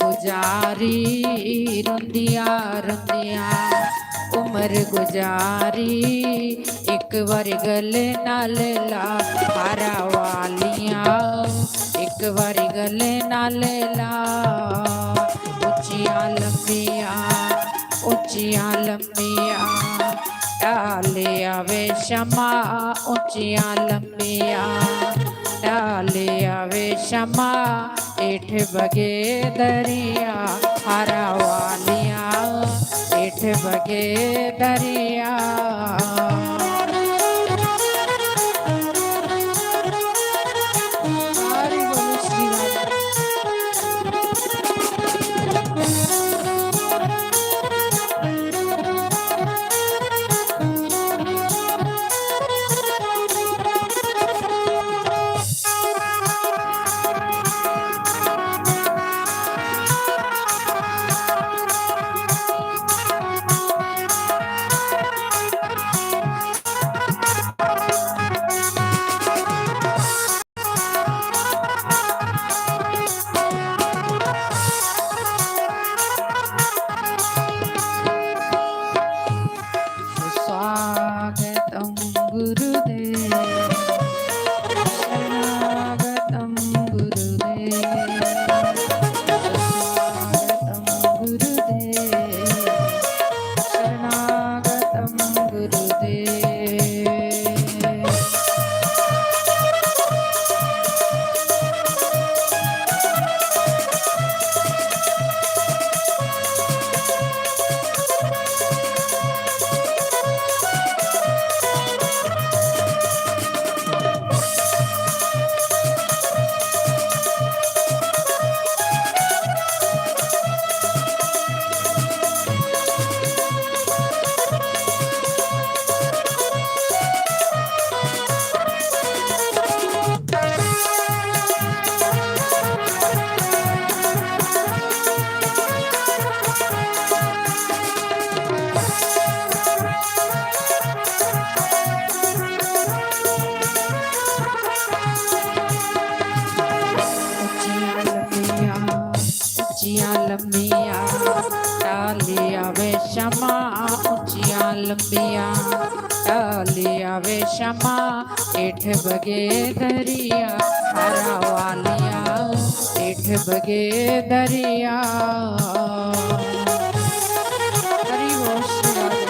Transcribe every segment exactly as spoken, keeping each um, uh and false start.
गुजारी, रोंदिया रोंदिया उम्र गुजारी। एक बारी गले नाल ला हारा वालिया, एक बारी गले नाल ला। उच्चियां लंबियां, उच्चियां लंबियां, ढाले आवे शमा। उच्चियां लंबियां, ढाले आवे शमा। हेठ बगे दरिया, हारा वालिया, हेठ बगे दरिया। हरि बोल श्री राधे। स्वागतं गुरुदेव, शरणागतं गुरुदेव, स्वागतं गुरुदेव, शरणागतं गुरुदेव। उच्चियां लम्मियां, उच्चियां लम्मियां, ढाली आवे शमा। उच्चियां लम्मियां, ढाली आवे शमा। हेठ बगे दरिया, हारा वालिया, हेठ बगे दरिया। हरि बोल श्री राधे।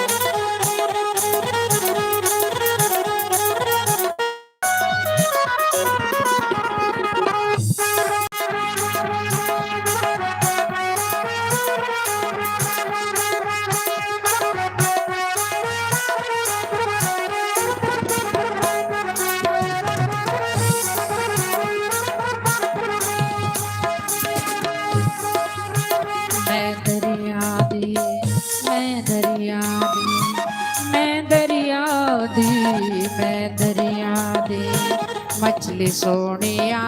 मैं दरिया दी, मैं दरिया दी, मैं दरिया दी, मैं दरिया दी मछली सोनिया।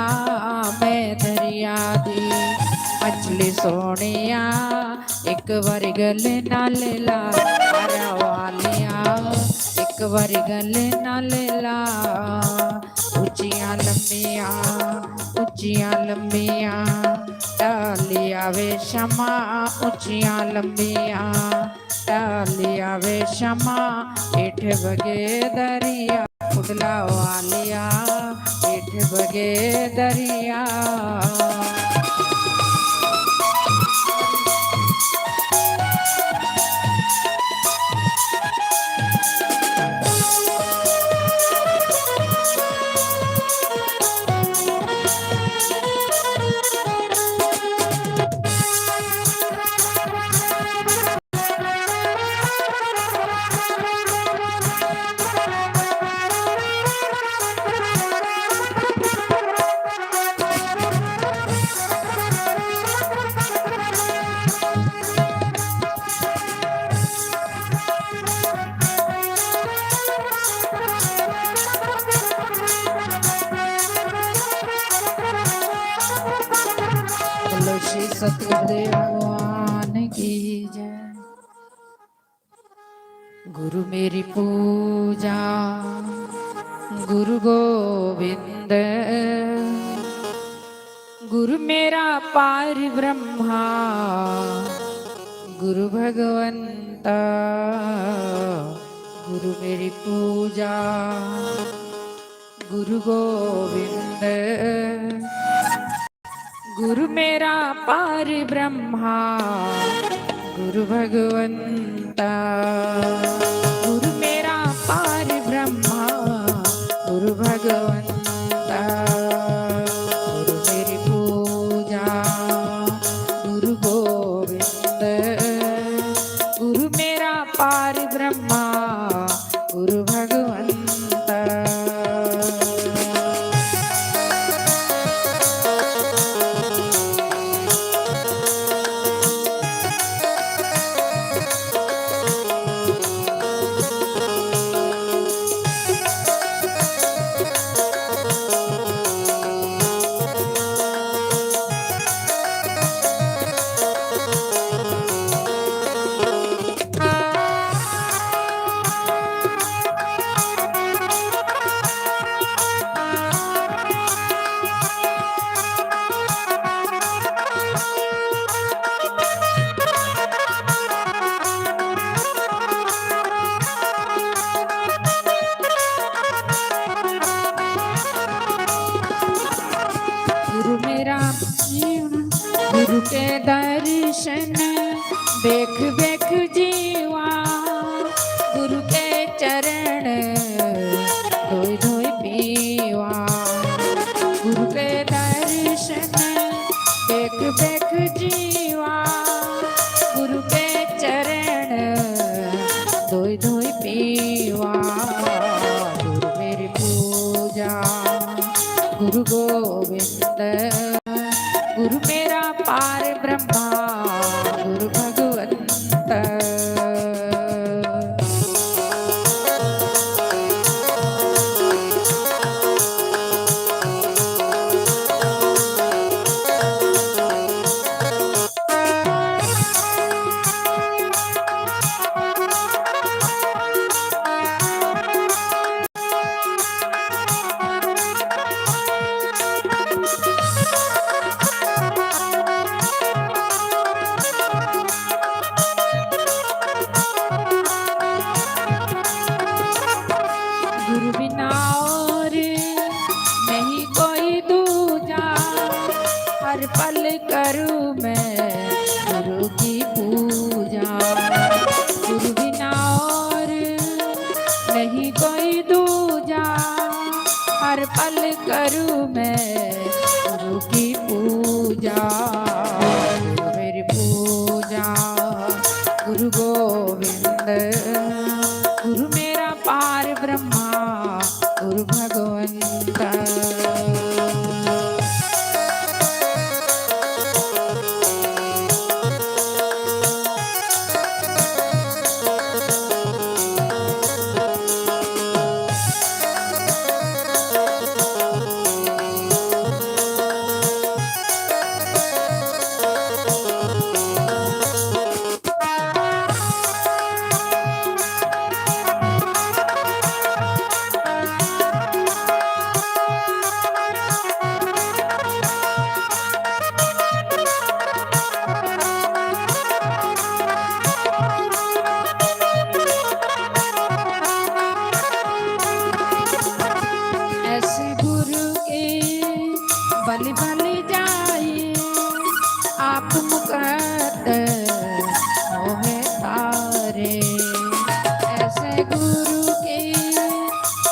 मैं दरिया दी मछली सोनिया, एक बारी गले नाल ला, हारा वालिया, एक बारी गले नाल ला। उच्चियां लम्मियां, उच्चियां लम्मियां, ढाली आवे शमा। उच्चियां लम्मियां, ढाली आवे शमा। हेठ बगे दरिया, कुंडला वालिया, हेठ बगे दरिया। बोलो श्री सतगुरुदेव भगवान की जय। गुरु मेरी पूजा गुरु गोविंद, गुरु मेरा पार ब्रह्मा, गुरु भगवंता, गुरु मेरी पूजा, गुरु गोविंद। गुरु मेरा पार ब्रह्मा, गुरु भगवंता। गुरु मेरा पार ब्रह्मा, गुरु भगवंता। गुरु मेरी पूजा, गुरु गोविंद। गुरु मेरा पार ब्रह्मा, गुरु भगवंता। गुरु मेरा जीवन, गुरु के दर्शन, देख देख जीवा, गुरु के चरण धोई धोई पीवा। गुरु के दर्शन देख देख जीवा, गुरु के चरण धोई धोई पीवा। गुरु मेरी पूजा, गुरु गोविंद। गुरु मेरा पार ब्रह्मा, गुरु भगवंत। गुरु बिना और नहीं कोई दूजा, हर पल करूँ मैं गुरु की पूजा। गुरु बिना और नहीं कोई दूजा, हर पल करूँ मैं गुरु की पूजा। गुरु मेरी पूजा, गुरु गोविंद। गुरु मेरा पार ब्रह्मा, गुरु भगवंत। ऐसे गुरु के बलि बलि जाए, आप मुकत मोहे तारे। ऐसे गुरु के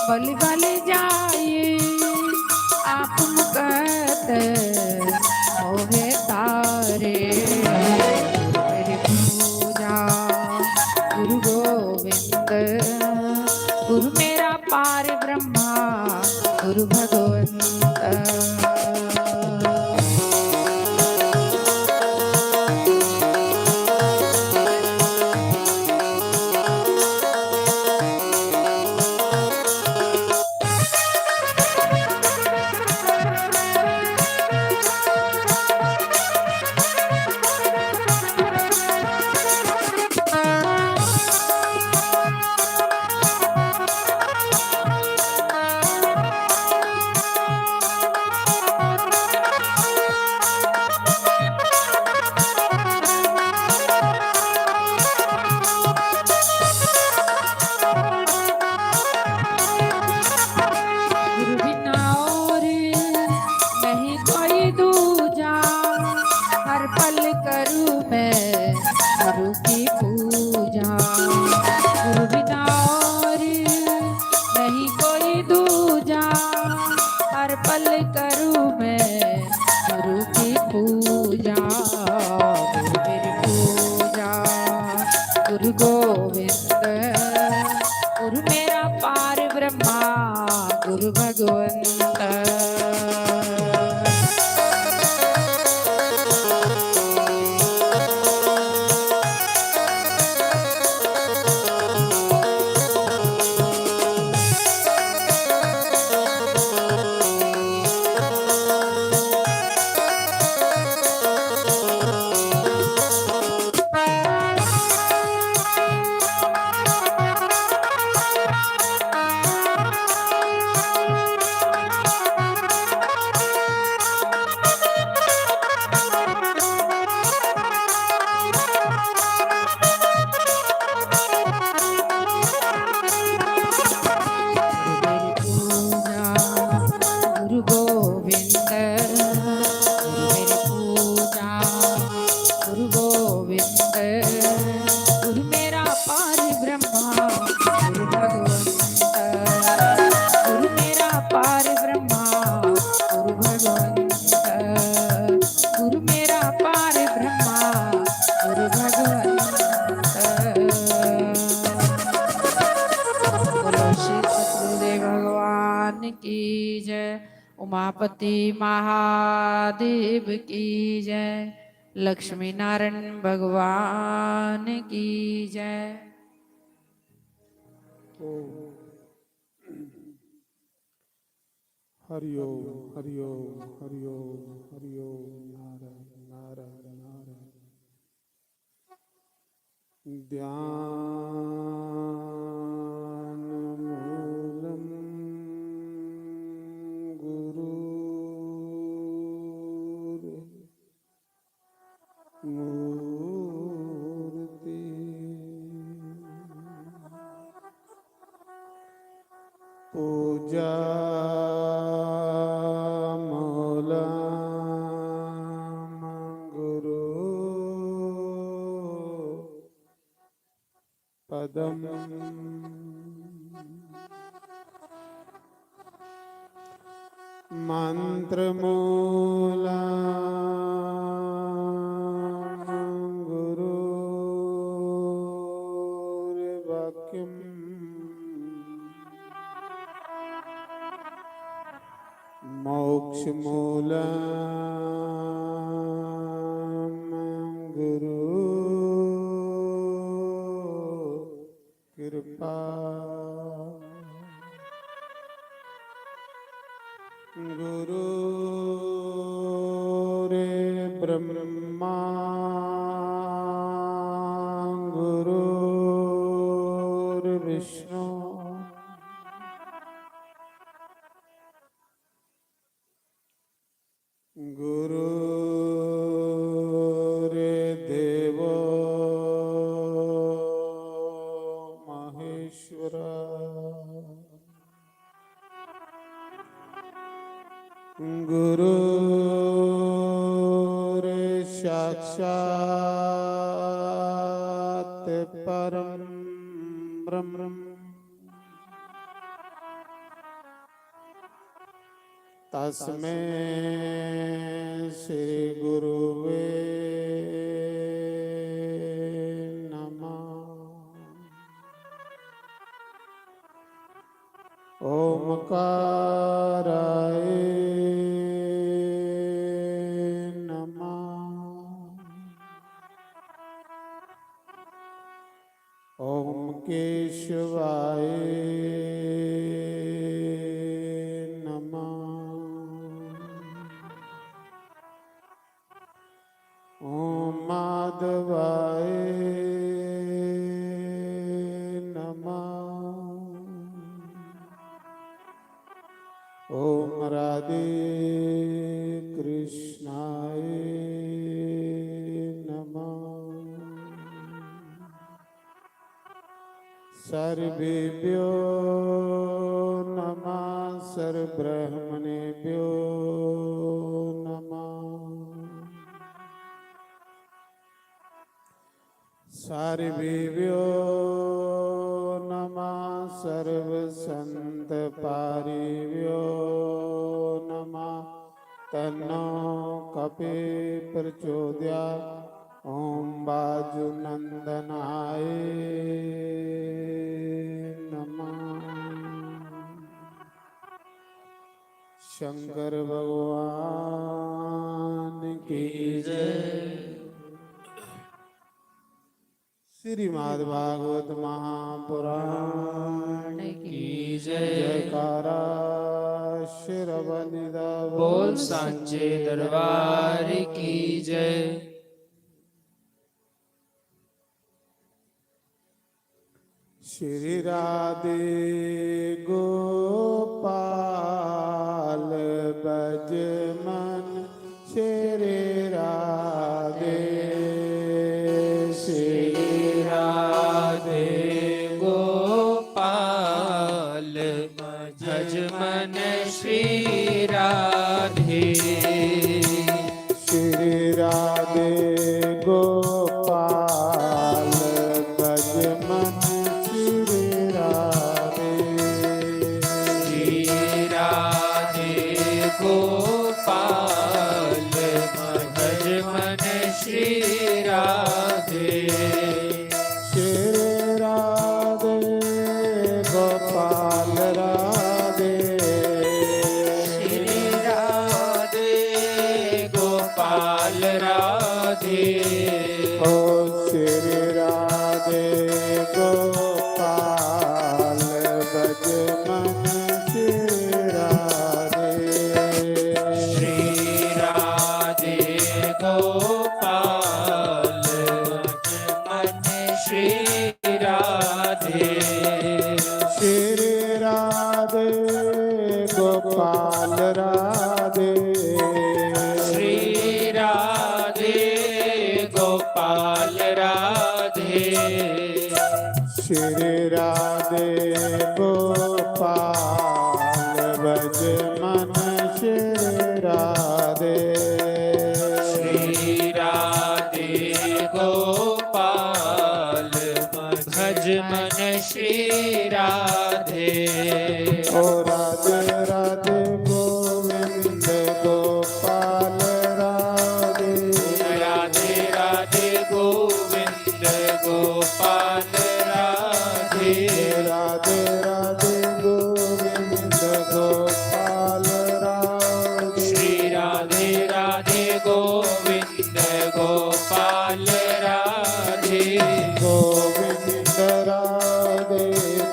बलि बलि जाए, आप मुकत मोहे तारे। गुरु मेरी पूजा, गुरु गोविंद। गुरु मेरा पार ब्रह्मा, गुरु भगवंत। मैं गुरु की पूजा, गुरु बिना और नहीं कोई दूजा। हर पल करूँ मैं गुरु की पूजा, गुरु मेरी पूजा, गुरु गोविंद, गुरु मेरा पार ब्रह्मा, गुरु भगवंत। गुरु गोविंद, गुरु मेरी पूजा, गुरु गोविंद, गुरु मेरा पार ब्रह्मा, गुरु भगवंत, गुरु मेरा पार ब्रह्मा, गुरु भगवंत, गुरु मेरा पार ब्रह्मा, गुरु भगवंत। बोलो श्री सतगुरुदेव भगवान की जय, उमापति महादेव की जय, लक्ष्मी नारायण भगवान की जय। हरि ओम, हरि ओम, हरि ओम, हरि ओम, नारायण, नारायण, नारायण। ध्यान मूलं गुरुर् मूर्ति। पूजा मूलं गुरु पदम। मंत्रमूलं गुरुर्वाक्यम्। मोक्षमूलं गुरु कृपा। गुरुर्ब्रह्मा गुरुर्विष्णु गुरुर्देवो महेश्वर। गुरुर्साक्षात् परं ब्रह्म। तस्मै श्री गुरुवे नमः। ओमकाराय नमः। ओम केशवाय नमः। ओम माधवाय नमः। ओम राधे कृष्णाय नमः। सर्वेभ्यो नमः, सर्वब्राह्मणेभ्यो नमः। सर्वेभ्यो नमः, सर्वसंत पारिभ्यो नमः। तन्नो कपि प्रचोदया। ओम वाजुनंदनाय नमः। शंकर भगवान की जय। श्रीमद् भागवत महापुराण की जय। जयकारा शेरावाली दा बोल। सांचे दरबार की जय। श्री राधे गोपाल बजमन श्री राधे, श्री राधे गोपाल भजमन श्री राधे। श्री राधे गोपाल भजमन श्री राधे। श्री राधे गोपाल भजमन श्री राधे। श्री राधे गोपाल राधे। श्री राधे गोपाल राधे। ओ श्री राधे गोपाल बजमन श्री राधे। श्री राधे गोपाल बजमन श्री राधे। श्री राधे गोपाल राधे। श्री राधे गोपाल राधे। श्री राधे गोपाल बजमन श्री राधे। श्री राधे गोपाल भजमन श्री राधे। ओ राधे राधे गोविंद गोपाल राधे। राधे राधे गोविंद गोपाल राधे। राधे राधे गोविंद गोपाल राधे। श्री राधे राधे गोविंद गोपाल राधे। गोविंद राधे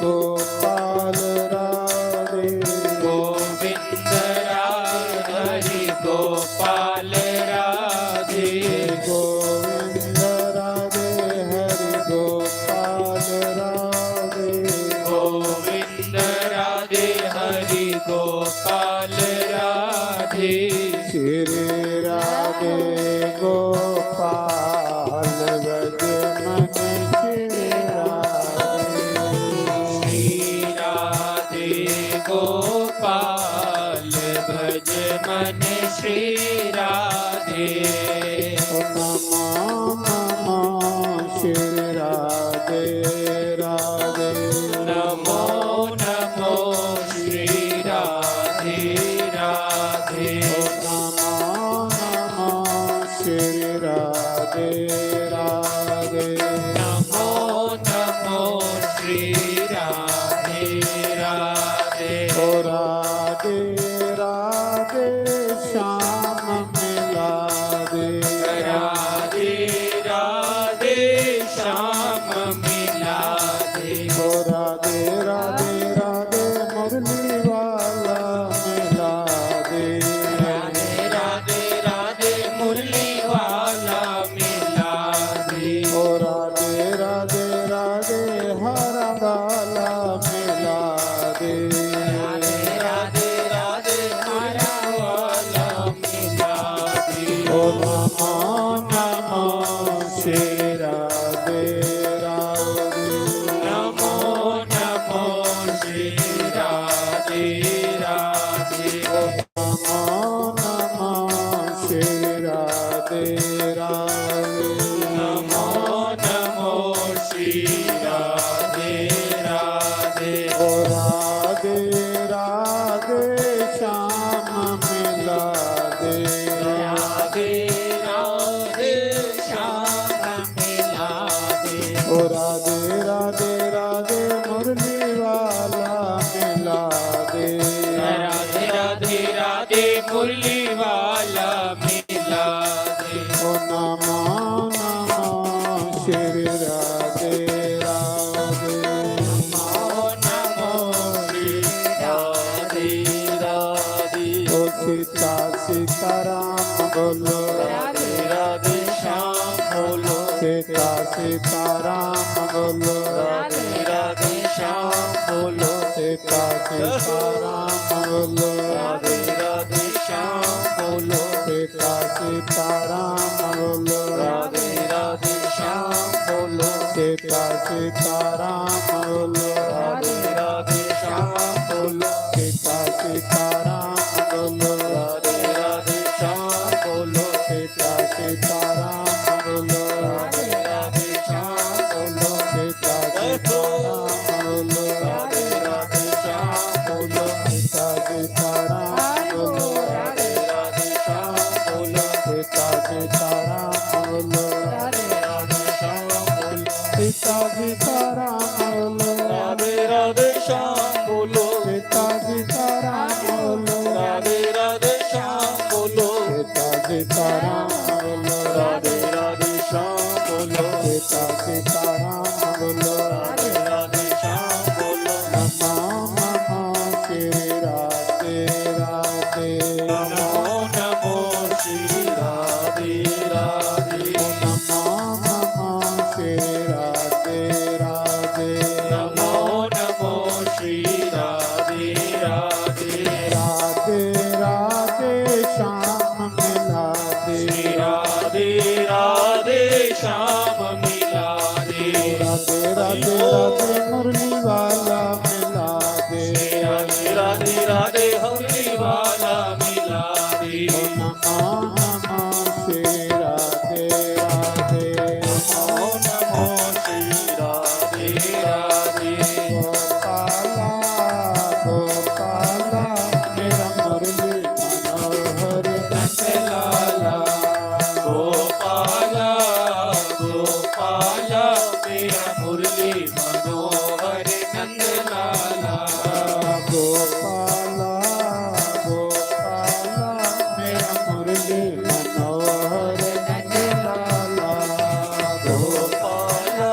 गोपाल राधे। गोविंद राधे हरि गोपाल राधे। गोविंद राधे हरि गोपाल राधे। गोविंद राधे हरि गोपाल राधे। श्री राधे गोपाल बजमन श्री राधे। श्री राधे गोपाल बजमन श्री राधे। नमो नमो श्री राधे राधे। नमो नमो श्री राधे राधे। नमो नमो श्री राधे राधे। नमो नमो श्री राधे राधे। ओ राधे राधे श्याम मिला दे। राधे राधे श्याम मिला दे। ओ राधे राधे राधे मुरली वाला मिला दे। राधे राधे राधे मुरली वाला मिला दे। ओ राधे राधे राधे हरा वाला मिला दे। राधे राधे राधे हरा वाला मिला दे। ओ नमो नमो श्री राधे राधे। नमो नमो श्री राधे राधे। ओ नमो नमो श्री राधे राधे। नमो नमो ओ राधे राधे राधे मुरली वाला मिला दे। राधे राधे राधे मुरली वाला मिला दे। ओ नमो नमो श्री राधे राधे। नमो नमो श्री राधे राधे। ओ सीता सीताराम बोलो। राधे राधे श्याम बोलो। सीता सीताराम बोलो। राधे राधे श्याम बोलो। सीता सीताराम बोलो। राधे राधे श्याम बोलो। सीता सीताराम बोलो। राधे राधे श्याम बोलो। सीता सीताराम बोलो। राधे राधे श्याम बोलो। सीता सीताराम बोलो। राधे राधे श्याम बोलो। सीता सीताराम बोलो। राधे राधे श्याम बोलो। सीता सीताराम बोलो। राधे राधे श्याम बोलो। सीता सीताराम बोलो। राधे राधे श्याम बोलो। सीता सीताराम बोलो। राधे राधे श्याम बोलो। सीता सीताराम बोलो। राधे राधे श्याम बोलो। सीता सीताराम बोलो। राधे राधे श्याम बोलो। सीता सीताराम बोलो। राधे राधे श्याम बोलो। सीता सीताराम बोलो। राधे राधे श्याम बोलो। नमो नमो श्री राधे राधे। नमो नमो श्री राधे राधे। नमो नमो श्री राधे राधे। नमो नमो श्री राधे राधे। राधे राधे श्याम मिला दे। श्री राधे राधे श्याम मिला दे। राधे राधे राधे मुरली वाला मिला दे। श्री राधे राधे राधे मुरली वाला मिला दे। ओ नमो नमो श्री राधे राधे। नमो नमो श्री राधे राधे। गोपाला गोपाला मेरा मुरली मनोहर नंद लाला। गोपाला गोपाला मेरा मुरली मनोहर नंद लाला। गोपाला गोपाला मेरा मुरली मनोहर नंद लाला। गोपाला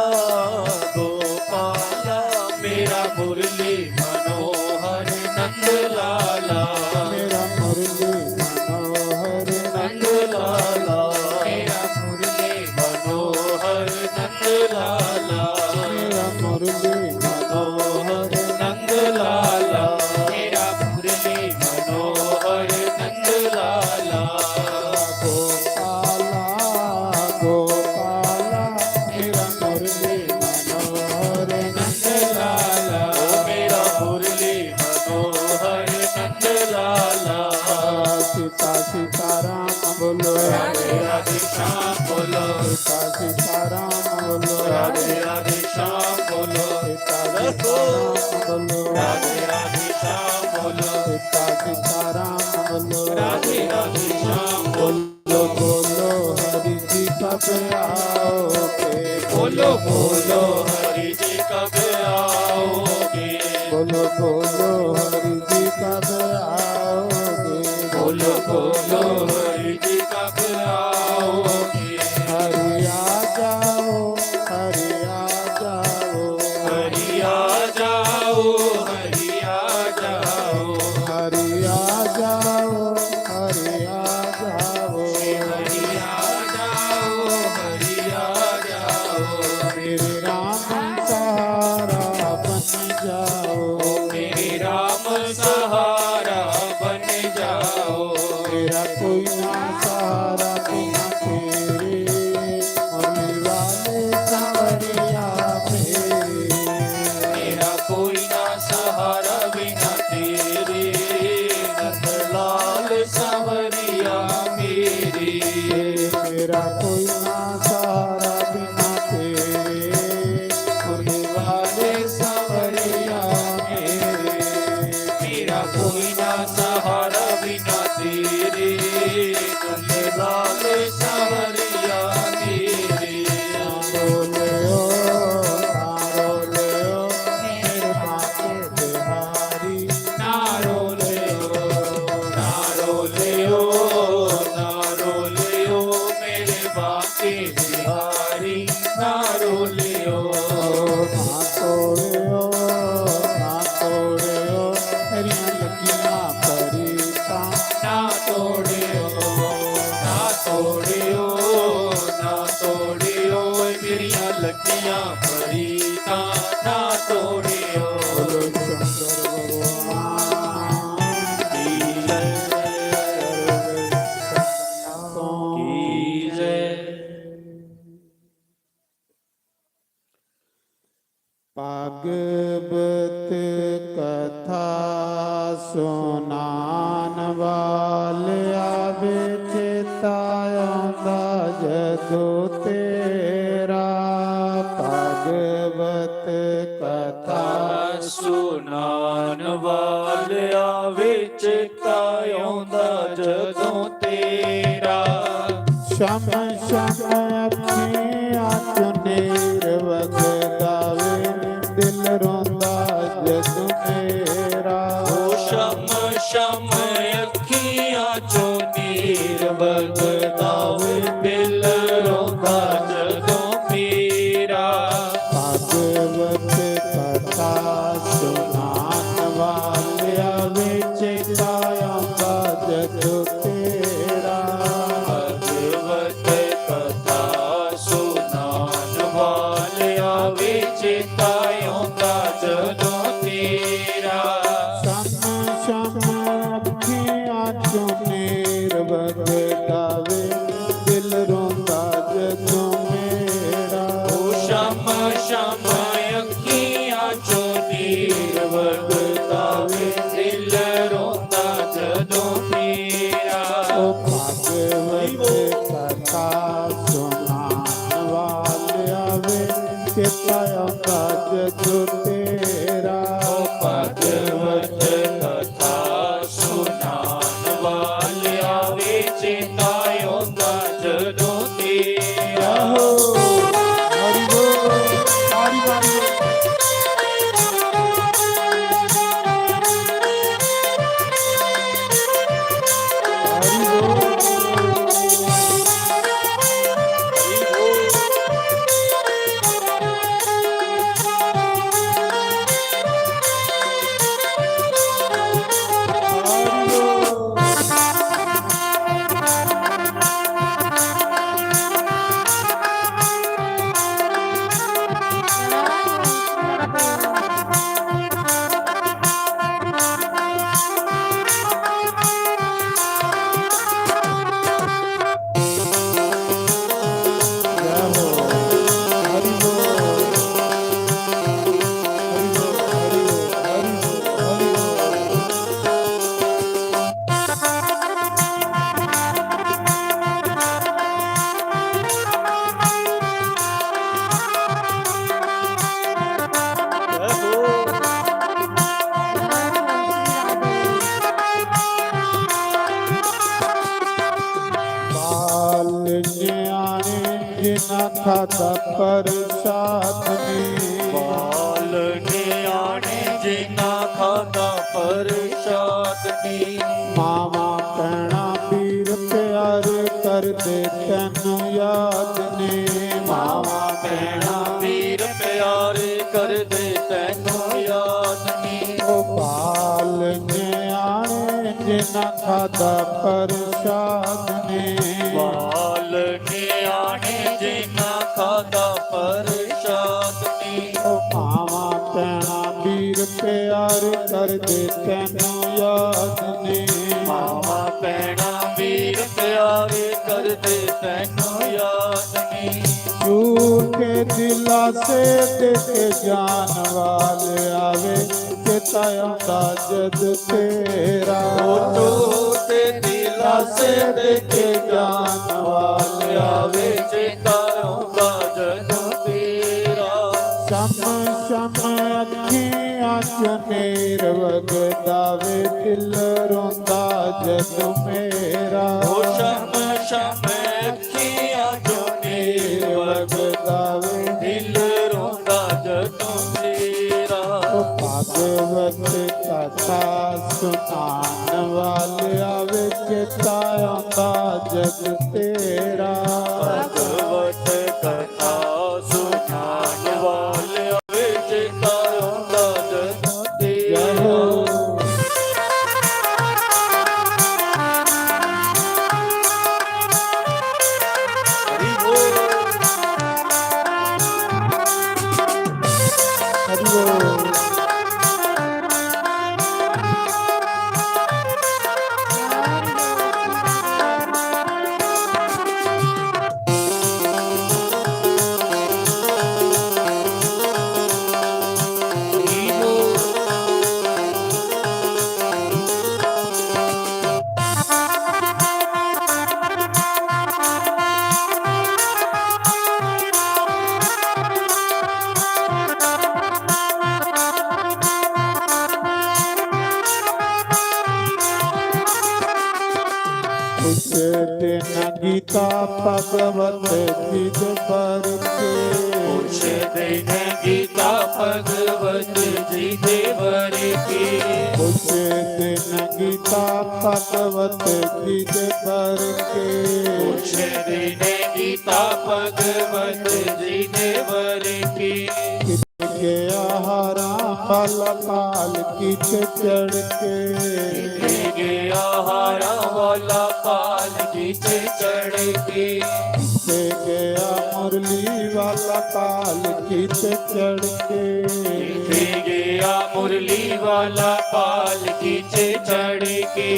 गोपाला मेरा मुरली मनोहर नंद लाला। मेरा मुरली मनोहर नंद लाला। मेरा मुरली मनोहर नंद लाला। मेरा मुरली मनोहर नंद लाला। मेरा मुरली मनोहर नंद लाला। गोपाला गोपाला मेरा मुरली मनोहर नंद लाला। ओ मेरा मुरली मनोहर नंद लाला। सीता सीताराम बोलो। राधे राधे श्याम बोलो। सीता सीताराम बोलो। राधे राधे श्याम बोलो। सीता सीताराम बोलो। राधे राधे श्याम बोलो। सीता सीताराम बोलो। राधे राधे श्याम बोलो। बोलो बोलो हरि जी कब आओगे? बोलो बोलो हरि जी कब आओगे? बोलो बोलो हरि जी कब आओगे? बोलो बोलो हरि जी कब आओगे? हरि आ जाओ, हरि आ जाओ। हरि आ जाओ, हरि आ जाओ। हरि आ जाओ, हरि आ जाओ। हरि आ जाओ, हरि आ जाओ। मेरे राम सहारा बन जाओ। मेरे राम तेरियां लग्गियां फरीदां ना तोड़ियो। बोलो शंकर भगवान की जय। की जय। भागवत कथा सुनान वालिया वे, चेता आंदा जदों तेरा। भागवत कथा सुनान वालिया वे, चेता आंदा जदों तेरा। शम शम अखियां चों नीर वगदा वे, दिल रोंदा जदों मेरा। ओ शम शम अखियां चों नीर वगदा वे, दिल रोंदा जदों मेरा। भागवत कथा सुनान वालिया वे, चेता आंदा जदों तेरा। भागवत कथा सुनान वालिया वे, चेता आंदा जदों तेरा। शम शम अखियां चों नीर वगदा वे, दिल रोंदा जदों मेरा। ओ शम शम अखियां चों नीर वगदा वे, दिल रोंदा जदों मेरा। ओ भागवत कथा सुनान वालिया वे, चेता आंदा जदों तेरा। ओ भागवत कथा सुनान वालिया वे, चेता आंदा जदों तेरा। हो, हरि बोल, हरि बोल। हरि बोल। बाल न्याणे जिन्ना खादा प्रसाद नी। बाल न्याणे जिन्ना खादा प्रसाद नी। मावां भैणां वीर प्यार करदे तैनू याद नी। मावां भैणां वीर प्यार करदे तैनू याद नी। ओ बाल न्याणे जिन्ना खादा प्रसाद नी। बाल न्याणे जिन्ना खादा प्रसाद नी। ओ मावां भैणां वीर प्यार करदे तैनू याद नी। मावां भैणां वीर प्यार करदे तैनू याद नी। झूठे दिलासे दे के जान वालिया वे, चेता आंदा जद तेरा। ओ झूठे दिलासे दे के जान वालिया वे, चेता आंदा जद तेरा। शम शम अखियां चों नीर वगदा वे, दिल रोंदा जद मेरा। ओ शम शम अखियां चों नीर वगदा वे, दिल रोंदा जदों मेरा। ओ भागवत कथा सुनान वालिया वे, चेता आंदा जद तेरा। भागवत कथा सुनान वालिया वे, चेता आंदा जद तेरा। हरि बोल। भगवत जी दे वर की। पूछते न गीता भगवत जी दे वर की। पूछते न गीता भगवत जी दे वर की। पूछते न गीता भगवत जी दे वर की। गया हारा वाला पालकी ते चढ़ के। गया हारा वाला पालकी ते चढ़ के। गया मुरली वाला पालकी ते चढ़ के। गया मुरली वाला पालकी ते चढ़ के।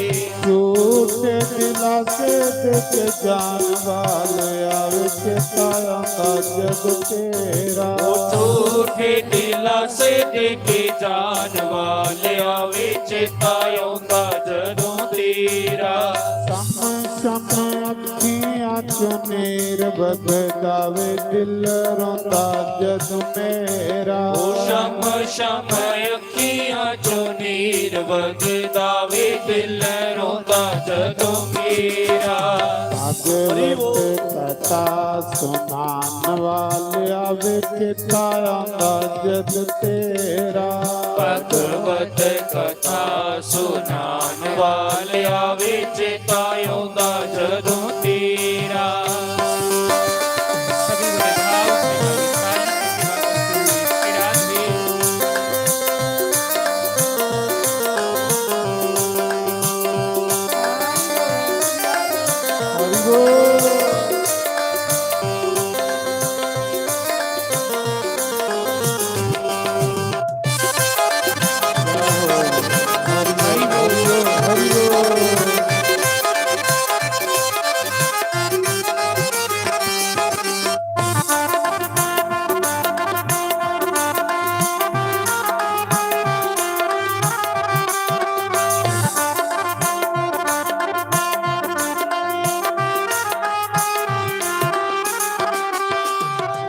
झूठे दिलासे दे के जान वाले आवे चेता आंदा जद तेरा। ओ झूठे दिलासे दे के जान वाले आवे चेता आंदा जदों तेरा। सम सम अखियां चों नीर वगदा वे दिल रोंदा जद मेरा। ओ शम शम अखियां चों नीर वगदा वे दिल रोंदा जदों मेरा। भागवत कथा सुनान वाले आवे चेता आंदा जद तेरा। भगवत कथा सुनान वाले आवे चेता आंदा जदों तेरा।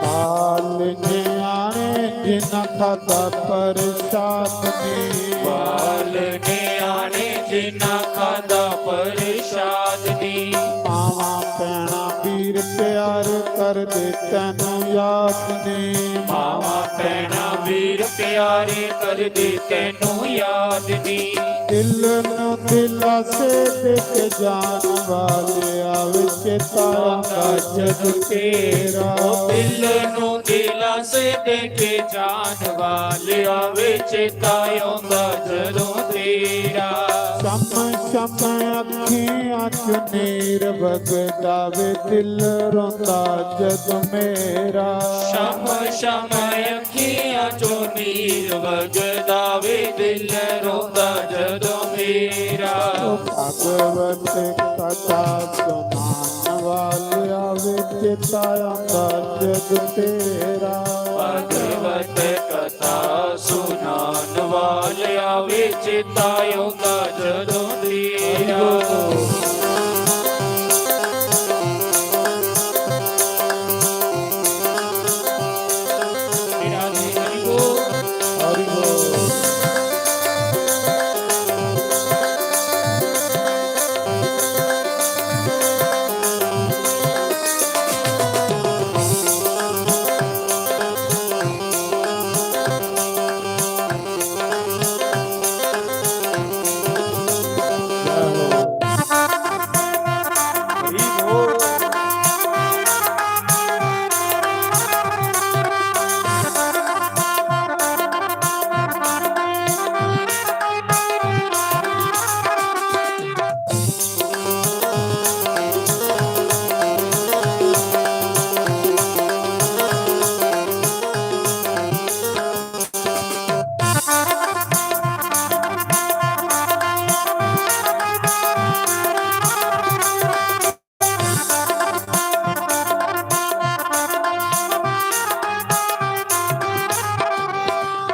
बाल न्याणे जिन्ना खादा प्रसाद नी। बाल न्याणे जिन्ना खादा प्रसाद नी। मावां भैणां वीर प्यार करदे तैनू याद नी। मावां भैणां वीर प्यारे करदे तैनू याद नी। दिल नू दिलासे दे के जान वाले आवे चेता आंदा जद तेरा। ओ दिल नू दिलासे दे के जान वाले आवे चेता आंदा जदों तेरा। सम सम अखियां चों नीर वगदा वे दिल रोंदा जद मेरा। शम शम अखियां चों नीर वगदा वे दिल रोंदा जदों मेरा। ओ भगवत कथा सुनान वाले आवे चेता आंदा जद तेरा। भगवत कथा सुनान वाले आवे चेता आंदा जदों तेरा।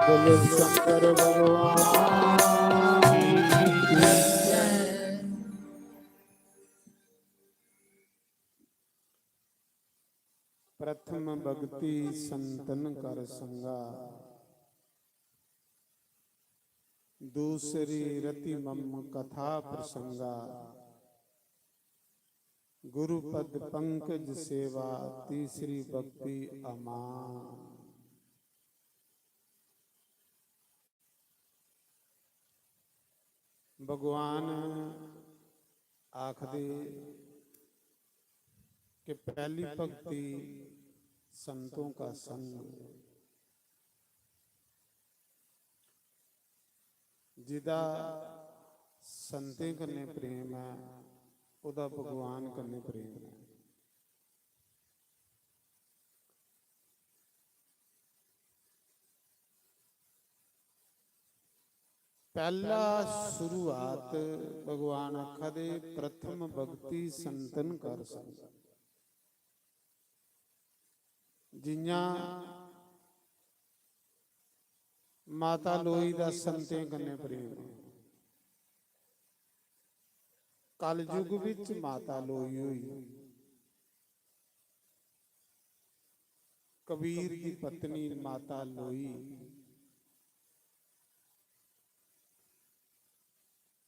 बोलो शंकर भगवान की जय। प्रथम भगति संतन कर संगा, दूसरी रति मम कथा प्रसंगा। गुरु पद पंकज सेवा, तीसरी भक्ति अमान। भगवान आखदे कि पहली भक्ति संतों का संग। जिदा संतें कन्नै प्रेम ऐ, ओह्दा भगवान कन्नै प्रेम ऐ। पैह्ला शुरुआत भगवान आखा दे, "प्रथम भक्ति संतन कर संग।" जियां माता लोई दा संतें कन्नै प्रेम, कलयुग बिच माता लोई होई, कबीर दी पत्नी माता लोई,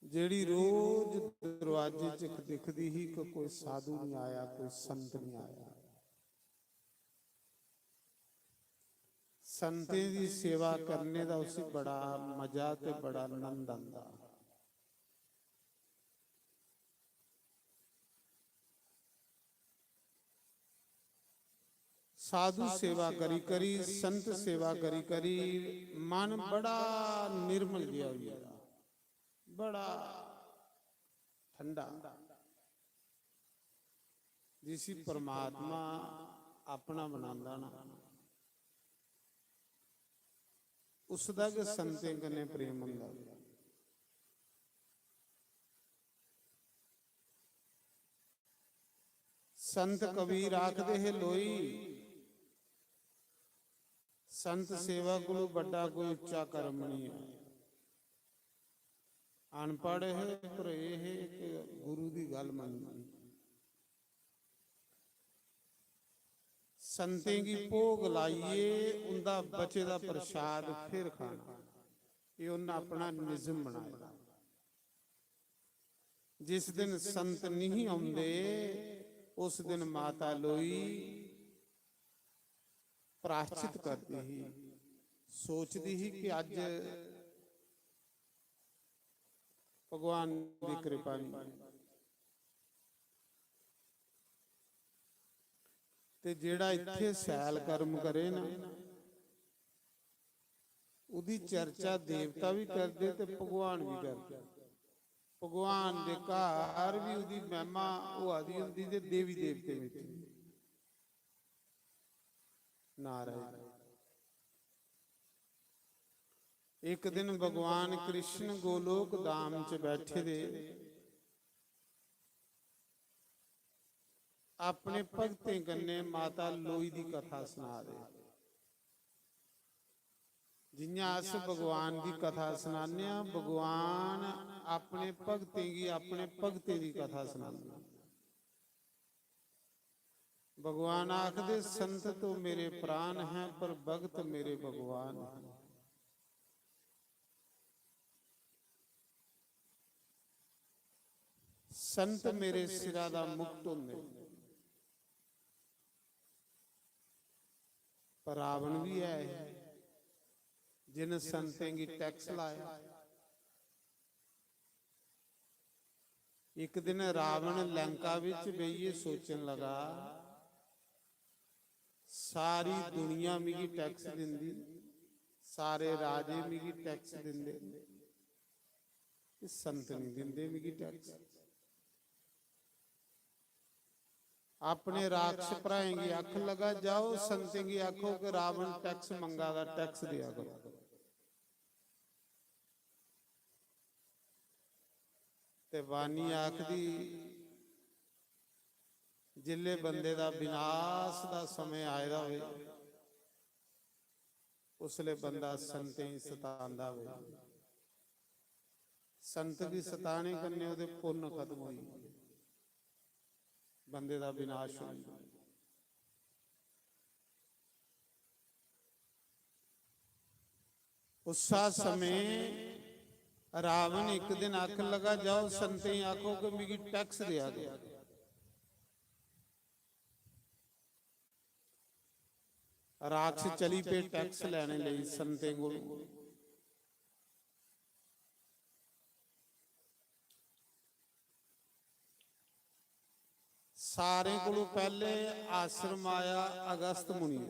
जेड़ी रोज दरवाजे च दिखदी ही कि कोई साधु नहीं आया, कोई संत नहीं आया। संतें दी सेवा करने दा उसी बड़ा मजा ते बड़ा आनंद आंदा। साधु सेवा करी करी, संत सेवा करी करी मन बड़ा निर्मल जिहा होई गेदा, बड़ा ठंडा। जिसी परमात्मा अपना बनांदा ना, उसदा गै संतें कन्नै प्रेम होंदा। संत कबीर आखदे हे, "लोई, संत सेवा कोलू बड्डा कोई उच्चा कर्म नहीं है।" अनपढ़ हे, पर एह् हे कि गुरु दी गल्ल मन्नी। संतें गी भोग लाइयै उंदा बचे दा प्रसाद फिर खाना, एह् उन्नै अपना निजम बनाए दा। जिस दिन संत नहीं औंदे, उस दिन माता लोई प्राश्चित करदी ही, सोचदी ही कि अज्ज भगवान दी कृपा नहीं। ते जेड़ा इत्थे सैल कर्म करे ना, उदी चर्चा देवता भी करदे ते भगवान भी करदे। भगवान दे घर भी उदी महिमा होआ दी होंदी ते देवी देवते बिच भी। नारायण। एक दिन भगवान कृष्ण गोलोक धाम च बैठे दे अपने भक्तें कन्नै माता लोई दी कथा सना दे। जियां अस भगवान दी कथा सनाने आं, भगवान अपने भक्तें गी अपने भक्तें दी कथा सनांदे। भगवान आखदे, "संत तो मेरे प्राण हैं, पर भक्त मेरे भगवान हैं।" संत मेरे सिरा दा मुकुट होंदे, पर रावण भी है जिन संतें गी टैक्स लाया। एक दिन रावण लंका विच बेहियै सोचन लगा, "सारी दुनिया मिगी टैक्स दिंदी, सारे राजे मिगी टैक्स दिंदे, ते संत नहीं दिंदे मिगी टैक्स।" अपने राक्षस भ्राएं गी आखन लगा, "जाओ, संतें गी आखो कि रावण टैक्स मंगा दा, टैक्स देआ करो।" ते वाणी आखदी, जिसले बंदे दा विनाश दा समय आए दा होवे, उसले बंदा संतें गी सतांदा होवे। संत गी सताने कन्नै ओह्दे पुन्न खत्म होई जंदे, बंदे दा विनाश होई जंदा। उस्सा समें रावण इक दिन आखन लगा, "जाओ, संतें गी आखो कि मिगी टैक्स देआ दे।" राक्षस चली पे टैक्स लैने लेई संतें कोल। सारें कोलों पैह्ले आश्रम आया अगस्त मुनि।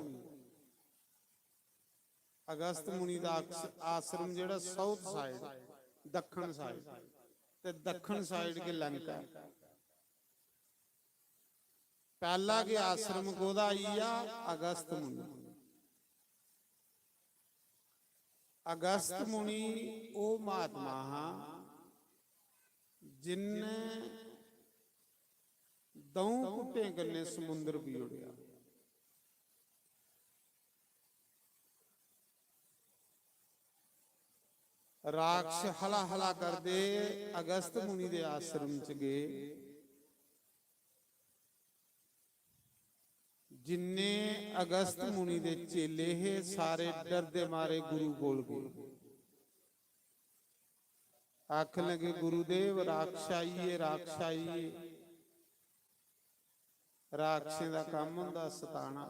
अगस्त मुनि दा आक्स-, आश्रम जेह्ड़ा साउथ साइड, दक्खन साइड, ते दक्खन साइड गै लंका ऐ। पैह्ला गै आश्रम कोह्दा आई गेआ? अगस्त मुनि। अगस्त मुनि ओह् महात्मा हा जिन्ने द'ऊं घुट्टें कन्नै समुंदर पी ओड़ेआ। राक्ष हला हला करदे अगस्त मुनि दे आश्रम च गे। जिन्ने अगस्त मुनि दे चेले हे, सारे डरदे मारे गुरु कोल गे। आखन लगे, "गुरुदेव, राक्ष आई गे, राक्ष आई गे।" राक्षसें दा कम्म होंदा सताना।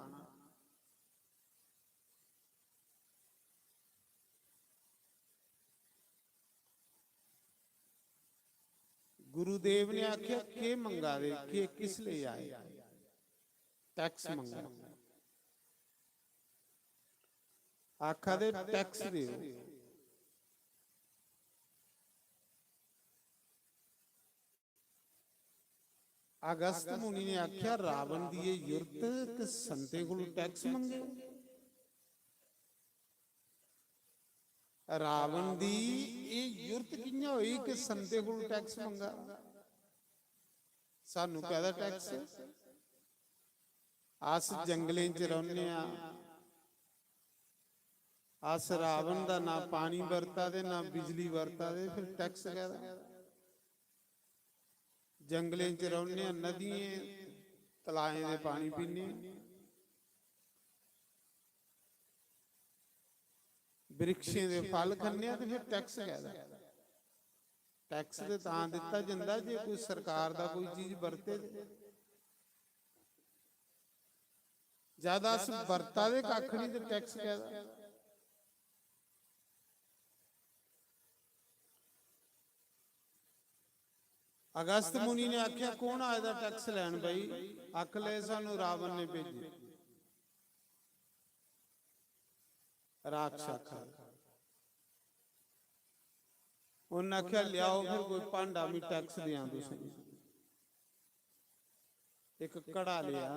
गुरुदेव ने आखेआ, "केह् मंगा दे, केह्, किस लेई आए?" "टैक्स मंगा।" आखा दे, "टैक्स देओ।" अगस्त मुनि ने आखेआ, "रावण दी एह् युर्त कि संतें कोल टैक्स मंगे?" रावण दी एह् युर्त कि'यां होई कि संतें कोल टैक्स मंगा? सानू कैह्दा टैक्स? अस जंगलें च रौह्ने आं। अस रावण दा ना पानी बरता दे, ना बिजली बरता दे, फिर टैक्स कैह्दा? जंगलें च रौह्ने आं, नदियें, तलाएं दे पानी पीने आं, वृक्षें दे फल खन्ने आं, ते फिर टैक्स कैह्दा? टैक्स ते तां दित्ता जंदा जे कोई सरकार दा कोई चीज बरते ते। जद अस बरता दे कक्ख निं ते टैक्स कैह्दा? अगस्त मुनि ने आखेआ, "कौन आए दा टैक्स लैन भाई?" आख ले, "सानू रावण ने भेजे।" राक्षस आखा दे। उन्नै आखेआ, "लेआओ फिर कोई भांडा, मैं टैक्स देआं तुसेंगी।" इक घड़ा लेआ।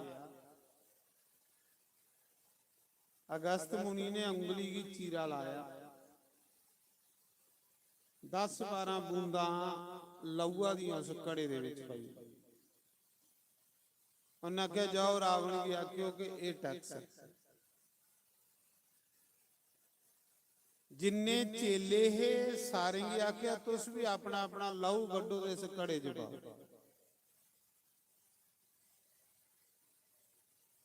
अगस्त मुनि ने उंगली गी चीरा लाया। दस बारां बूंदां लहूआ दियां उस घड़े दे विच पाई। उन्नै आखेआ, "जाओ, रावण गी आखेओ कि एह् टैक्स ऐ।" जिन्ने चेले हे, सारें गी आखेआ, "तुस भी अपना अपना लहू कड्ढो ते इस घड़े च पाओ।"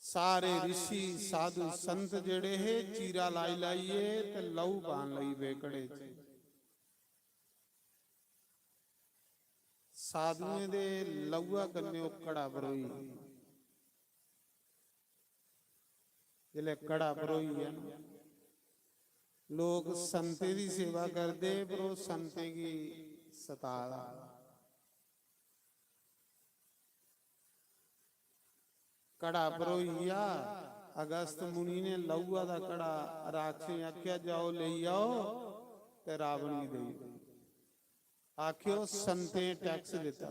सारे ऋषि, साधु, संत जेह्ड़े हे, चीरा लाई लाइयै ते लहू पान लगी पे घड़े च। साधुएं दे लहूआ कन्नै ओह् घड़ा भरोई। जिसलै घड़ा भरोई गेआ ना, लोक संतें दी सेवा करदे, पर ओह् संतें गी सता दा। घड़ा भरोई गेआ, अगस्त मुनि ने लहूआ दा घड़ा राक्षसें आखेआ, "जाओ, लेई आओ ते रावण गी देई आओ। आखेओ, संतें टैक्स दित्ता।"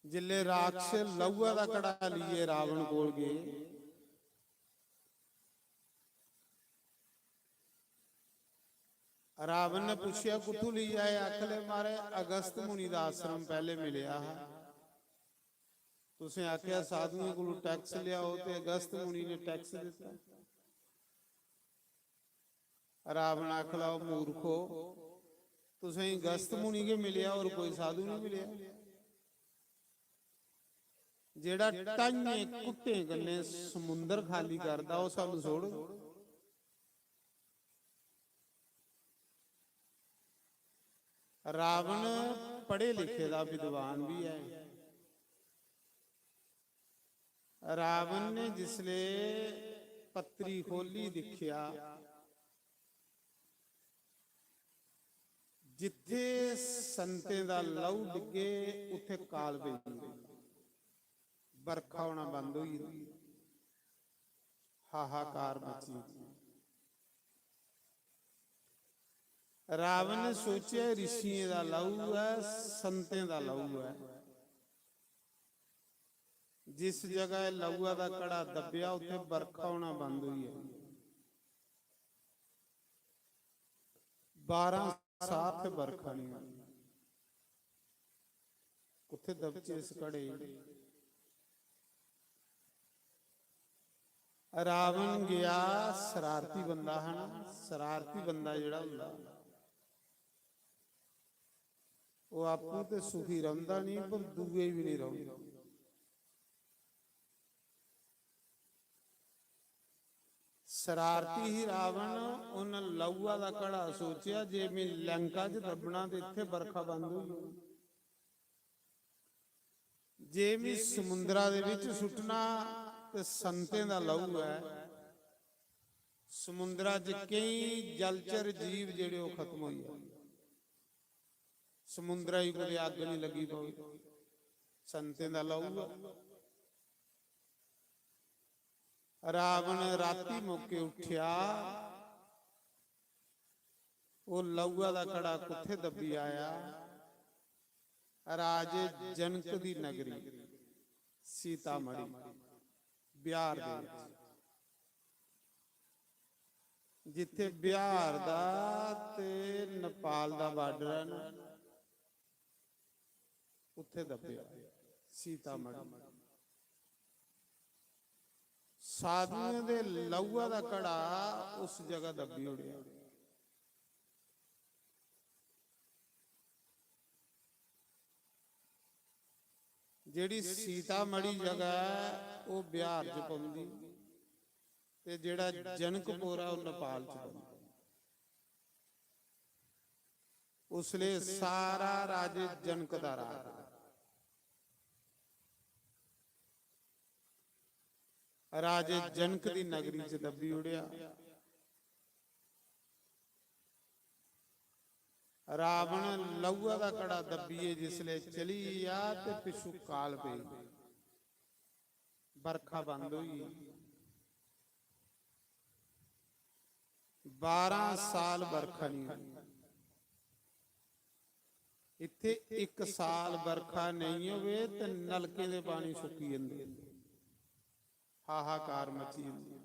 जिसलै राक्षस लहूआ दा घड़ा लेइयै रावण कोल गे, रावण ने पुच्छेआ, "कुत्थूं लेई आए?" आखन लगे, "महाराज, अगस्त मुनि दा आश्रम पैह्ले मिलेआ हा, तुसें आखेआ साधुएं कोलू टैक्स लेआओ ते अगस्त मुनि ने टैक्स दित्ता।" रावण आखन लगा, "मूर्खो, तुसें अगस्त मुनि गै मिलेआ, होर कोई साधु नहीं मिलेआ। जेह्ड़ा ढाइयें घुट्टें कन्नै समुंदर खाली करदा, ओह् सानू छोड़।" रावण पढ़े लिखे दा विद्वान भी है, रावण ने जिसले पत्तरी खोली दिक्खेआ, जित्थे संतें दा लहू डिग्गे, उत्थे काल पेई गेई, बरखा होना बंद होई गेई, हाहाकार मची गेई। रावण ने सोचेआ, रिशियें दा लहू ऐ, संतें दा लहू ऐ। जिस जगह एह् लहूआ दा घड़ा दब्बेआ, उत्थे बरखा होना बंद होई गेई। बारां साल ते बरखा नहीं होई। कुत्थे दबचे इस घड़े गी? रावण गया, शरारती बंदा हा ना, शरारती बंदा जेड़ा होंदा, ओह् आपूं ते सुखी रौंह्दा नहीं, पर दूए बी नहीं रौंह्दा। शरारती ही रावण, उन्न लहूआ दा घड़ा सोचेआ, जे में लंका च दब्बना ते इत्थे बरखा बंद होई जानी। जे में समुंदरा दे बिच सुट्टना ते संतें दा लहू ऐ, समुंदरा च केई जलचर जीव जेड़े ओह् खत्म होई जाने। समुंदरा गी कुतै अग्ग नहीं लगी पवे, संतें दा लहू ऐ। रावण राती मौके उठ्या, ओह् लहूआ दा घड़ा कुत्थे दब्बी आया? राजे जनक दी नगरी सीतामढ़ी बिहार दे विच, जित्थे बिहार दा ते नेपाल दा बॉर्डर है ना, उत्थे दब्बेआ सीतामढ़ी। साधुएं दे लहूआ दा घड़ा उस जगह दब्बी ओड़ेआ। जेड़ी सीतामढ़ी जगह ऐ, ओह् बिहार च पौंदी, ते जेड़ा जनकपुर ऐ, ओह् नेपाल च पौंदा। उसले सारा राजे जनक दा राज राजे जनक दी नगरी च दब्बी ओड़ेआ। रावण लहूआ दा घड़ा दब्बियै जिसले चली गेआ ते पिच्छू काल पेई, बरखा बंद होई गेई। बारां साल बरखा नहीं होई। इत्थे इक साल बरखा नहीं होवे ते नलकें दे पानी सुक्की जंदे, हाहाकार मची जंदी।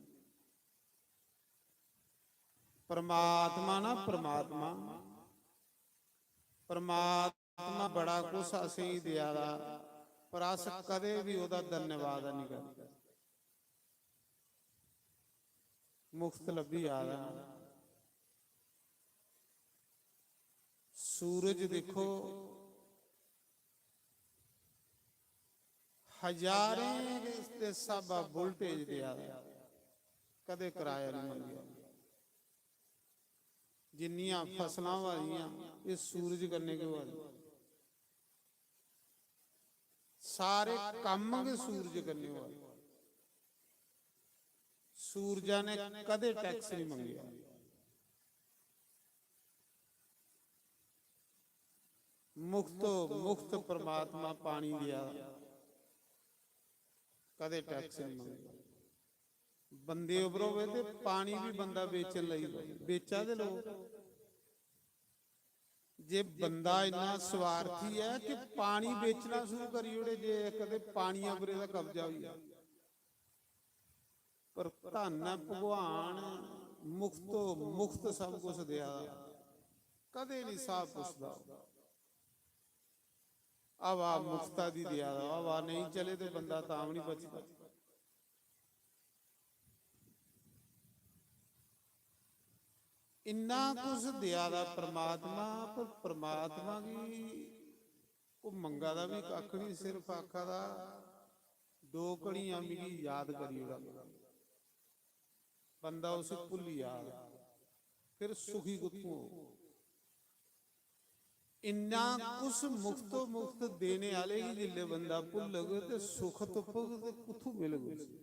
परमात्मा ना परमात्मा, परमात्मा बड़ा कुछ असेंगी देआ दा, पर अस कदे भी ओह्दा धन्यवाद नहीं करदे। मुफ्त लब्भी जा दा। सूरज दिक्खो, हजारें दे स्हाबा voltage देआ दा, कदे कराया नहीं मंगेआ। जिन्नियां फसलां होआ दियां, एह् सूरज कन्नै गै होआ दियां। सारे कम्म गै सूरज कन्नै होआ दे। सूरजा ने कदे tax नहीं मंगेआ। मुफ्तो मुफ्त परमात्मा पानी देआ, कदे tax नहीं मंगेआ। बंदे उप्पर होवे ते पानी भी बंदा बेचन लगी पवे, बेचा दे लोग। जे बंदा इन्ना स्वार्थी ऐ कि पानी बेचना शुरू करी ओड़े, जे कदे पानिया पर एह्दा कब्जा होई जा। पर धन्न ऐ भगवान, मुफ्तो मुफ्त सब कुछ देआ दा, कदे नहीं साहब पुछदा। हवा मुफ्ता दी देआ दा, हवा नहीं चले ते बंदा तां भी नहीं बचदा। इन्ना कुछ देआ दा परमात्मा, पर परमात्मा गी ओह् मंगा दा बी कक्ख नहीं, सिर्फ आखा दा, "दो घड़ियां मिगी याद करी ओड़ा।" बंदा उसी भुल्ली जा, फिर सुखी कुत्थूं होग? इन्ना कुछ मुफ्तो मुफ्त देने आह्ले गी जिसलै बंदा भुल्लग ते सुख तुप्पग ते कुत्थूं मिलग उसी?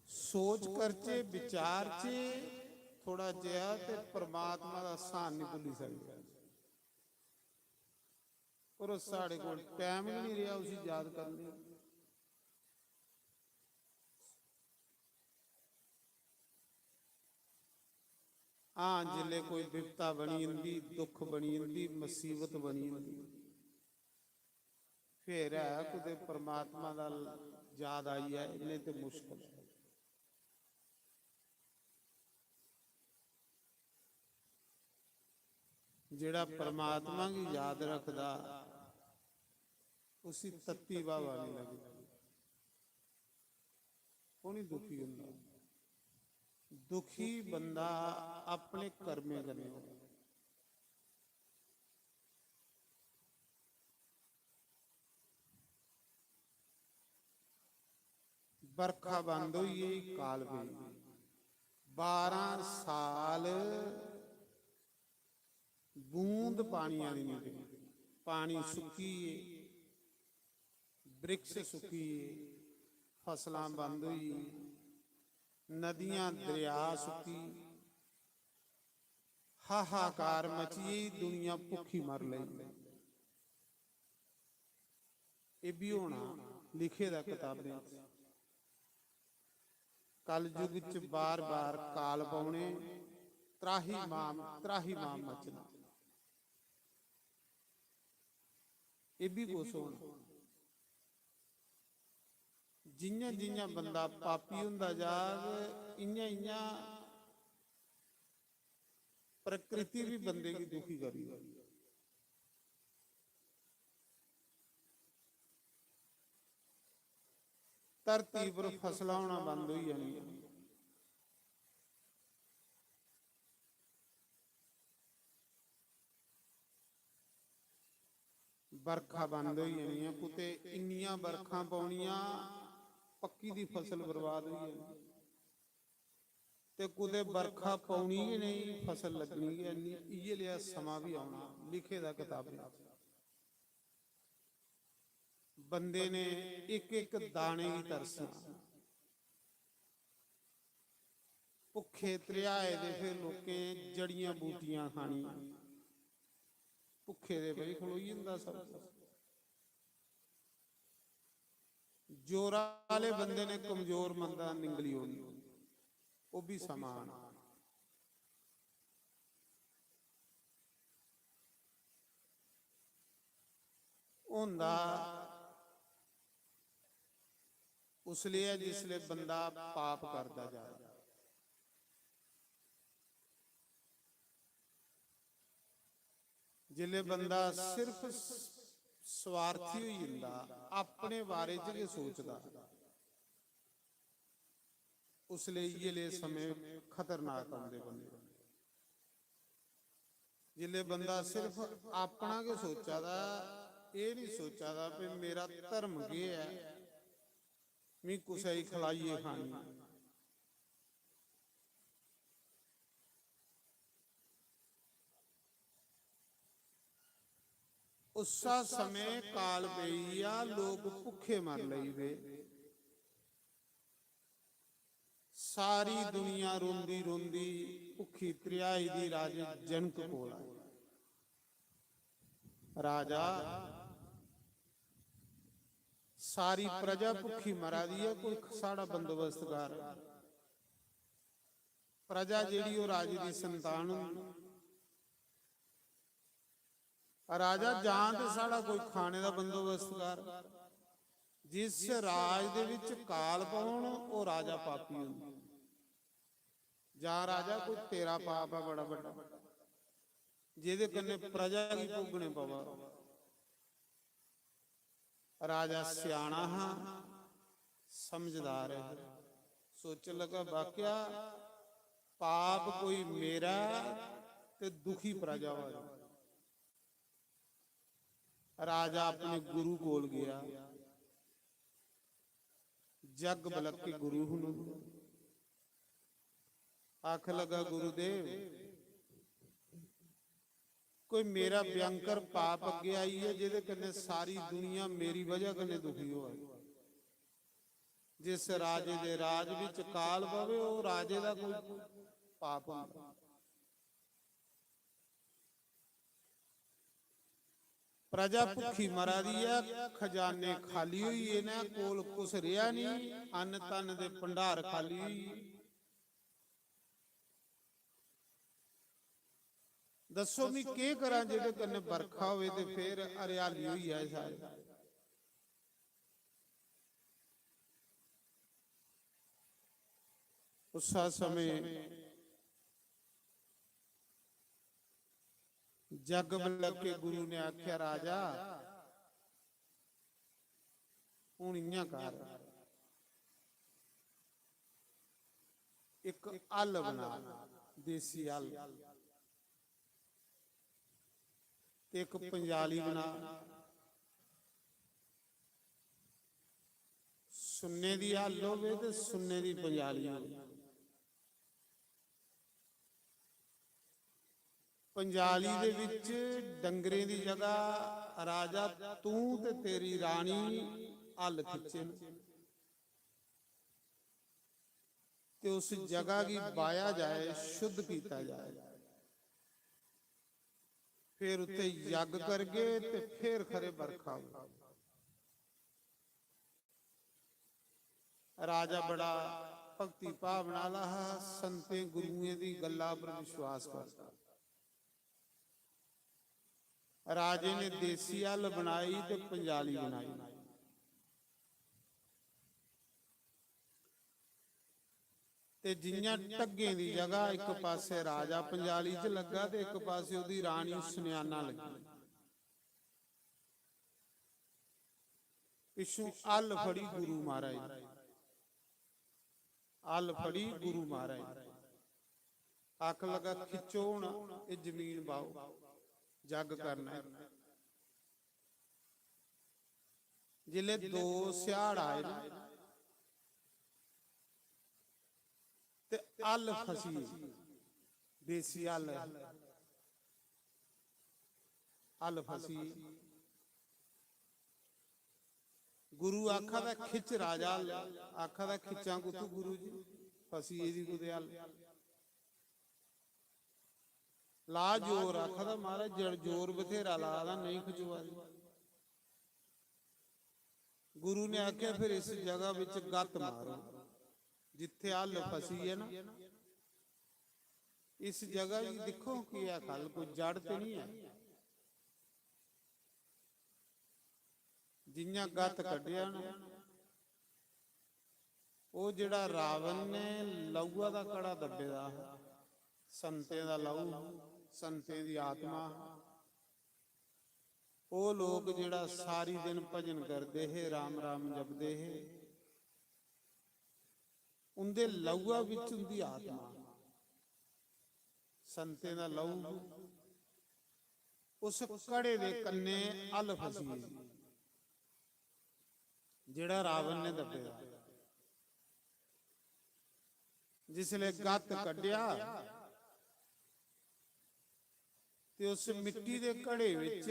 सोच करचे, विचारचे थोड़ा जेहा, ते परमात्मा दा स्थान नहीं भुल्ली सकदे। पर ओह् साढ़े कोल टैम गै नहीं रेहा उसी याद करने दा। हां, जिसलै कोई बिपता बनी जंदी, दुख बनी जंदी, मुसीबत बनी जंदी, फिर ऐ कुतै परमात्मा दा याद आई जाए, नेईं ते मुश्कल ऐ। जेह्ड़ा परमात्मा गी याद रखदा, उसी तत्ती ब्हावा नेईं लगदी। ओह् निं दुखी होंदा। दुखी बंदा अपने कर्में कन्नै होंदा। बरखा बंद होई गेई, काल पेई। बारां साल बूंद पानी आह्ली निं पेई। पानी सुक्की गे, वृक्ष सुक्की गे, फसलां बंद होई गेई, नदियां, दरिया सुक्की, हाहाकार मची गेई, दुनिया भुक्खी मर लेई। एह् बी होना लिखे दा कताबें च। कलयुग च बार-बार काल पौने, त्राही माम, त्राही माम मचना। एह् बी कुछ होना। जि'यां-जि'यां बंदा पापी होंदा जाग, इ'यां-इ'यां प्रकृति बी बंदे गी दुखी करी ओड़दी। धरती पर फसलां होना बंद होई जानियां। बरखा बंद होई जानी ऐ, कुतै इन्नियां बरखां पौनियां, पक्की दी फसल बर्बाद होई जानी, ते कुतै बरखा पौनी गै नेईं, फसल लग्गनी गै नेईं। इ'यै लेआ समां बी औना, लिखे दा कताबें च। बंदे ने इक इक दाने गी तरसना। भुक्खे त्रेहाए दे फिर लोकें जड़ियां बूटियां खानियां। भुक्खे दे भाई खलोई जंदा सब कुछ। जोरा आह्ले बंदे ने कमजोर बंदा निंगली ओड़नी, ओह् बी समान। होंदा उसलै ऐ जिसलै बंदा पाप करदा जा। जिसलै बंदा सिर्फ स-, स्वार्थी होई जंदा, अपने बारे च गै सोचदा, उसलै इ'यै ले समें खतरनाक औंदे बंदे। जिसलै बंदा सिर्फ अपना गै सोचा दा, एह् निं सोचा दा भई मेरा धर्म केह् ऐ, मी कुसै गी खलाइयै खानी। उस्सा समें काल पेई गेआ, लोक भुक्खे मर लगी पे। सारी दुनिया रोंदी रोंदी भुक्खी त्रिहाई दी राजे जनक कोल आई। राजा, सारी प्रजा भुक्खी मरा दी ऐ, कोई साढ़ा बंदोबस्त कर। प्रजा जेह्ड़ी ओह् राजे दी संतान होंदी। राजा, जां ते साढ़ा कोई खाने दा बंदोबस्त कर। जिस राज दे विच काल पौन, ओह् राजा पापी होंदा। जां राजा, कोई तेरा पाप ऐ बड़ा बड्डा, जेह्दे कन्नै प्रजा गी भोगने पवा। राजा स्याना हा, समझदार ऐ, सोचन लगा, वाकया पाप कोई मेरा ऐ ते दुखी प्रजा होआ दी। राजा अपने गुरु कोल गया, जग बलक के गुरु हूं। आखन लगा, "गुरुदेव, कोई मेरा भयंकर पाप अग्गें आई ऐ, जेह्दे कन्नै सारी दुनिया मेरी बजह कन्नै दुखी होआ दी। जिस राजे दे राज बिच काल पवे, ओह् राजे दा कोई पाप होंदा। प्रजा भुक्खी मरा दी ऐ, खजाने खाली होई गे न, कोल कुछ रेहा नहीं, अन्न धन दे भंडार खाली होई गे। दस्सो, मी केह् करां जेह्दे कन्नै बरखा होवे ते फिर हरियाली होई जाए सारे।" उस्सै समें जग बलके गुरु ने आखेआ, "राजा, हुन इ'यां कर, इक हल बना, देसी हल, ते इक पंजाली बना। सुन्ने दी हल होवे ते सुन्ने दी पंजाली होवे। पंजाली दे विच डंगरें दी जगह राजा तू ते तेरी रानी हल खिच्चे न, ते उस जगह गी बाया जाए, शुद्ध कीता जाए, फिर उत्थे यज्ञ करगे ते फिर खरे बरखा होवे।" राजा बड़ा भक्ति भावना आह्ला हा, संतें गुरुएं दी गल्ला पर विश्वास करदा। राजे ने देसी हल बनाई ते पंजाली बनाई। ते जि'यां ढग्गें दी जगह इक पासे राजा पंजाली च लग्गा ते इक पासे ओह्दी रानी सुनैना लग्गी। पिच्छों हल फड़ी गुरु महाराज, हल फड़ी गुरु महाराज, आखन लगा, "खिच्चो हुन, एह् जमीन बाहो, जग करना ऐ।" जिसलै दो सियाड़ आए ना, ते हल फसी गेई, देसी हल, हल फसी गेई। गुरु आखा दा, "खिच्च राजा हल।" आखा दा, "खिच्चां कुत्थू गुरु जी, फसी गेदी कुतै हल।" ला जोर, आखा दा, "महाराज, जड़ जोर बथेरा ला दा, नेईं खचोआ दी।" गुरु ने आखेआ, "फिर इस जगह बिच गत्त मारो, जित्थे हल फसी ऐ ना, इस जगह गी दिक्खो, केह् ऐ खल, कोई जड़ ते नहीं ऐ।" जि'यां गत्त कड्ढेआ ना, ओह् जेह्ड़ा रावण ने लहूआ दा घड़ा दब्बे दा हा, संतें दा लहू, संतें दी आत्मा हा, ओह् लोक जेह्ड़ा सारी दिन भजन करदे हे, राम राम जपदे हे, उं'दे लहूआ बिच उं'दी आत्मा, संतें दा लहू, उस घड़े दे कन्नै हल फसी गेई, जेह्ड़ा रावण ने दब्बे दा। जिसलै गत्त कड्ढेआ ते उस मिट्टी दे घड़े विच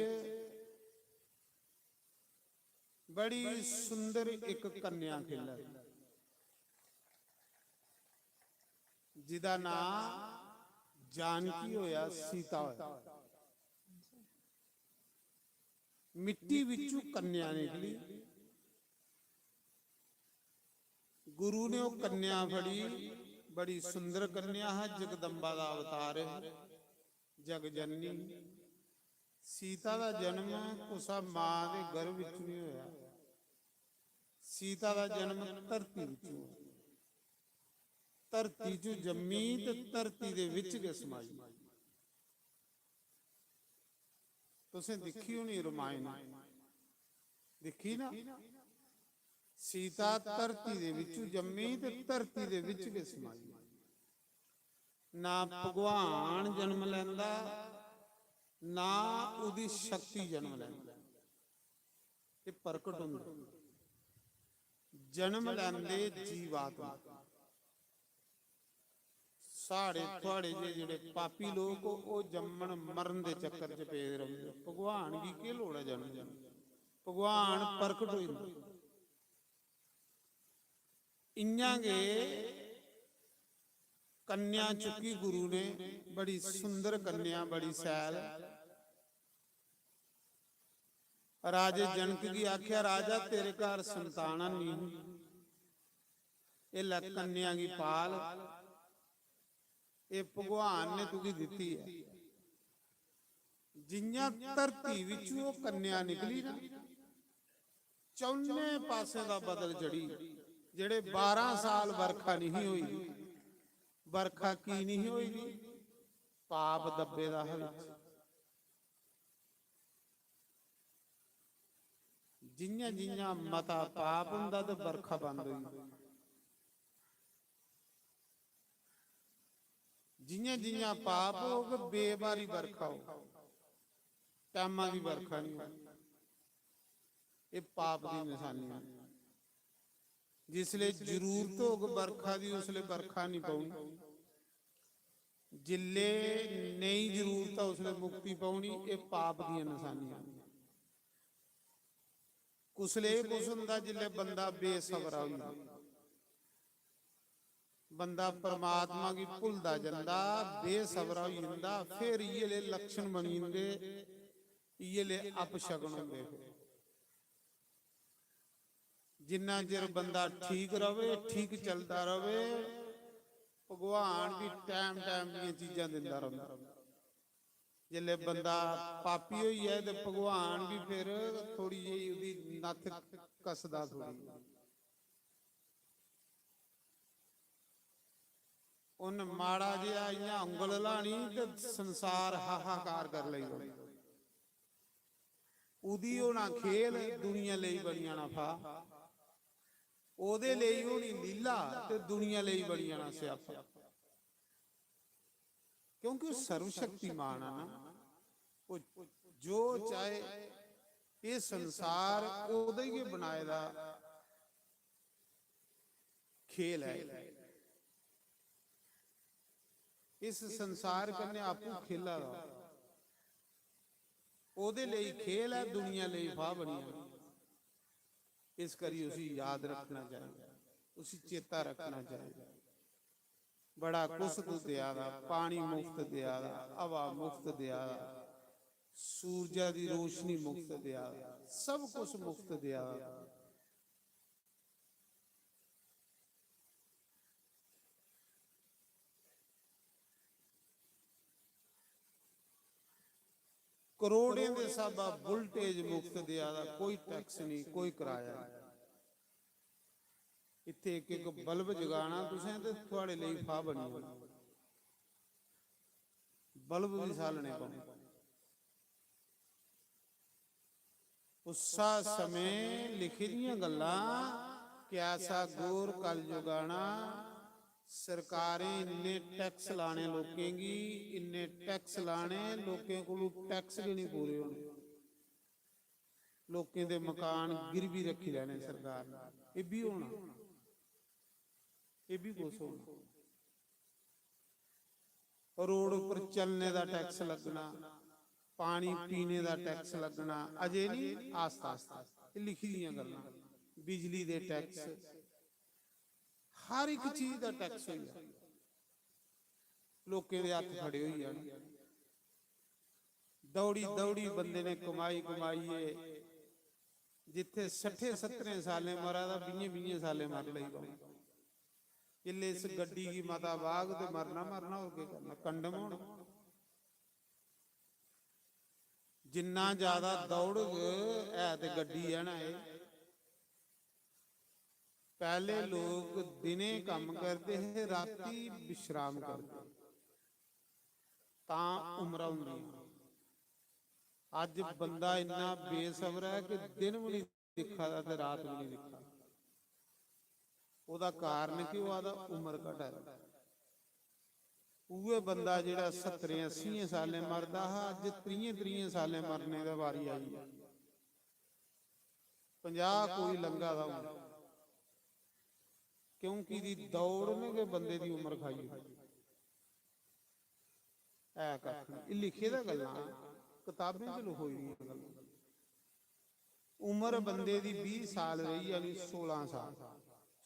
बड़ी सुंदर इक कन्या खिल्लर, जिदा नां जानकी होया, सीता होया। मिट्टी विचू कन्या निकली। गुरु ने ओह् कन्या फड़ी, बड़ी सुंदर कन्या हा, जगदम्बा दा अवतार है, जग जननी। सीता दा जन्म कुसा मां दे गर्भ विच नहीं होया। सीता दा जन्म धरती विच होया। धरती चू जम्मी ते धरती दे विच गै समाई। तुसें दिक्खी होनी रमायण, दिक्खी ना? सीता धरती दे विचू जम्मी ते धरती दे विच गै समाई। ना भगवान जन्म लैंदा, ना ओह्दी शक्ति जन्म लैंदी। एह् प्रकट होंदी। जन्म लैंदे जीवात्मा। साढ़े थुआड़े जे जेह्ड़े पापी लोक, ओह् जम्मन मरन दे चक्कर च पेदे रौंह्दे। भगवान गी केह् लोड़ ऐ जन्म? भगवान प्रकट होई जंदा। इ'यां गै कन्या चुक्की गुरु ने, बड़ी सुंदर कन्या, बड़ी सैल। राजे जनक गी आखेआ, "राजा, तेरे घर संतान नेईं ही, एह् लै कन्या गी पाल, एह् भगवान ने तुगी दित्ती ऐ।" जि'यां धरती बिच्चों ओह् कन्या निकली ना, चौने पासें दा बदल चढ़ी। जेह्ड़े बारां साल बरखा नहीं होई, बरखा की नहीं होई? पाप दब्बे दा हा बिच। जि'यां जि'यां मता पाप हुंदा ते बरखा बंद होई जंदी। जि'यां जि'यां पाप होग, बेबारी बरखा होग, टैमा दी बरखा नहीं होग। एह् पाप दी नशानी ऐ। जिसले जरूरत होग बरखा दी, उसले बरखा नहीं पौनी। जिल्ले नेईं जरूरत ऐ, उसले मुक्ति पौनी। एह् पाप दियां नशानियां। कुसले एह् कुछ हुंदा, जिल्ले बंदा बेसबरा होई जंदा, बंदा परमात्मा गी भुलदा जंदा, बेसबरा होई जंदा, फिर इ'यै ले लक्षण बनी जंदे, इ'यै ले अपशगन होंदे। फिर जिन्ना चिर बंदा ठीक रवे, ठीक चलदा रवे, भगवान भी टैम टैम दियां चीजां दिंदा रौंह्दा। जिसलै बंदा पापी होई जाए ते भगवान भी फिर थोड़ी जेही ओह्दी नत्थ कसदा थोड़ी। उन्न माड़ा जेहा इ'यां उंगल लानी ते संसार हाहाकार कर लेई पौंदा। उदी होना खेल, दुनिया लेई बनी जाना फा। ओदे लेई होनी लीला ते दुनिया लेई बनी जाना स्यापा। क्योंकि ओह् सर्वशक्तिमान ऐ ना, ओह् जो चाहे, एह् संसार ओह्दे गै बनाए दा खेल ऐ। इस संसार कन्नै आपूं खेला दा, ओह्दे लेई खेल ऐ, दुनिया लेई फाह् बनी जाना। इस करी उसी याद रखना चाहिदा, उसी चेता रखना चाहिदा। बड़ा कुछ तू देआ दा, पानी मुफ्त देआ दा, हवा मुफ्त देआ दा, सूरजा दी रोशनी मुफ्त देआ दा, सब कुछ मुफ्त देआ दा। करोड़ें दे स्हाबा voltage मुफ्त देआ दा, कोई टैक्स नहीं, कोई कराया नहीं। इत्थे इक इक बल्ब जगाना तुसें ते थुआड़े लेई फाह् बनी जाना। बल्ब भी सालने पौने। उस्सा समें लिखी दियां गल्लां, कैसा घोर कलयुग आना, सरकारें इन्ने टैक्स लाने लोकें गी, इन्ने टैक्स लाने, लोकें कोलू टैक्स गै नहीं पूरे होने। लोकें दे मकान गिरवी रखी लैने सरकार ने। एह् बी होना, एह् बी कुछ होना। रोड उप्पर चलने दा टैक्स लग्गना, पानी पीने दा टैक्स लग्गना, अजे नहीं, आस्ता आस्ता। एह् लिखी दियां गल्लां। बिजली दे टैक्स, हर इक चीज दा टैक्स होई जा। लोकें दे हत्थ खड़े होई जाने। दौड़ी दौड़ी बंदे ने कमाई कमाइयै जित्थे सट्ठे सत्तरें सालें मरा दा, बीहें बीहें सालें मर लेई पौना। जिसले इस गड्डी गी मता बाग ते मरना मरना, होर केह् करना, कंडम होना। जिन्ना ज्यादा दौड़ग, है ते गड्डी ऐ ना एह्। पैह्ले लोक दिनें कम्म करदे हे, रातीं विश्राम करदे, तां उमरां होंदियां। अज्ज बंदा इन्ना बेसबरा ऐ कि दिन बी निं दिक्खा दा ते रात बी निं दिक्खा दा। ओह्दा कारण केह् होआ दा? उमर घटा दी। उ'ऐ बंदा जेह्ड़ा सत्तरें अस्सियें सालें मरदा हा, अज्ज त्रीहें त्रीहें सालें मरने दी बारी आई ऐ। पंजाह् कोई लंघा दा हून, क्योंकि दी दौड़ ने गै बंदे दी उमर खाई ओड़ी। ऐ कक्ख निं। एह् लिखे दा गल्लां, कताबें च लखोई दियां गल्लां। उम्र बंदे दी बीह् साल रेही जानी, सोलां साल,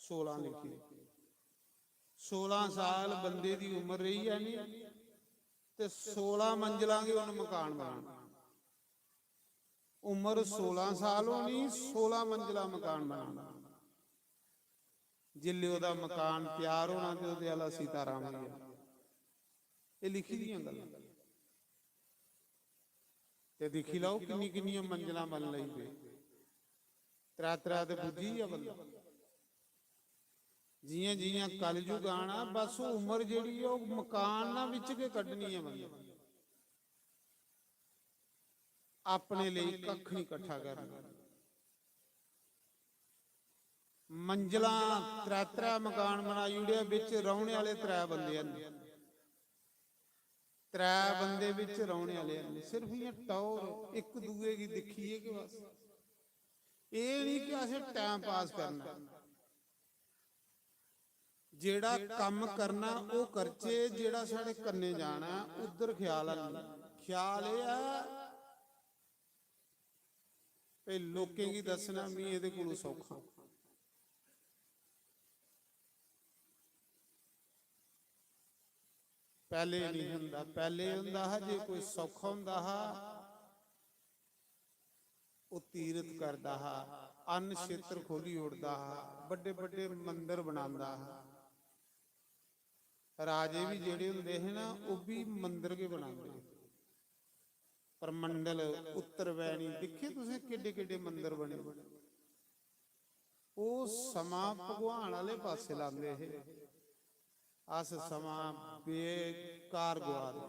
सोलां लिखी दी। सोलां साल बंदे दी उम्र रेही जानी ते सोलां मंजलां गै उन्न मकान बनाना। उम्र सोलां साल होनी, सोलां मंजला मकान बनाना। जिसलै ओह्दा मकान त्यार होना ते ओह्दे आह्ला सीताराम होई जाना। एह् लिखी दियां गल्लां। ते दिक्खी लैओ किन्नी किन्नियां मंजलां बन लगी पे। त्रै त्रै ते पुज्जी गेआ बंदा। जियां जियां कलयुग आना, बस ओह् उम्र जेह्ड़ी ऐ, ओह् मकान ना बिच गै कड्ढनी ऐ बंदे। अपने लेई कक्ख निं कट्ठा करना। मंजलां त्रै त्रै मकान बनाई ओड़े, बिच रौह्ने आह्ले त्रै बंदे हन, त्रै बंदे बिच रौह्ने आह्ले हन। सिर्फ इ'यां टौह्र, इक दूए गी दिक्खियै गै बस। एह् निं कि असें टाइम पास करना। जेह्ड़ा कम्म करना ओह् करचै, जेह्ड़ा साढ़े कन्नै जाना ऐ उद्धर ख्याल ऐ। ख्याल एह् ऐ भई लोकें गी दस्सना मी एह्दे कोलू सौखा। पैह्ले निं होंदा, पैह्ले होंदा हा जे कोई सौखा होंदा हा, ओह् तीरथ करदा हा, अन्न क्षेत्र खोली ओड़दा हा, बड्डे बड्डे मंदर बनांदा हा। राजे बी जेह्ड़े होंदे हे ना, ओह् बी मंदर गै बनांदे हे। परमंडल, उत्तर वैनी, दिक्खे तुसें केड्डे केड्डे मंदर बने। ओह् समां भगवान आह्ले पासै लांदे हे, अस समां बेकार गुआ दे।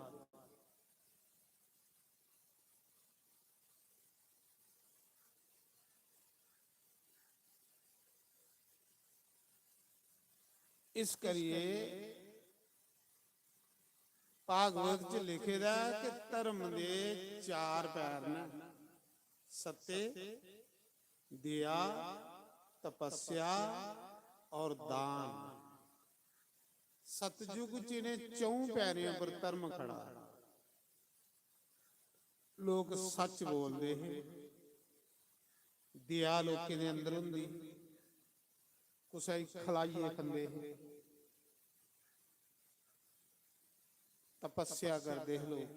इस करियै भागवत च लिखे दा ऐ कि धर्म दे चार पैर न, सत्य, दया, तपस्या और दान। सतयुग च इ'नें चौं पैरें पर धर्म खड़ा ऐ। लोक सच बोलदे हे, दया लोकें दे अंदर होंदी, कुसै गी खलाइयै खंदे हे, तपस्या करदे हे लोक,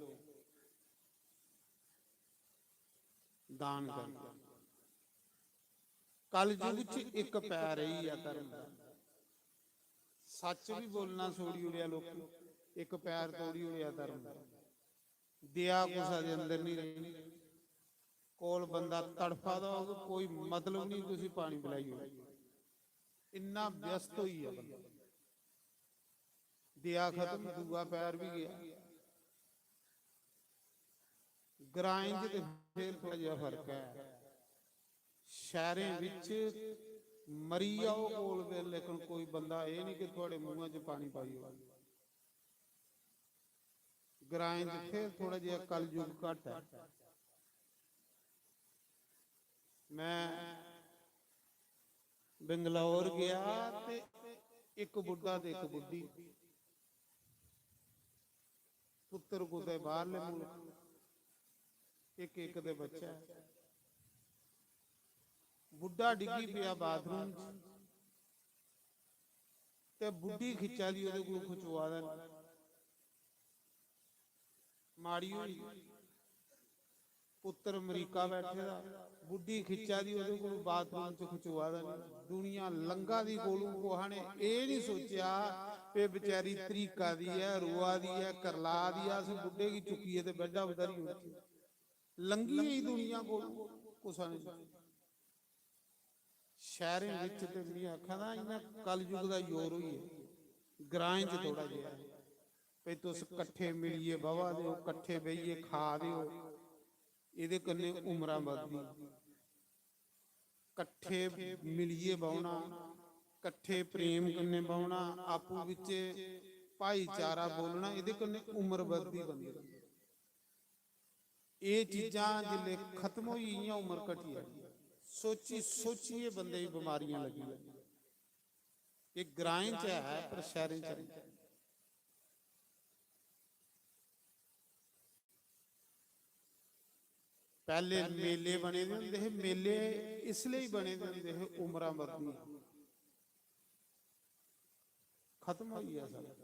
दान करदे। कलयुग च इक पैर रेही गेआ धर्म दा। सच बी बोलना छोड़ी ओड़ेआ लोकें, इक पैर तोड़ी ओड़ेआ धर्म दा। दया कुसै दे अंदर नहीं रेही। कोल बंदा तड़फा दा होग, कोई मतलब नहीं, तुसी पानी पिलाई ओड़ो, इन्ना व्यस्त होई गेआ बंदा। दया खत्म, दूआ पैर भी गया। ग्राएं च ते फिर थोड़ा जेहा फर्क ऐ। शैह्रें बिच मरी जाओ कोल बे, लेकिन कोई बंदा एह् निं कि थुआढ़े मूंहां च पानी पाई ओड़े। ग्राएं च फिर थोड़ा जेहा कलयुग घट्ट ऐ। मैं बेंगलौर गया ते इक बुड्ढा ते इक बुड्ढी, पुत्तर कुतै बाहरले मुल्क, इक इक दे बच्चा ऐ। बुड्ढा डिग्गी पेआ बाथरूम च ते बुड्ढी खिच्चा दी ओह्दे कोल, खचोआ दा निं। माड़ी होई, पुत्तर अमरीका बैठे दा, बुड्ढी खिच्चा दी ओह्दे कोल, बाथरूम च खचोआ दा निं। दुनिया लंघा दी कोलू, कुसै ने एह् निं सोचेआ कि बेचारी त्रीका दी ऐ, रोआ दी ऐ, करला दी ऐ, अस बुड्ढे गी चुक्कियै ते बेड्डा उधरी ओड़चै। लंघी गेई दुनिया कोलू, कुसै ने निं सोचेआ। शैह्रें बिच ते में आखा दा, इ'यां कलयुग दा जोर होई गेआ। ग्राएं च थोड़ा जेहा, भई तुस कट्ठे मिलियै बवा दे ओ, कट्ठे बेहियै खा दे ओ, एह्दे कन्नै उमरां बधदी। कट्ठे मिलियै बौह्ना, कट्ठे प्रेम कन्नै बौह्ना, आपूं बिच्चे भाईचारा बोलना, एह्दे कन्नै उमर बधदी बंदे दी। एह् चीजां जिसलै खत्म होई गेइयां, उमर घटी जानी। सोची सोचियै बंदे गी बमारियां लगी जानियां। एह् ग्राएं च ऐ, पर शैह्रें च नेईं। पैह्ले मेले बने दे होंदे हे। मेले इसलेई बने दे होंदे हे, उमरां बधदियां। खत्म होई गेआ सब।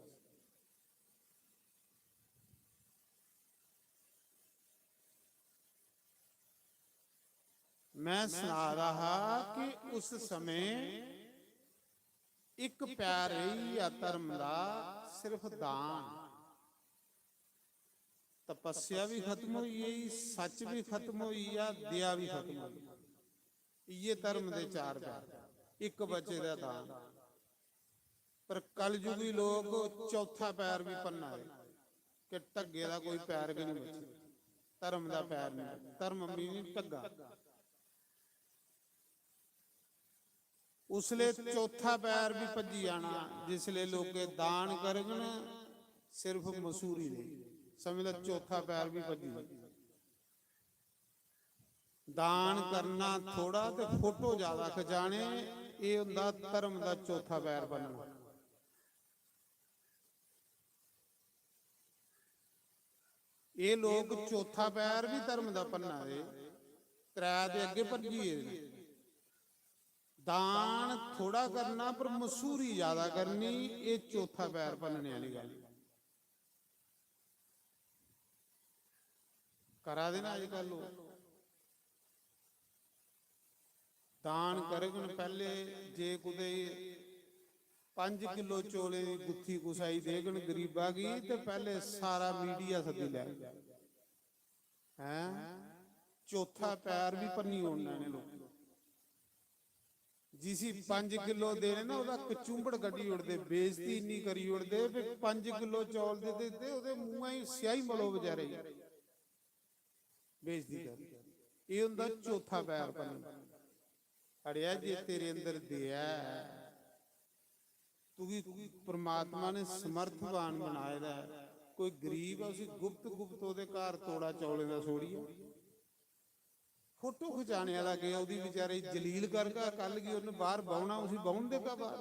मैं सना दा हा कि उस समें इक पैर रेही गेआ धर्म दा, सिर्फ दान। तपस्या भी खत्म होई गेई, सच भी खत्म होई गेआ, दया भी खत्म होई गेई। इये धर्म दे चार पैर, इक बचे दा दान। पर कलयुगी लोक चौथा पैर भी भन्ना दे कि ढग्गे दा कोई पैर गै नहीं बचे, धर्म दा पैर नहीं, धर्म भी नहीं ढग्गा। उसले चौथा पैर भी भज्जी जाना, जिसले लोके दान करगन सिर्फ मसूरी दे, समझ लो चौथा पैर भी भज्जी जाना। दान करना थोड़ा ते फोटो ज्यादा खचाने, एह् होंदा धर्म दा चौथा पैर बनना। एह् लोक चौथा पैर भी धर्म दा भन्ना दे, त्रै दे अग्गे भज्जी गेदे न। दान थोड़ा करना पर मसूरी ज्यादा करनी, एह् चौथा पैर भन्नने आह्ली गल्ल। करा दे ना अजकल लोक। दान करगन पैह्ले, जे कुतै पंज किलो चौलें दी गुत्थी कुसै गी देगन गरीबा गी, ते पैह्ले सारा मीडिया सद्दी लै। हैं, चौथा पैर भी भन्नी ओड़ना इ'नें लोकें। जिसी पंज किलो देने ना, ओह्दा कचुंबड़ कड्ढी ओड़दे, बेइज्जती इन्नी करी ओड़दे, भी पंज किलो चौल दे दित्ते, ओह्दे मुंहै च स्याही मलो बेचारे गी। बेइज्जती कर। एह् होंदा चौथा पैर भनना। अड़ेआ, जे तेरे अंदर दया ऐ, तुगी परमात्मा ने समर्थवान बनाए दा ऐ। कोई गरीब ऐ, उसी गुप्त गुप्त ओह्दे घर तोड़ा चौलें दा छोड़ियै, फोटो खचाने आह्ला गेआ, ओह्दी बेचारे गी जलील करगा, कल गी उन्न बाह्र बौह्ना, उसी बौह्न देगा बाह्र?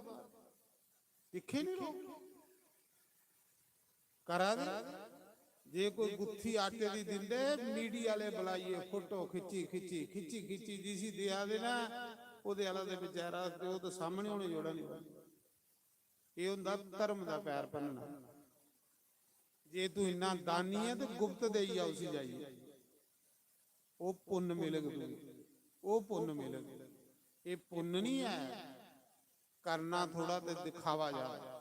दिक्खे निं लोक? करा दे। जे कोई गुत्थी आटे दी दिंदे, मीडिया आह्ले बलाइयै फोटो खिच्ची, खिच्ची, खिच्ची, खिच्ची, जिसी देआ दे ना, ओह्दे आह्ला ते बेचारा, ते ओह् ते सामने होने जोड़ा निं। एह् होंदा धर्म दा पैर भन्नना। जे तूं इन्ना दानी ऐ ते गुप्त देई जा उसी जाइयै, ओह् पुन्न मिलग तुगी, ओह् पुन्न मिलग। एह् पुन्न निं ऐ, करना थोड़ा ते दिखावा ज्यादा।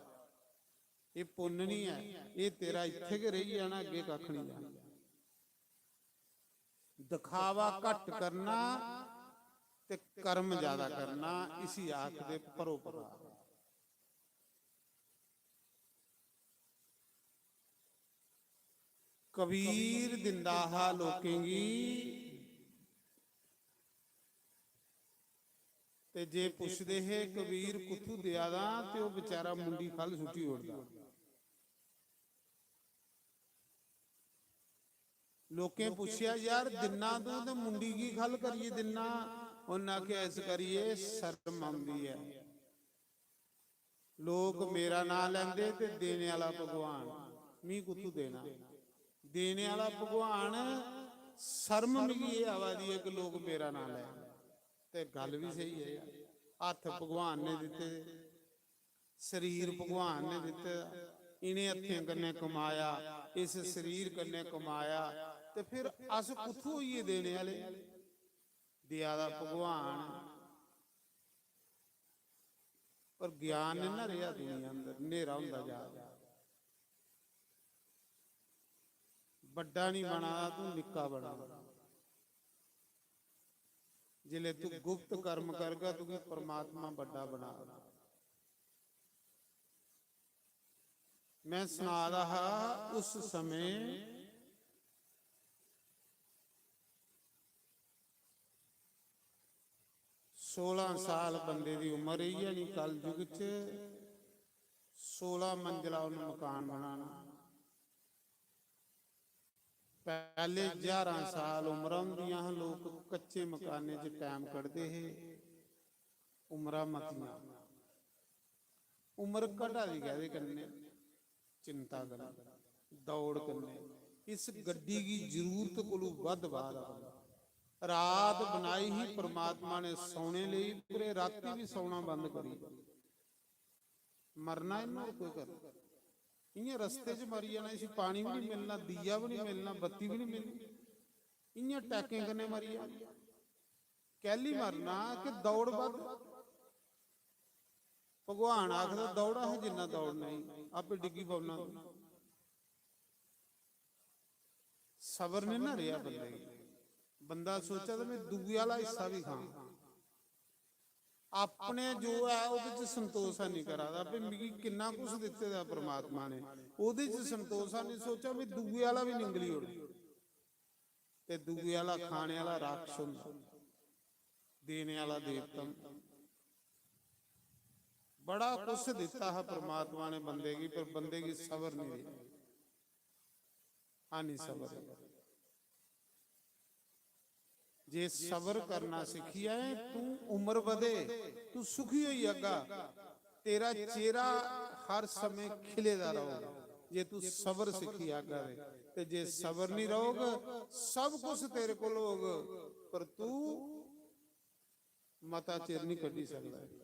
एह् पुन्न निं ऐ, एह् तेरा इत्थै गै रेही जाना, अग्गें कक्ख निं जाना। दिखावा घट्ट करना ते कर्म ज्यादा करना, इसी आखदे परोपकार। कबीर दिंदा हा लोकें गी, ते जे पुछदे हे, "कबीर कुत्थू देआ दा?" ते ओह् बेचारा मुंडी ख'ल्ल सुट्टी ओड़दा। लोकें पुच्छेआ, "यार, दिन्ना तूं ते मुंडी की ख'ल्ल करियै दिन्ना?" उन्न आखेआ, "इस करियै शर्म औंदी ऐ।" लोक मेरा नांऽ लैंदे ते देने आह्ला भगवान, मी कुत्थू देना? देने आह्ला भगवान, शर्म मिगी एह् आवा दी ऐ कि लोक मेरा नांऽ लैन। ते गल्ल बी स्हेई ऐ यार, हत्थ भगवान ने दित्ते दे, शरीर भगवान ने दित्ते दा, इ'नें हत्थें कन्नै कमाया, इस शरीर कन्नै कमाया, ते फिर अस कुत्थू होइये देने आह्ले? देआ दा भगवान। पर ज्ञान निं ना रेहा दुनिया अंदर, न्हेरा होंदा जा दा। बड्डा निं बना दा, तूं निक्का बना दा। जिसलै तूं गुप्त कर्म करगा, तुगी परमात्मा बड्डा बना दा। मैं सना दा हा, उस समें सोलां साल बंदे दी उम्र रेही जानी। कल युग च सोलां मंजला उन्न मकान बनाना। पैह्ले ज्हारां साल उम्रां होंदियां हां, लोक कच्चे मकानें च टैम कड्ढदे हे, उम्रां मतियां। उम्र घटा दी कैह्दे कन्नै? चिंता कन्नै, दौड़ कन्नै। इस गड्डी गी जरूरत कोलू बद्ध बाह् दा बंदा। रात बनाई ही परमात्मा ने सौने लेई, पर एह् रातीं बी सौना बंद करी। मरना इ'यां होर कोई करना। इ'यां रस्ते च मरी जाना, इसी पानी बी निं मिलना, दीया बी निं मिलना, बत्ती बी निं मिलनी, इ'यां टैकें कन्नै मरी जाना। कैह्ली मरना कि दौड़ बद्ध। भगवान आखदा, "दौड़ा है जिन्ना दौड़ना ही, आपे डिग्गी पौना।" सबर निं ना रेहा बंदे गी। बंदा सोचा दा, "में दूए आह्ला हिस्सा बी खां।" अपने जो ऐ, ओह्दे च संतोष है निं करा दा, "भी मिगी किन्ना कुछ दित्ते दा परमात्मा ने।" ओह्दे च संतोष है निं, सोचा, "में दूए आह्ला बी निंगली ओड़ां।" ते दूए आह्ला खाने आह्ला राक्षस होंदा, देने आह्ला देवता होंदा। बड़ा कुछ दित्ता हा परमात्मा ने बंदे गी, पर बंदे गी सबर निं रेहा। हानि सबर। जे सबर करना सिक्खी जाए, तू उम्र बधे, तू सुखी होई जागा, तेरा चेहरा हर समय खिले दा रहोगा। जे तू सबर सिक्खी जागा ते, ते जे सबर नहीं रहोग, सब कुछ तेरे कोल होग, पर तू मता चिर नहीं कड्ढी सकदा।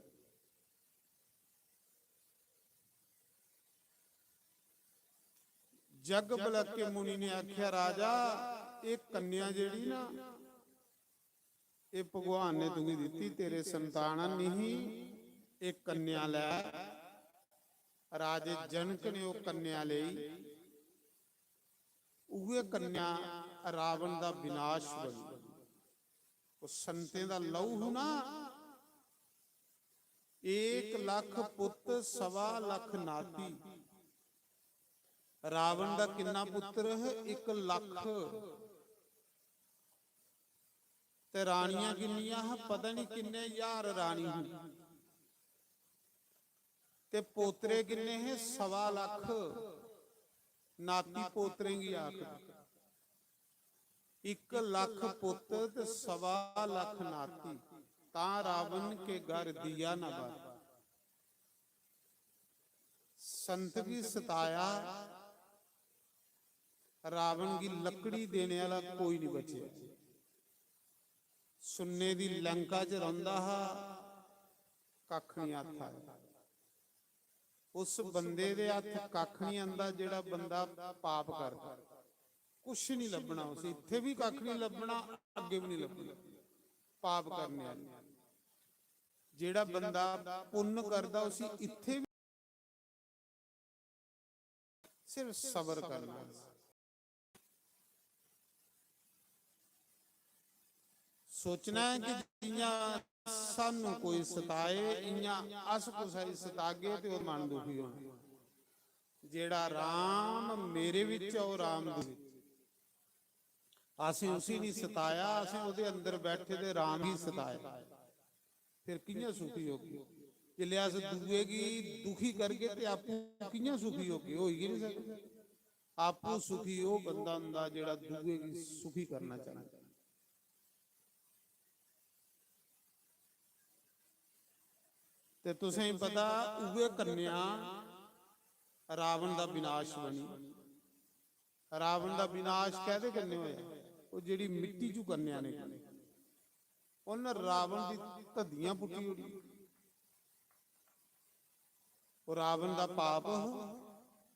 जग बलक के मुनि ने आख्या, "राजा, ये कन्या जेड़ी ना, ये भगवान ने तुगी दिती, तेरे संतान नहीं, ये कन्या लै।" राजे जनक ने वो कन्या लेई, उए कन्या रावण दा विनाश बनी। वो संतें दा लहू हूं ना, एक लख पुत, सवा लख नाती। रावण दा किन्ना पुत्र है? एक लख। ते रानियां किन्नियां हा? पता नहीं किन्ने हजार रानी ही। ते पोतरे किन्ने हे? सवा लख। नाती पोतरें गी आखदे। इक लख पुत ते सवा लख नाती, तां रावण के घर दिया न बर। संत गी सताया, रावण गी लकड़ी देने आह्ला कोई नहीं बचेआ। सुन्ने दी लंका च रौंह्दा हा, कक्ख नहीं हत्थ आया। उस बंदे दे हत्थ कक्ख नहीं आंदा जेह्ड़ा बंदा पाप करदा। कुछ नहीं लब्भना उसी, इत्थै भी कक्ख नहीं लब्भना, अग्गें भी नहीं लब्भना। पाप करने आह्ले, जेह्ड़ा बंदा पुन्न करदा, उसी इत्थै भी सिर्फ सबर करना। सोचना है कि जियां सानू कोई सताए, इयां अस कुसै गी सतागे ते ओह् मन दुखी होना। जेह्ड़ा राम मेरे विच ऐ, ओह् राम दे विच। असें उसी नहीं सताया, असें ओह्दे अंदर बैठे दे राम गी सताया। फिर कियां सुखी होगे? जिसलै अस दूए गी दुखी करगे ते आपूं कियां सुखी होगे? होई गै नहीं सकदा। आपूं सुखी ओह् बंदा होंदा जेह्ड़ा दूए गी सुखी करना चांह्दा। ते तुसें गी पता, उ'ऐ कन्या रावण दा विनाश बनी। रावण दा विनाश कैह्दे कन्नै होया? ओह् जेह्ड़ी मिट्टी चू कन्या निकली, उन्न रावण दी धद्दियां पुट्टी ओड़ी। ओह् रावण दा पाप हा।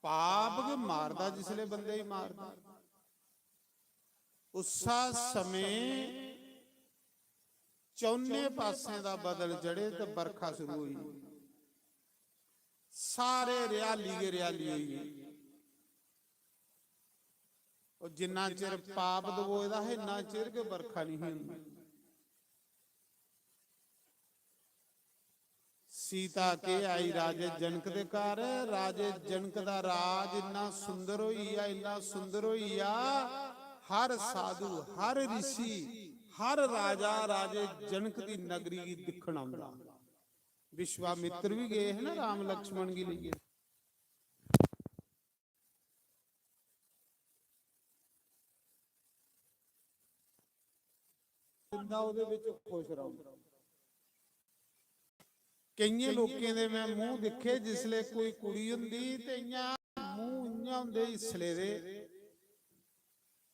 पाप गै मारदा, जिसलै बंदे गी मारदा। उस्सा समें चौने पासें दा बदल चढ़े ते बरखा शुरू होई। सारे रिहाली गै रिहाली होई गेई। ओह् जिन्ना चिर पाप दबोए दा हा, इन्ना चिर गै बरखा नहीं ही होंदी। सीता के आई राजे जनक दे घर। राजे जनक दा राज इन्ना सुंदर होई गेआ, इन्ना सुंदर होई गेआ। हर साधु, हर ऋषि, हर राजा राजे जनक दी नगरी गी दिक्खन औंदा। विश्वामित्र भी गए हे ना राम लक्ष्मण गी लेइयै। जिंदा ओह्दे बिच खुश रौह्ना। केइयें लोकें दे में मूंह दिक्खे, जिसलै कोई कुड़ी होंदी ते इ'यां मूंह इ'यां होंदे इसले दे,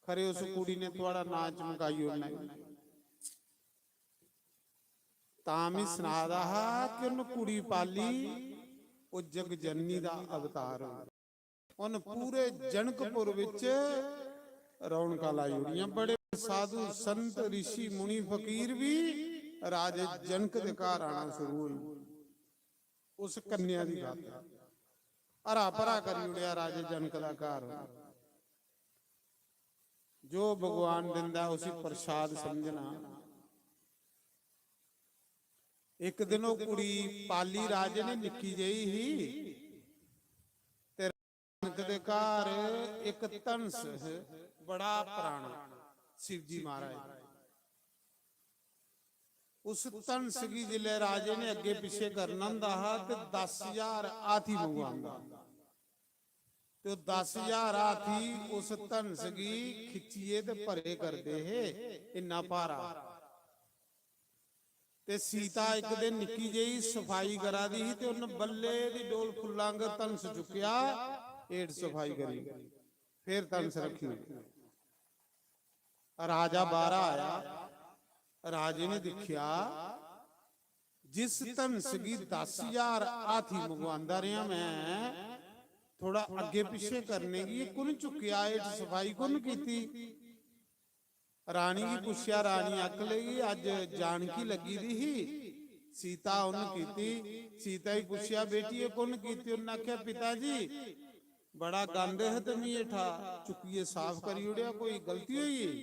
खरे उस कुड़ी ने थुआढ़ा नांऽ चमकाई ओड़ना। तां मी सना दा हा कि उन्न कुड़ी पाली, ओह् जग जननी दा अवतार होई। उन्न पूरे जनकपुर विच रौनकां लाई ओड़ियां। बड़े साधु, संत, ऋषि, मुनि, फकीर भी राजे जनक दे घर आना शुरू होई उस कन्या दी खातर। हरा भरा करी ओड़ेआ राजे जनक दा घर। जो भगवान दिंदा, उसी प्रसाद समझना। इक दिन ओह् कुड़ी पाली राजे ने निक्की जेही ही, ते राजे दे घर इक धनस बड़ा पराना, शिवजी महाराज। उस धनस गी जिसलै राजे ने अग्गे पिच्छे करना होंदा हा, ते दस हजार हाथी मंगवांदा। ते ओह् दस हजार हाथी उस धनस गी खिच्चियै ते भरे करदे हे, इन्ना भारा। ते सीता इक दिन निक्की जेही सफाई करा दी ही, ते उन्न बल्ले दी डोल फुल्लां आंगर धनस चुक्केआ, हेठ सफाई करी, फिर धनस रक्खी। राजा बाहरा आया, राजे ने दिक्खेआ, जिस धनस गी दस हजार हाथी मंगवांदा रेहा मैं, थोड़ा अग्गे पिच्छे करने गी कु'न चुक्केआ, हेठ सफाई कु'न कीती? रानी गी पुच्छेआ, रानी आखन लगी, "अज्ज जानकी लग्गी दी ही, सीता उन्न कीती।" सीता गी पुच्छेआ, "बेटी, एह् कु'न कीती?" उन्न आखेआ, "पिता जी, बड़ा गंद हा ते मी हेठा चुक्कियै साफ करी ओड़ेआ, कोई गलती होई गेई?"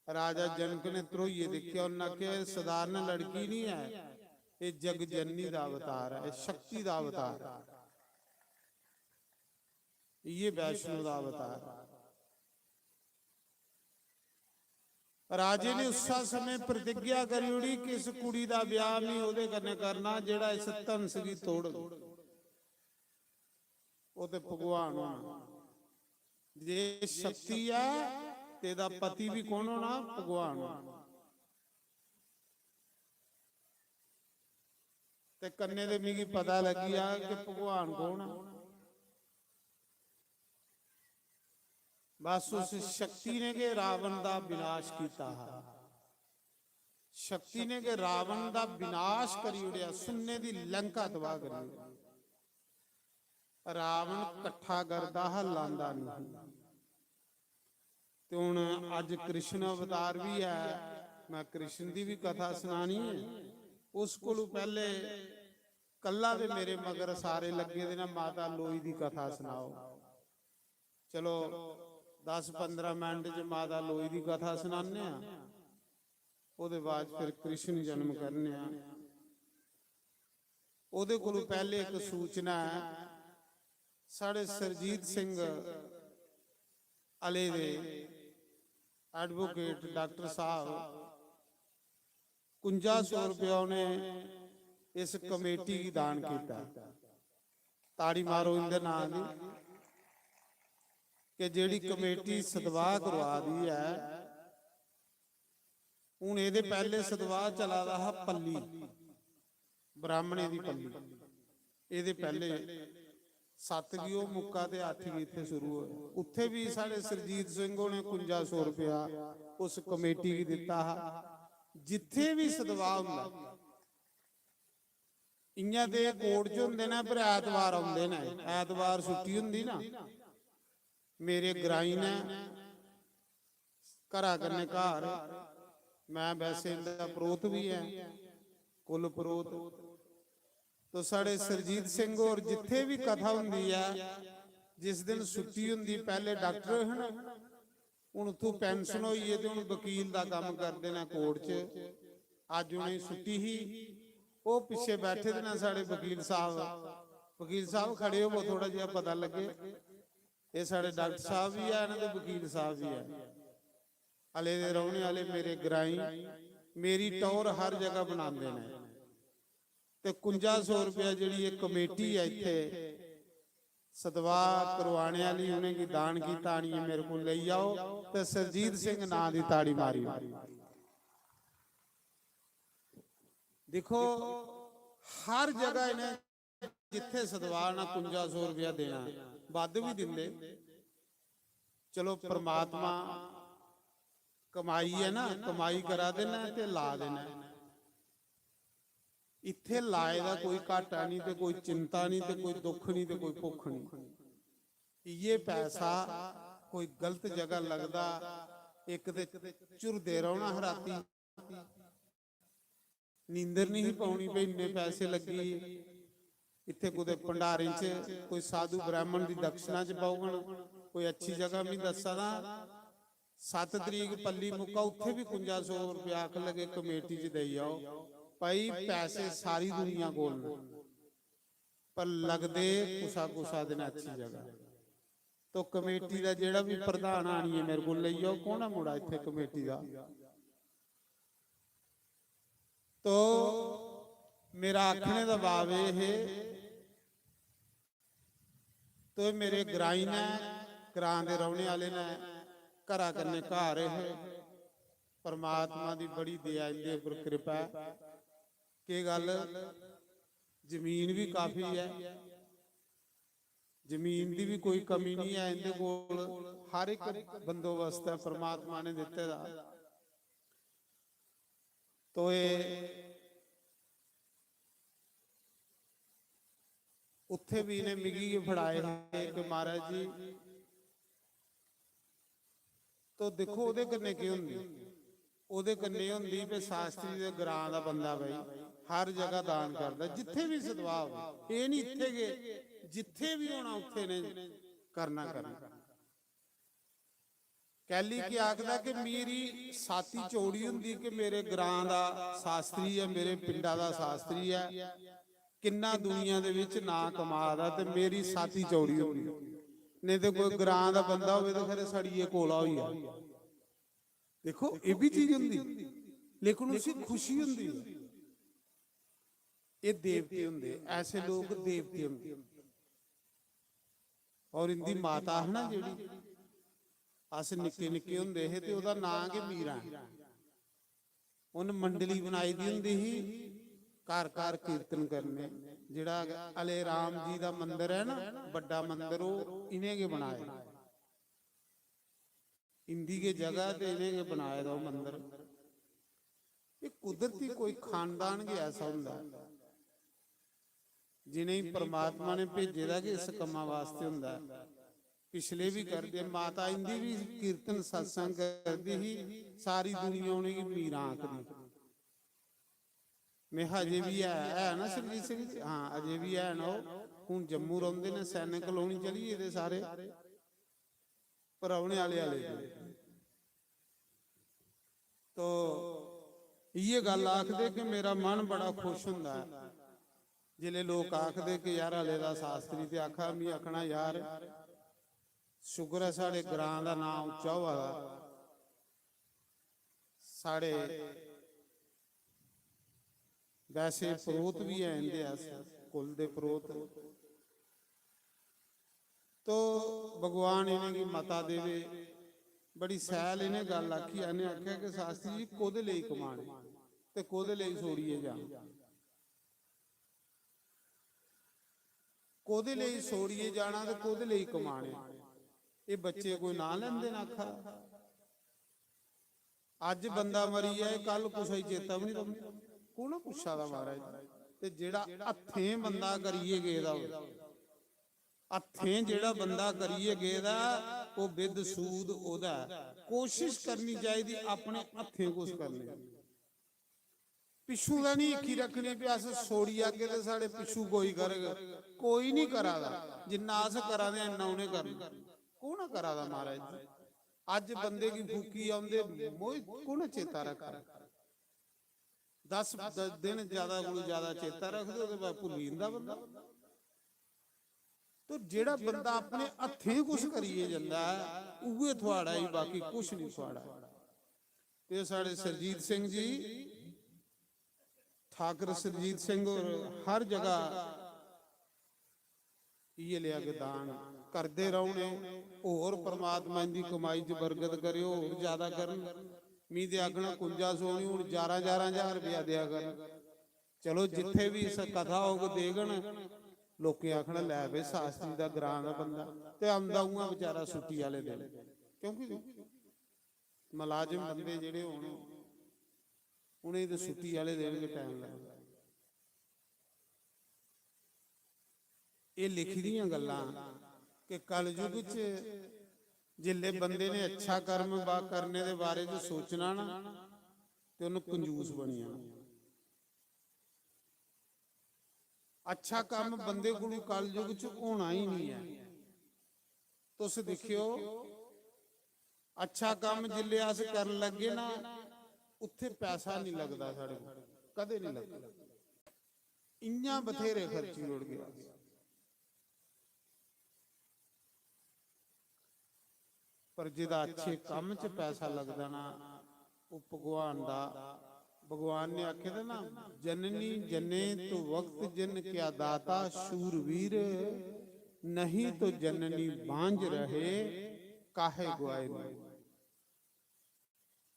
राजा जनक ने ध्रोइयै दिक्खेआ, उन्न आखेआ, "एह् सधारण लड़की निं ऐ, एह् जग जननी दा अवतार ऐ, एह् शक्ति दा अवतार ऐ, इ'यै वैष्णो दा अवतार ऐ।" राजे ने उस्सै समें प्रतिज्ञा करी ओड़ी कि इस कुड़ी दा ब्याह मी ओह्दे कन्नै करना जेह्ड़ा इस धनस गी तोड़ग। ओह् ते भगवान होना। जे शक्ति ऐ ते एह्दा पति बी कौन होना? भगवान होना। ते कन्नै ते मिगी पता लग्गी जा कि भगवान कौन ऐ। बस उस शक्ति ने गै रावण दा विनाश कीता हा। शक्ति ने गै रावण दा विनाश करी ओड़ेआ, सुन्ने दी लंका तबाह करी ओड़ी। रावण कट्ठा करदा हा, लांदा नहीं। ते हुन अज्ज कृष्ण अवतार भी है, मैं कृष्ण दी भी कथा सुनानी है। उस कोलू पैहले कल्ला ते मेरे मगर सारे लग्गे दे न, माता लोई दी कथा सुनाओ। चलो, दस पंदरां मिनट च माता लोई दी कथा सुनाने आं, ओह्दे बाद फिर कृष्ण जन्म करने आं। ओह्दे कोलू पैहले इक सूचना ऐ, साढ़े सरजीत सिंह हले दे एडवोकेट डॉक्टर साहब कुंजा सौ रुपया उ'नें इस कमेटी गी दान कीता। ताड़ी मारो इंदे नां दी, कि जेह्ड़ी कमेटी सतवाह करवा दी ऐ। हुन एह्दे पैहले सतवाह चला दा हा पल्ली, ब्राह्मणें दी पल्ली। एह्दे पैहले सत्त गी ओह् मुक्का ते अट्ठ गी इत्थै शुरू होआ। उत्थै बी साढ़े सरजीत सिंह होरें कुंजा सौ रुपया उस कमेटी गी दित्ता हा। जित्थै बी सतवाह हुंदा, इ'यां ते कोर्ट च होंदे न, पर ऐतवार औंदे न, ऐतवार छुट्टी होंदी ना। मेरे ग्राईं न, घरा कन्नै घर, मैं वैसे इंदा परोह्त बी ऐ, कुल परोह्त। तो साढ़े सरजीत सिंह होर जित्थै बी कथा होंदी ऐ, जिस दिन छुट्टी होंदी, पैहले डॉक्टर हे ना, हुन उत्थूं पेंशन होई ऐ ते हुन वकील दा कम्म करदे न कोर्ट च। अज्ज उ'नेंगी छुट्टी ही, ओह् पिच्छे बैठे दे न साढ़े वकील साहब। वकील साहब खड़े होवो, थोड़ा जेहा पता लग्गे। एह् साढ़े डॉक्टर साहब बी हैन ते वकील साहब बी हैन। हले दे रौह्ने आह्ले मेरे ग्राईं मेरी टौह्र हर जगह बनांदे न। ते कुंजा सौ रुपया जेह्ड़ी एह् कमेटी ऐ इत्थै सतवाह करवाने आह्ली, उ'नेंगी दान कीता, आनियै मेरे कोल लेई आओ। ते सरजीत सिंह नां दी ताड़ी मारी। दिक्खो, हर जगह इ'नें जित्थै सतवाह ना कुंजा सौ रुपया देना, बद्ध बी दिंदे। चलो, परमात्मा कमाई ऐ ना, कमाई करा दे न ते ला दे न। इत्थै लाए दा कोई घाटा निं ते कोई चिंता निं ते कोई दुख निं ते कोई भुक्ख निं। इ'यै पैसा कोई गलत जगह लगदा, इक ते झुरदे रौह्ना हा राती, नींदर निं ही पौनी, भई इन्ने पैसे लग्गी गे। इत्थै कुतै भंडारें च कोई साधु ब्राह्मण दी दक्षिणा च पाङन, कोई अच्छी जगह मिगी दस्सा दा, सत्त तरीक पल्ली मुक्का, उत्थै बी कुंजा सौ रपेआ आखन लगे कमेटी च देई आओ। भाई, पैसे सारी दुनिया कोल न, पर लगदे कुसा कुसा दे न अच्छी जगह। तो कमेटी दा जेह्ड़ा बी प्रधान आनियै मेरे कोल लेई जाओ, कौन ऐ मुड़ा इत्थै कमेटी दा? तो मेरा आखने दा भाव एह् हे, तो एह् मेरे ग्राईं न, ग्रां दे रौह्ने आह्ले न, घरा कन्नै घर हे। परमात्मा दी बड़ी दया इं'दे उप्पर, कृपा ऐ। केह् गल्ल, जमीन बी काफी ऐ, जमीन दी बी कोई कमी निं ऐ इं'दे कोल, हर इक बंदोबस्त ऐ परमात्मा ने दित्ते दा। तो एह् उत्थै बी इ'नें मिगी गै फड़ाए हे कि महाराज जी, तो दिक्खो ओह्दे कन्नै केह् होंदी, ओह्दे कन्नै होंदी कि शास्त्री दे ग्रां दा बंदा भाई हर जगह दान करदा, जित्थै बी सद्भाव होऐ। एह् निं इत्थै गै, जित्थै बी होना उत्थै ने करना करना। कैली केह् आखदा कि मेरी साती चौड़ी होंदी कि मेरे ग्रां दा शास्त्री ऐ, मेरे पिंडा दा शास्त्री ऐ, किन्ना दुनिया दे बिच नां कमा दा, ते मेरी साती चौड़ी होंदी। नेईं ते कोई ग्रां दा बंदा होवे ते खरे सड़ियै कोला होई जा। देखो, एह् बी चीज होंदी, लेकिन उसी खुशी होंदी ऐ। एह् देवते होंदे, ऐसे लोक देवते होंदे। और इंदी माता है ना जेह्ड़ी, अस निक्के निक्के होंदे हे ते ओह्दा नांऽ गै मीरा ऐ। उन्न मंडली बनाई दी होंदी ही, घर घर कीर्तन करने। जेह्ड़ा अले राम जी दा मंदर ऐ ना, बड्डा मंदर, ओह् इ'नें गै बनाए दा। इंदी गै जगह ते इ'नें गै बनाए दा ओह् मंदर। एह् कुदरती कोई खानदान गै ऐसा होंदा ऐ, जि'नेंगी परमात्मा ने भेजे दा गै इस कम्मा वास्ते होंदा ऐ। पिछले बी करदे, माता इंदी बी कीर्तन सत्संग करदी ही, सारी दुनिया उ'नेंगी मीरां आखदी। में अजे बी है, है ना सुरजीत सिंह जी? हां, अजे बी हैन ओह्। हून जम्मू रौंह्दे न, सैनिक कलोनी चली गेदे सारे। पर औने आह्ले आह्ले दिन। तो इ'यै गल्ल आखदे कि मेरा मन बड़ा खुश होंदा ऐ जिसलै लोक आखदे कि यार हले दा शास्त्री ते आखा, मी आखना यार शुक्र ऐ साढ़े ग्रां दा नांऽ उच्चा होआ दा। साढ़े वैसे परोह्त बी हैन ते अस कुल दे परोह्त। तो भगवान इ'नेंगी मता देवे। बड़ी सैल इ'नें गल्ल आखी, इ'नें आखेआ कि शास्त्री जी कोह्दे लेई कमाने ते कोह्दे लेई छोड़ियै जाना? कोह्दे लेई छोड़ियै जाना ते कोह्दे लेई कमाने? एह् बच्चे कोई नांऽ लैंदे न आखा। अज्ज बंदा मरी जाए, कल कुसै गी चेता बी निं रौंह्दा। कु'न पुच्छा दा महाराज? ते जेह्ड़ा हत्थें बंदा करियै गेदा होऐ, हत्थें जेह्ड़ा बंदा करियै गेदा, ओह् बिद सूद ओह्दा ऐ। कोशिश करनी चाहिदी अपने हत्थें कुछ करने दी। पिच्छुं दा निं हीखी रक्खनी भी अस छोड़ी आगे ते साढ़े पिच्छुं कोई करग। कोई निं करा दा, जिन्ना अस करा दे आं, इन्ना उ'नें करना। कु'न करा दा महाराज जी? अज्ज बंदे गी फूकी औंदे, मोए कु'न चेता रक्खा? दस द-, दिन ज्यादा कोला ज्यादा चेता रखदे, ओह्दे बाद भुल्ली जंदा बंदा। तो जेह्ड़ा बंदा अपने हत्थें कुछ करियै जंदा ऐ, उ'ऐ थुआढ़ा ही, बाकी कुछ निं थुआढ़ा। ते साढ़े सुरजीत सिंह जी, ठाकर सुरजीत सिंह होर हर जगह इ'यै लेआ गै दान करदे रौह्ने। होर परमात्मा इंदी कमाई च बरकत करे, होर ज्यादा करन। मी ते आखना कुंजा सोनी हून ग्यारह ग्यारह ज्हार रपेआ देआ करन। चलो, जित्थै बी इस कथा होग देगन, लोकें आखना, "लै बे, शास्त्री दा ग्रां दा बंदा।" ते औंदा उ'आं बेचारा छुट्टी आह्ले दिन, क्योंकि मलाजम बंदे जेह्ड़े होन, उ'नेंगी ते छुट्टी आह्ले दिन गै टैम लगदा। एह् लिखी दियां गल्लां कि कलयुग च जिसलै बंदे ने अच्छा कर्म बा करने दे बारे च सोचना ना, ते उन्नै कंजूस बनी जाना। अच्छा कम्म बंदे कोलू कलयुग च होना ही नहीं ऐ। तुस दिक्खेओ, अच्छा कम्म जिसलै अस करन लग्गे ना, उत्थे पैसा नहीं लगदा साढ़े कोल, कदें नहीं लगदा। इयां बथेरे खर्ची ओड़गे अस। पर जेह्दा अच्छे कम्म च पैसा लगदा ना, ओह् भगवान दा, भगवान ने आखे दा ना, "जननी जनेत वक्त जिन क्या दाता शूरवीर, नहीं तो जननी बांझ रहे काहे ग्वाए नी।"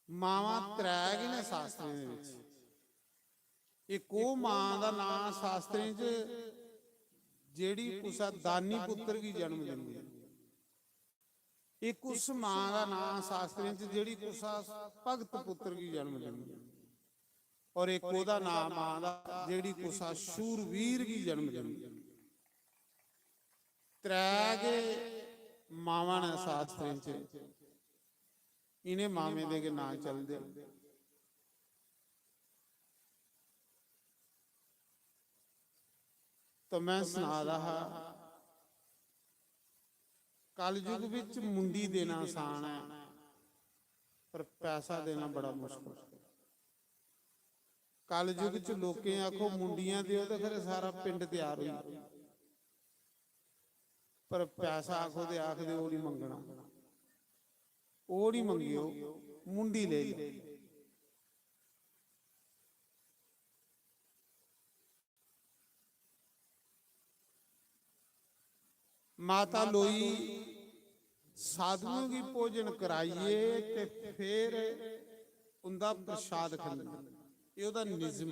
मावां त्रै गै न शास्त्रें दे बिच। इक ओह् मां दा नां शास्त्रें च जेह्ड़ी कुसै दानी पुत्र गी जन्म दिंदी ऐ, इक उस मां दा नां शास्त्रें च जेह्ड़ी कुसै भगत पुत्र गी जन्म दिंदी ऐ, और इक ओह्दा नां मां दा जेह्ड़ी कुसै शूरवीर गी जन्म दिंदी ऐ। त्रै गै मावां न शास्त्रें च। इ'नें मावें दे गै नांऽ चलदे। तो मैं सना दा हा, कलयुग बिच मुंडी देना आसान ऐ, पर पैसा देना बड़ा मुश्किल। कलयुग च लोकें आखो मुंडियां देओ ते खरे सारा पिंड त्यार होई, पर पैसा आखो ते आखदे ओह् नहीं मंगना, ओह् नहीं मंगेओ, मुंडी लेई लैओ। माता लोई साधुओं गी भोजन कराइयै ते फिर उंदा प्रसाद खंदी। एह् ओह्दा निजम।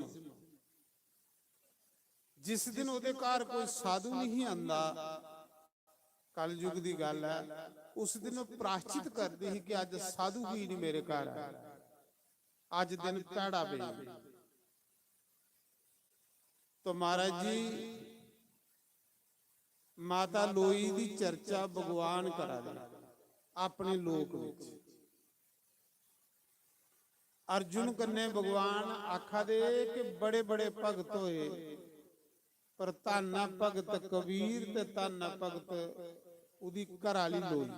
जिस दिन ओह्दे घर कोई साधु नहीं आंदा, कलयुग दी गल्ल ऐ, उस दिन ओह् प्राश्चित करदी ही कि अज्ज साधु की नहीं मेरे घर आया, अज्ज दिन भैड़ा पेई। तो महाराज जी, माता लोई दी चर्चा भगवान करा दे अपने लोक विच। अर्जुन कन्नै भगवान आखा दे कि बड़े बड़े भगत होए, पर धन्न ऐ भगत कबीर ते धन्न ऐ भगत ओह्दी घरै आह्ली लोई।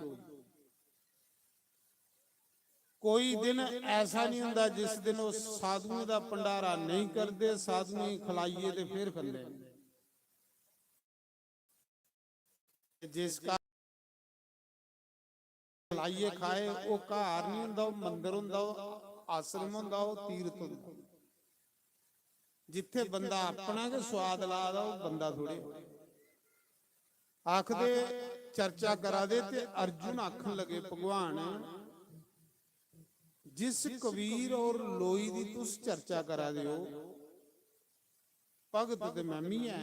कोई दिन ऐसा नहीं होंदा जिस दिन ओह् साधुएं दा भंडारा नहीं करदे, साधुएं गी खलाइयै ते फिर खंदे। जिस घर खलाइयै खाए, ओह् घर नहीं होंदा, ओह् मंदर होंदा, ओह् आश्रम होंदा, ओह् तीर्थ होंदा। जित्थे बंदा अपना गै स्वाद ला दा, ओह् बंदा थोड़े। आखदे चर्चा करा दे ते अर्जुन आखन लगे, भगवान, जिस कबीर और लोई दी तुस चर्चा करा दे हो, भगत ते मैं मी ऐ।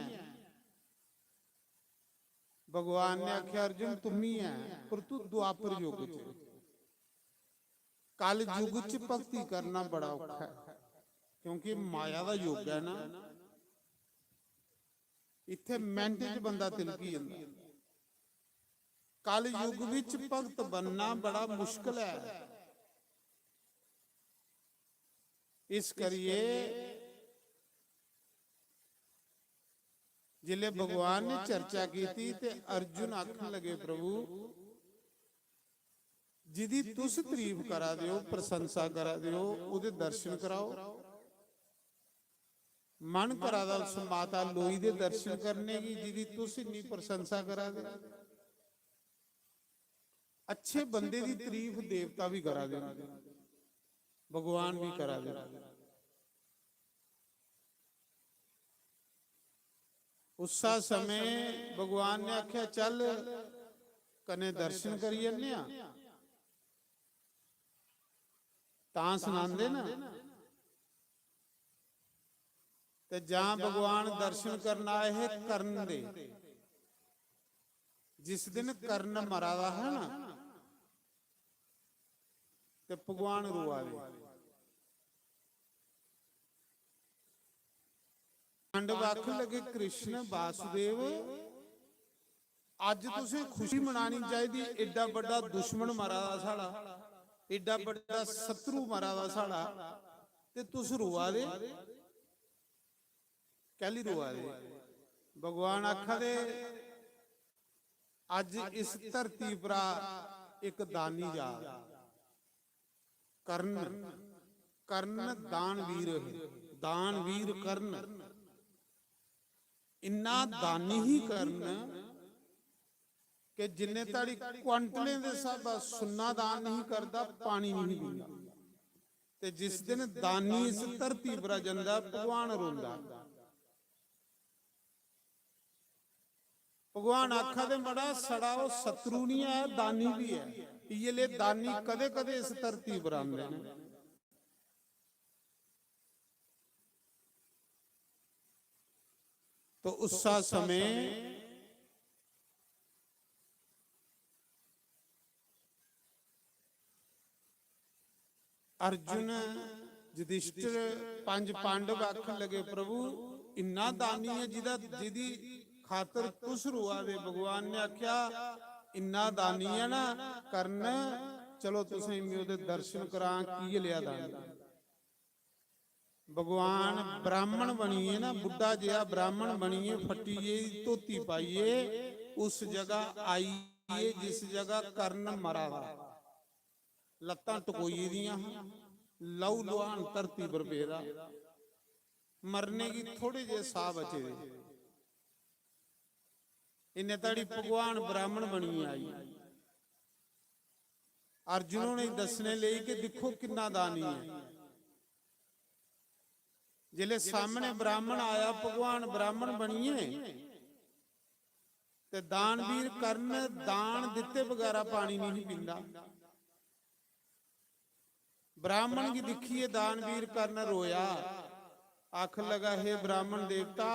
भगवान ने आख्या, अर्जुन, तुम्मी ऐ, पर तू द्वापर युग च। कल युग च भक्ति करना बड़ा औखा है, क्योंकि माया दा युग है ना, इत्थे मिंट च बंदा तिलकी जंदा। कल युग विच भगत बनना बड़ा मुश्किल है। इस करिए जिसले भगवान ने चर्चा की ते अर्जुन आखन लगे, प्रभु, जिदी तुस तारीफ करा दे हो, प्रशंसा करा दे हो, ओदे दर्शन कराओ। मन करा दा उस माता लोई दे दर्शन करने की, जिदी तुस इन्नी प्रशंसा करा दे। अच्छे बंदे दी तारीफ देवता भी करा दे, भगवान भी करा दे। उस समय भगवान ने आख्या, चल कने दर्शन करी आने आं। तां सनांदे ना, ते जां भगवान दर्शन करन आए हे कर्ण दे। जिस दिन कर्ण मरा दा हा ना, ते भगवान रोआ दे। पांडव आखन लगे, कृष्ण वासुदेव, अज्ज तुसें खुशी मनानी चाहिदी, एड्डा बड्डा दुश्मन मरा दा साढ़ा, एड्डा बड्डा शत्रु मरा दा साढ़ा, ते तुस रोआ दे, कैली रोआ दे? भगवान आखा दे, अज्ज इस धरती परा इक दानी जा, कर्ण, कर्ण दानवीर है, दानवीर कर्ण, इन्ना दानी ही कर्ण कि जिन्ने धड़ी क्वांटलें दे स्हाबा सुन्ना दान नहीं करदा, पानी नहीं पींदा। ते जिस दिन दानी इस धरती पर जंदा, भगवान रोंदा। भगवान आखा दे, "मड़ा, सड़ा ओह् शत्रु नहीं ऐ, दानी भी ऐ।" इये ले दानी कदे-कदे इस धरती पर आंदे ने। तो उस्सा समय अर्जुन, युधिष्ठिर, पंज पांडव आखन लगे, "प्रभु, इन्ना दानी है जिदा, जिदी खातर तुस रोआ दे?" भगवान ने आख्या, "इन्ना दानी है ना कर्ण, चलो तुसें मैं ओदे दर्शन करां, की लिया दानी।" भगवान ब्राह्मण बनिए ना, बुड्ढा जेहा ब्राह्मण बनिए, फट्टी जेही धोती पाइए, उस जगह आइए जिस जगह कर्ण मरा दा, लत्तां टकोई दियां हां, लहू लुहान धरती पर पेदा, मरने गी थोड़े जे साह बचे दे। इन्ने धड़ी भगवान ब्राह्मण बनिए आई। अर्जुन होरें दस्सने लेई कि दिक्खो किन्ना दानी ऐ। जिसले सामने ब्राह्मण आया, भगवान ब्राह्मण बनिए, ते दानवीर कर्ण दान दित्ते बगैरा पानी नहीं पींदा। ब्राह्मण गी दिक्खिए दानवीर कर्ण रोया, आखन लगा, "हे ब्राह्मण देवता,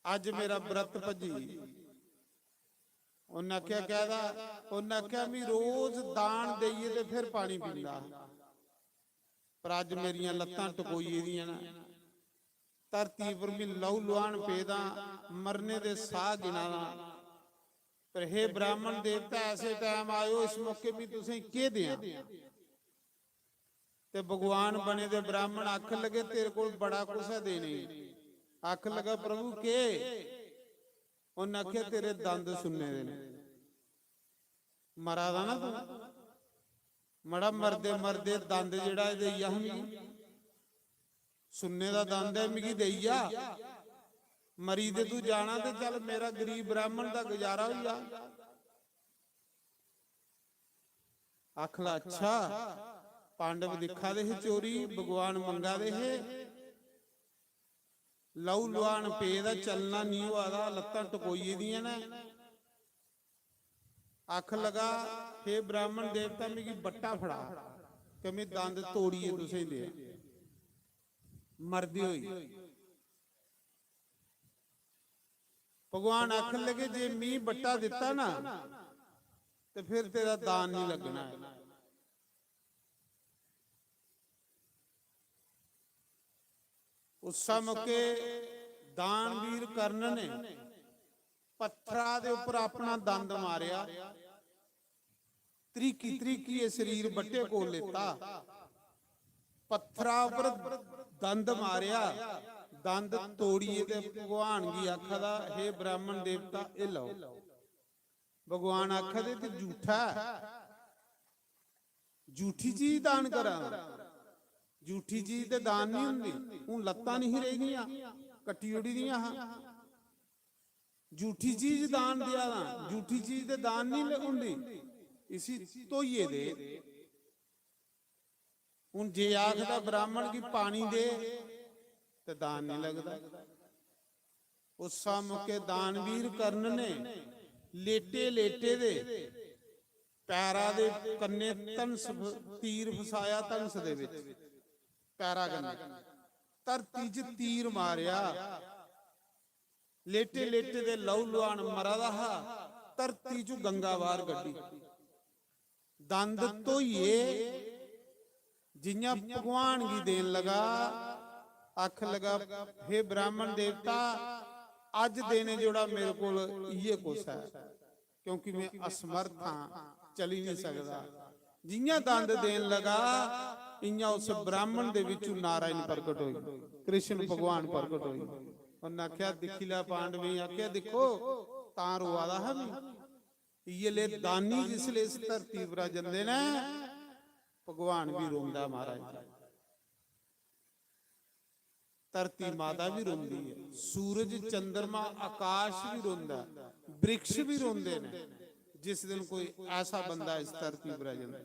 अज्ज मेरा व्रत भज्जी।" उन्नै आखेआ, "कैह्दा?" उन्नै आखेआ, "मी रोज दान देइयै ते फिर पानी पींदा हा, पर अज्ज मेरियां लत्तां टकोई दियां न, धरती पर मी लहू लुहान पेदा, मरने दे साह गिना दा। पर हे ब्राह्मण देवता, ऐसे टाइम आयो, इस मौके मी तुसें केह् देआं?" ते भगवान बने दे ब्राह्मण आखन लगे, "तेरे कोल बड़ा कुछ ऐ देने गी।" आखन लगा, "प्रभु, केह्?" उन्नै आखेआ, "तेरे दंद सुन्ने दे न।" मरा दा ना तू, मड़ा, मरदे मरदे दंद जेह्ड़ा एह् देई जा मिगी, सुन्ने दा दंद ऐ, मिगी देई जा। मरी ते तू जाना, ते चल, मेरा गरीब ब्राह्मण दा गुजारा होई जा। आखला, "अच्छा।" पांडव दिक्खा दे हे चोरी, भगवान मंगा दे हे, लहू लुहान पेदा, चलना निं होआ दा, लत्तां टकोई दियां न। आखन लगा, "हे ब्राह्मण देवता, मिगी बट्टा फड़ा, कि में दंद तोड़ियै तुसें देआं, मरदे होई।" भगवान आखन लगे, "जे मी बट्टा दित्ता ना, ते फिर तेरा दान निं लग्गना ऐ।" उस्सै मौके दानवीर कर्ण ने पत्थरा दे उप्पर अपना दंद मारेआ, त्रिकी त्रिकियै शरीर बट्टे कोल लेता, पत्थरा उप्पर दंद मारेआ, दंद तोड़ियै ते भगवान गी आखा दा, "हे ब्राह्मण देवता, एह् लैओ।" भगवान आखा दे, "ते झूठा ऐ, झूठी चीज दान करा दा। झूठी चीज ते दान नहीं होंदी।" हून लत्तां नहीं रेही दियां, कट्टी ओड़ी दियां हा। झूठी चीज दान देआ दा, झूठी चीज ते दान नहीं ल-, होंदी। इसी धोइयै दे। हून जे आखदा ब्राह्मण गी पानी दे, ते दान नहीं लगदा। उस्सा मौके दानवीर कर्ण ने लेटे लेटे दे पैरा दे कन्ने धनस फ-, तीर फसाया धनस दे विच, पैरा कन्ने धरती च तीर मारेआ। लेटे लेटे दे लहू लुहान मरा दा हा, धरती चों गंगा बाहर कड्ढी। दंद धोइयै जि'यां भगवान गी देन लगा, आखन लगा, "हे ब्राह्मण देवता, अज्ज देने जोड़ा मेरे कोल इ'यै कुछ ऐ, क्योंकि में असमर्थ हां, चली नहीं सकदा।" जि'यां दंद देन लगा, इ'यां उस ब्राह्मण दे विचों नारायण प्रगट होई, कृष्ण भगवान प्रगट होई। उन्नै आखेआ, दिक्खी लै पांडवें गी, आखेआ, "दिक्खो, तां रोआ दा हा में।" इ'यै ले दानी जिसले इस धरती उप्परा जंदे न, भगवान बी रोंदा महाराज। धरती माता बी रोंदी ऐ, सूरज, चंद्रमा, आकाश बी रोंदा ऐ, वृक्ष बी रोंदे न। जिस दिन कोई ऐसा बंदा इस धरती पर आई जंदा,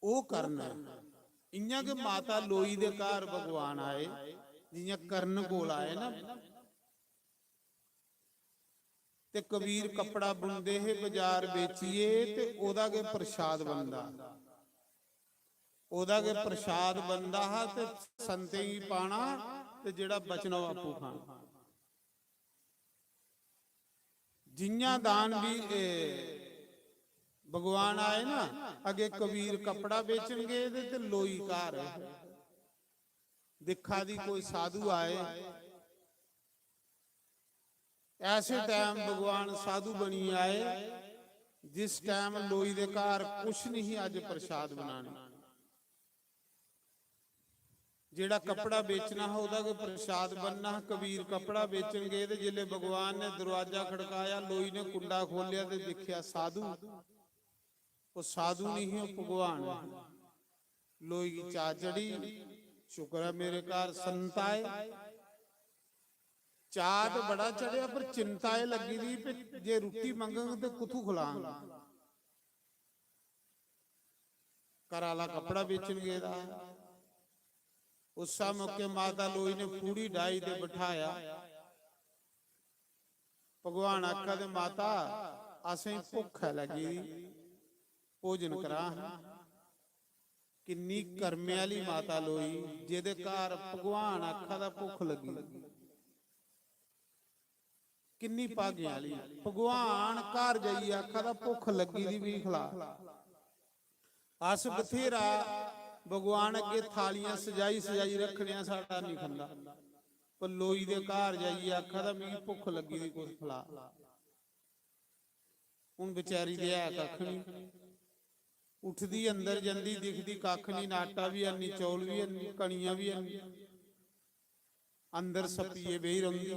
ओह् कर्ण ऐ। इ'यां गै माता लोई दे घर भगवान आए, जि'यां कर्ण कोल आए ना, ते कबीर कपड़ा बुनदे हे, बाजार बेचियै ते ओह्दा गै प्रसाद बनदा, ओह्दा गै प्रसाद बनदा हा ते संतें गी पाना ते जेह्ड़ा बचना ओह् आपूं खाना। जि'यां दान बी, ए, भगवान आए ना, अग्गें कबीर कपड़ा बेचन गे ते, ते लोई घर दिक्खा दी कोई साधु आए। ऐसे टाइम भगवान साधु बनी आए, जिस टाइम लोई दे घर कुछ नहीं, अज्ज प्रसाद बनाने। जेह्ड़ा कपड़ा बेचना हा, ओह्दा गै प्रसाद बनना हा। कबीर कपड़ा बेचन गे ते जिसलै भगवान ने दरवाजा खड़काया, लोई ने कुंडा खोलेआ ते दिक्खेआ साधु। ओह् साधु नहीं ही, ओह् भगवान ही। लोई गी चाऽ चढ़ी, शुक्र ऐ मेरे घर संत आए। चाऽ ते बड़ा चढ़ेआ, पर चिंता एह् लग्गी दी भई जे रुट्टी मंगङ ते कुत्थूं खलाङ? घरा आह्ला कपड़ा बेचन गेदा। उस्सै मौके माता लोई ने फूड़ी डाही ते बठाया। भगवान आखा दे, "माता, असें भुक्ख ऐ लग्गी दी, भोजन करा हां।" किन्नी कर्मे आह्ली माता लोई, जेह्दे घर भगवान आखा दा भुक्ख लग्गी दी। किन्नी भागें आह्ली। भगवान घर जाइयै आखा दा, "भुक्ख लग्गी दी, मिगी खला।" अस बथेरा भगवान अग्गें थालियां सजाई सजाई रक्खने आं, साढ़ा निं खंदा, पर लोई दे घर जाइयै आखा दा, "मिगी भुक्ख लग्गी दी, कुछ खला।" हून बेचारी दे है कक्ख निं। उठदी, अंदर जंदी, दिखदी कक्ख निं, ना आटा बी हैनी, चौल बी हैनी, कनियां बी हैनी। अंदर सप्पियै बेही रौंह्दी।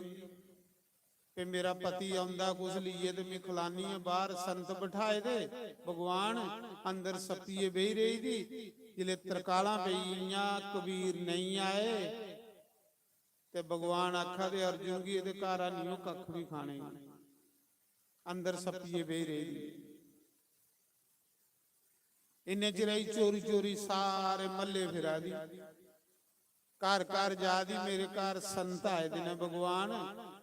ते मेरा पति औंदा कुछ लेइयै ते में खलानी आं। बाह्र संत बठाए दे, भगवान अंदर सप्पियै बेही रेही दी। जिसलै तरकालां पेई गेइयां, कबीर नेईं आए, ते भगवान आखा दे अर्जुन गी, "एह्दे घर आनियो, कक्ख बी खाने गी।" अंदर सप्पियै बेही रेही दी। इन्ने चिरै च चोरी चोरी सारे म्हल्ले फिरा दी, घर घर जा दी, "मेरे घर संत आए दे न भगवान,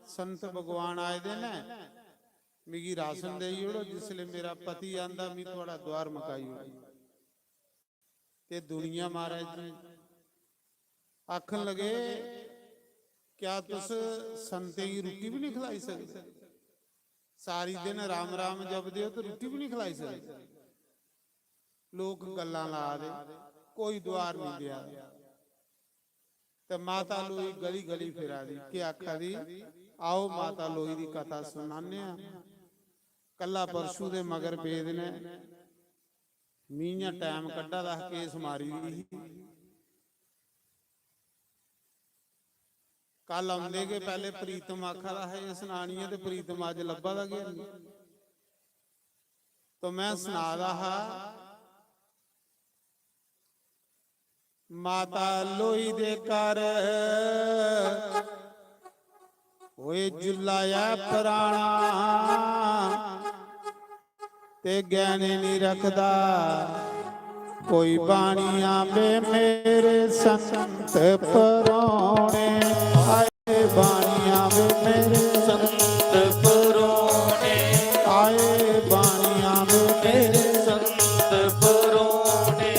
संत भगवान आए दे न, मिगी राशन देई ओड़ो, जिसलै मेरा पति आंदा, मी थुआढ़ा द्वार मकाई ओड़ो।" ते दुनिया महाराज जी आखन लगे, "क्या तुस संतें गी रुट्टी बी नहीं खलाई सकदे? सारी दिन राम राम जपदे ओ ते रुट्टी बी नहीं खलाई सकदे?" लोक गल्लां ला दे, कोई दुआर नहीं देआ दे। ते माता लोई गली गली फिरा दी, केह् आखा दी? आओ माता लोई दी कथा सुनाने आं। कल्ला परसू दे मगर पेद ने, मी इ'यां टैम कड्ढा दा हा, केस मारी दी ही। कल औंदे गै पैह्ले प्रीतम आखा दा हा, "एह् सनानी ऐ," ते प्रीतम अज्ज लब्भा दा गै निं। तो में सना दा हा, माता लोई दे घर होए जुल्ला ऐ पराना, ते गैह्ने निं रखदा कोई बानियां वे मेरे संत परोने। आए बानियां वे मेरे संत परोने, आए बानियां वे मेरे संत परोने।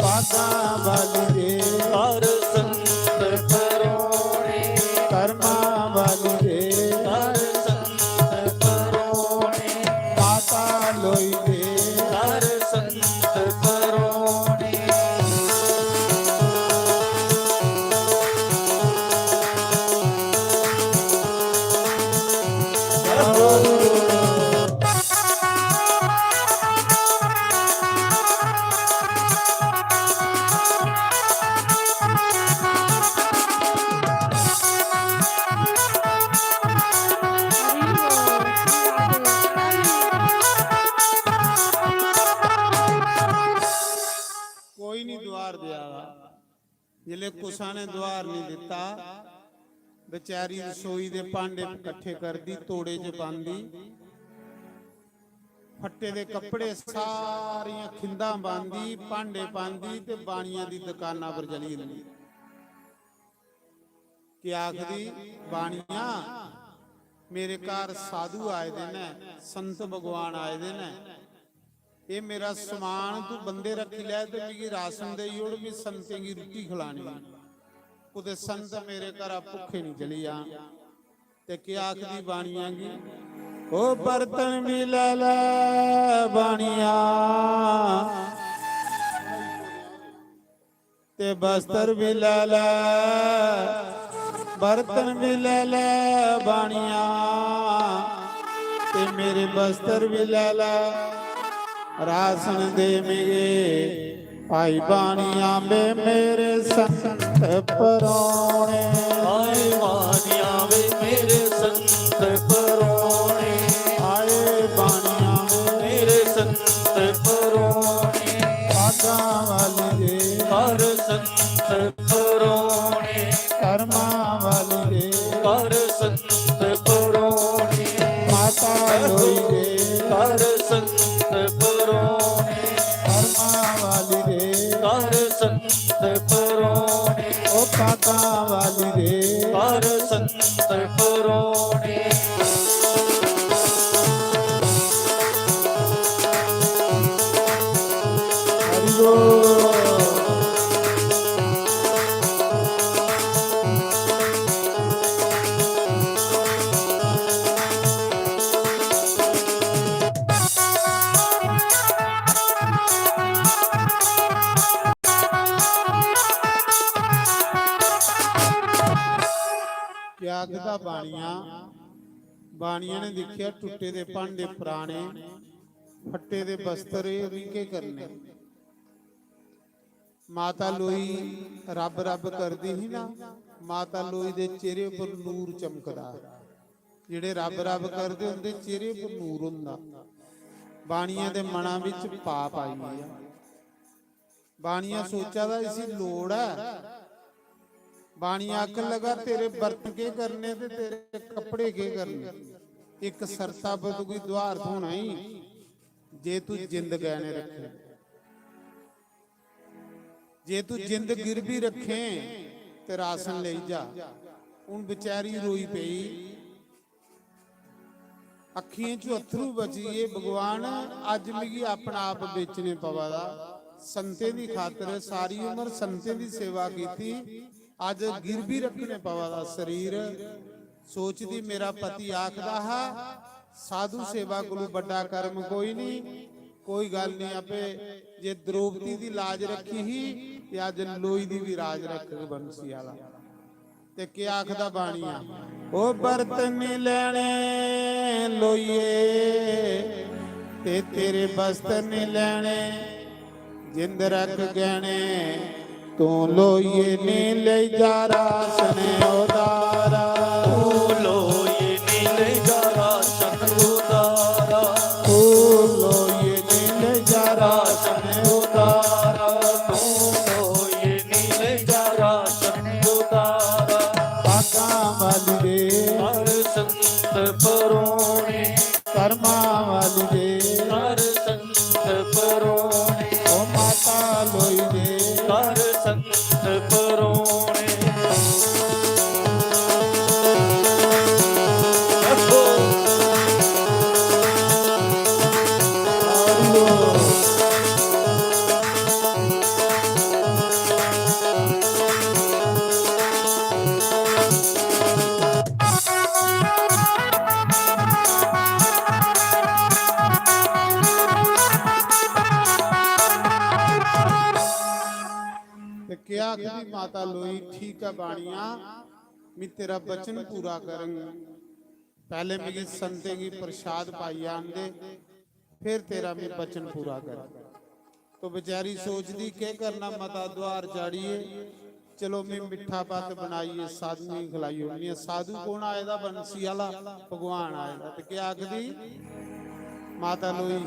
पादां वाली दे हर संत परोने, कर्मां वाली दे हर संत परोने, माता लोई दे हर संत परोने। जिसलै कुसा ने दुहार नहीं दिता, बेचारी रसोई दे भांडे कट्ठे करदी, तोड़े च पांदी, फट्टे दे कपड़े, सारियां खिंदां पांदी, भांडे पांदी ते बाणियां दी दुकाना पर चली जंदी। क्या आखदी? "बाणिया, मेरे घर साधु आए दे न, संत भगवान आए दे न, एह् मेरा समान तू बंदे रखी लै ते मिगी राशन देई ओड़, मी संतें गी रुट्टी खलानी ऐ। कुतै संत मेरे घरा भुक्खे निं चली जान।" ते केह् आखदी बाणिया गी? "ओ बर्तन बी लै लै बाणिया, ते बस्तर बी लै लै, बर्तन बी लै लै बाणिया, ते मेरे बस्तर बी लै लै, राशन दे मिगे भाई बाणिया, बे मेरे संत परोने।" आए बाणिया वे मेरे संत परोने, आए बाणिया वे मेरे संत परोने, भागां वाली दे घर संत परोने, कर्मां वाली दे घर संत परोने, माता लोई दे घर संत परोने, कर्मां वाली दे घर संत परोने, ओ भागां वाली दे घर संत परोने। हरि बोल। क्या आखदा बाणिया? बाणिया ने दिक्खेआ टुट्टे दे भांडे पराने, फट्टे दे बस्तर, एह् उ'नें केह् करने? माता लोई रब रब करदी ही ना, माता लोई दे चेहरे पर नूर चमकदा। जेह्ड़े रब रब करदे, उं'दे चेहरे पर नूर होंदा। बाणिया दे मना बिच पाप आई गेआ। बाणिया सोचा दा, इसी लोड़ ऐ। बाणिया आखन लगा, "तेरे बर्त केह् करने ते तेरे कपड़े केह् करने? इक शर्ता पर तुगी दुहार थ्होना ही, जे तू जिंद गैने रखे, जे तू जिंद गिरवी रखें ते राशन लेई जा।" हून बेचारी रोई पेई। अक्खियें च अत्थरू बची गे, "भगवान, अज्ज मिगी अपना आप बेचने पवा दा। संतें दी खातर सारी उम्र संतें दी सेवा कीती, अज्ज गिरवी रखने पवा दा शरीर।" सोचदी, "मेरा पति आखदा हा, साधु सेवा कोलू बड्डा कर्म कोई नहीं, कोई गल्ल नहीं, आपे जे द्रौपदी दी लाज रखी ही, ते अज्ज लोई दी भी राज रखग बंसी आला।" ते केह् आखदा बाणिया? "ओ बर्त निं लैने लोइये, ते तेरे बस्तर निं लैने, जिंद रख गैने, तू लोइये निं लेई जा राशन उधारा।" तू लोइये निं लेई जा राशन उधारा। तू लोइये निं लेई जा राशन उधारा। तू लोइये निं लेई जा राशन उधारा। भागां वाली दे घर संत परोने, कर्मां वाली दे घर संत परोने, ओ माता लोई दे घर संत परोने। ते केह् आखदी माता लोई, "ठीक ऐ बाणिया, मैं तेरा वचन पूरा करंग। पैह्ले मिगी संतें गी प्रसाद पाई आन दे, फिर तेरा मैं वचन पूरा करंग।" तो बेचारी सोचदी, "केह् करना, मता दुहार चाढ़ियै, चलो, मैं मिट्ठा भत्त बनाइयै साधुएं गी खलाई ओड़नी आं।" साधु कौन आए दा? बंसी आह्ला भगवान आए दा। ते केह् आखदी माता लोई?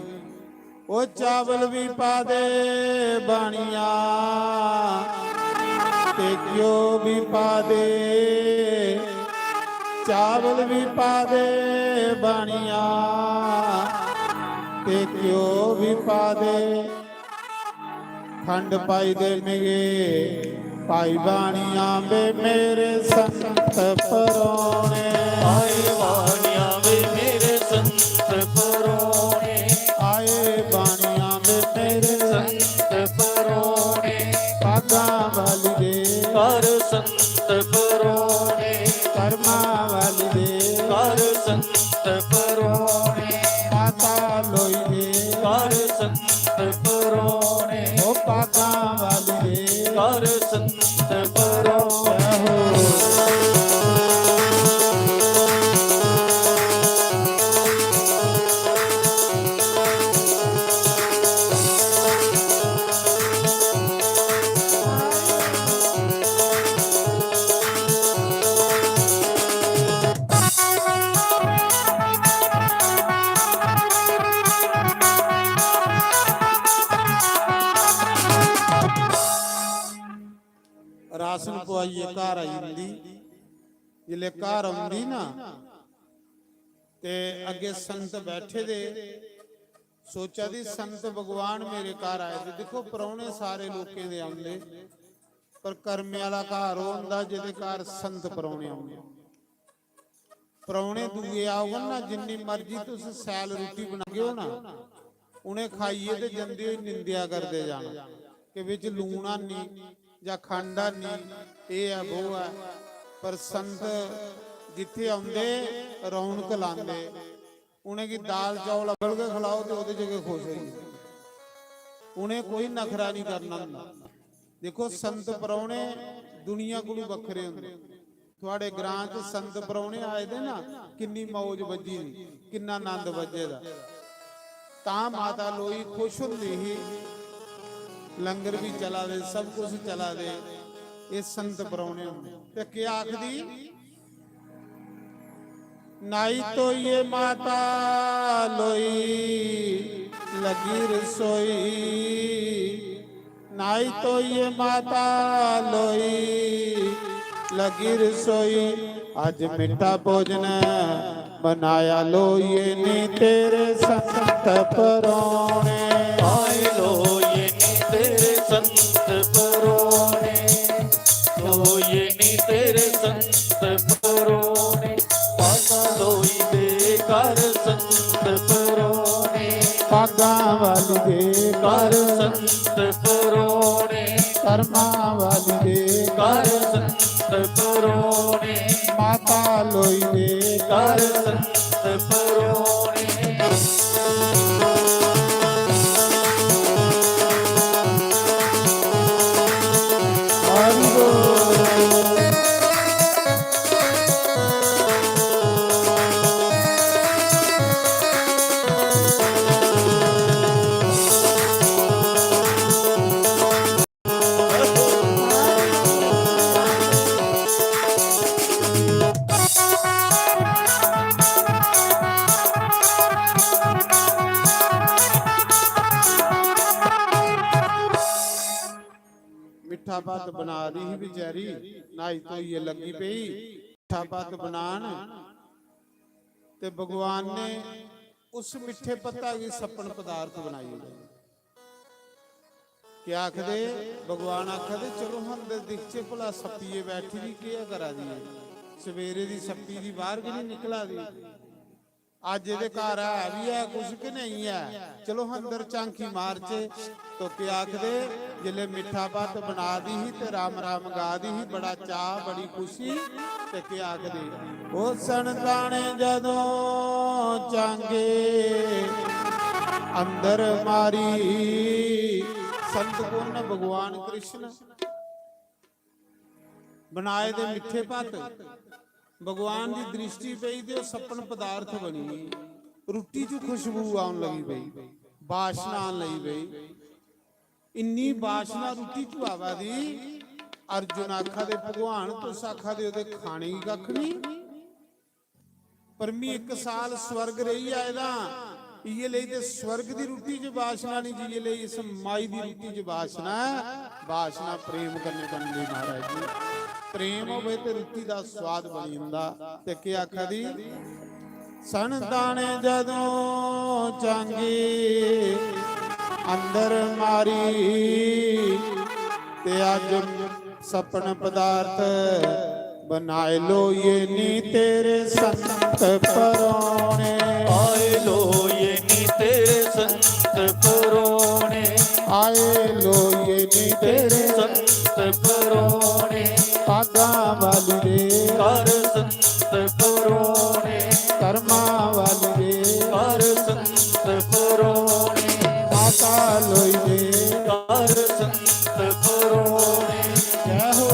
"ओ चावल भी पा दे बाणिया, ते घ्यो भी पा दे, चावल भी पा दे, बाणिया, ते घ्यो भी पा दे। खंड पाई दे मिगे, पाई बाणिया वे मेरे संत परोने। आए बाणिया वे मेरे संत परोने। आए बाणिया वे मेरे संत परोने। पागां वाली दे कर संत परोने। कर्मां वाली दे कर संत परोने। माता लोई दे कर संत परोने। ओ पागां वाली दे कर संत परोने। राशन पुआइयै घर आई जंदी। जिसलै घर औंदी ना, ते अग्गें संत बैठे दे, सोचा दी, संत भगवान मेरे घर आए दे। दिक्खो, परौह्ने सारे लोकें दे औंदे, पर कर्मे आह्ला घर ओह् होंदा, जेह्दे घर संत परौह्ने औंदे। परौह्ने दूए औङन ना, जिन्नी मर्जी तुस शैल रुट्टी बनागेओ ना, उ'नें खाइयै ते जंदे होई निंदेआ करदे जाना कि बिच लून हैनी जां खंड हैनी, एह् ऐ, वो ऐ। पर संत जित्थै औंदे, रौनक लांदे। उ'नेंगी दाल चौल अब्बल गै खलाओ ते ओह्दे च गै खुश होई जंदे। उ'नें कोई नखरा निं करना होंदा। दिक्खो, संत परौह्ने दुनिया कोलू बक्खरे होंदे। थुआढ़े ग्रां च संत परौह्ने आए दे ना, किन्नी मौज बज्जी दी, किन्ना नंद बज्जे दा। तां माता लोई खुश होंदी ही, लंगर बी चला दे, सब कुछ चला दे, एह् संत परौह्ने होंदे। ते केह् आखदी? नाई धोइयै माता लोई लगी रसोई, नाई धोइयै माता लोई लगी रसोई। अज्ज मिट्ठा भोजन बनाया लोइये नी तेरे संत परौने। आए लोइये नी तेरे संत परौने। लोइये नी तेरे संत परौने। पागा लोई दे कर संत परौने। पागा वाली दे कर संत परौने। कर्मा वाली दे कर संत परौने। माता लोई दे कर संत परौने। हरि बोल। मिट्ठा भत्त बना दी ही बेचारी, न्हाई धोइयै लग्गी पेई मिट्ठा भत्त बनान। ते भगवान ने उस मिट्ठे भत्ता गी सप्पन पदार्थ बनाई ओड़ेआ। केह् आखदे? भगवान आखदे, "चलो, अंदर दिखचे भला, सप्पिये बैठी दी केह् करा दी ऐ? सवेरे दी सप्पी दी बाहर की नहीं निकला दी? अज्ज एह्दे घर है बी ऐ कुछ कि नेईं ऐ? चलो, अंदर झांकी मारचे।" तो केह् आखदे, जिसलै मिट्ठा भत्त बना दी ही ते राम राम गा दी ही, बड़ा चाऽ, बड़ी खुशी, ते केह् आखदे, "ओ सनताने जदों चांगे अंदर मारी।" संत कु'न? भगवान कृष्ण। बनाए दे मिट्ठे भत्त भगवान दी दृष्टि पेई ते ओह् सप्पन पदार्थ बनी गे। रुट्टी च खुशबू आन लगी पेई, बाशना आन लगी पेई। इन्नी बाशना रुट्टी च आवा दी, अर्जुन आखा दे, "भगवान, तुस आखा दे ओह्दे खाने गी कक्ख नहीं, पर मी इक साल स्वर्ग रेही आए दा, इयै लेई ते स्वर्ग दी रुट्टी च बाशना नहीं, जियै लेई इस माई दी रुट्टी च बाशना ऐ। बाशना प्रेम कन्नै बनदी महाराज जी, प्रेम होवे ते रुट्टी दा स्वाद बनी जंदा। ते केह् आखा दी? संतां ने जदों चांगी अंदर मारी, ते अज सपन पदार्थ बनाए लो ये नी तेरे संत परोने। आए लो ये नी तेरे संत परोने। आए लो ये नी तेरे संत परोने। पागा वाली दे कर संत परोने। कर्मा वाली दे कर संत परोने। माता लोई दे कर संत परोने। जय हो।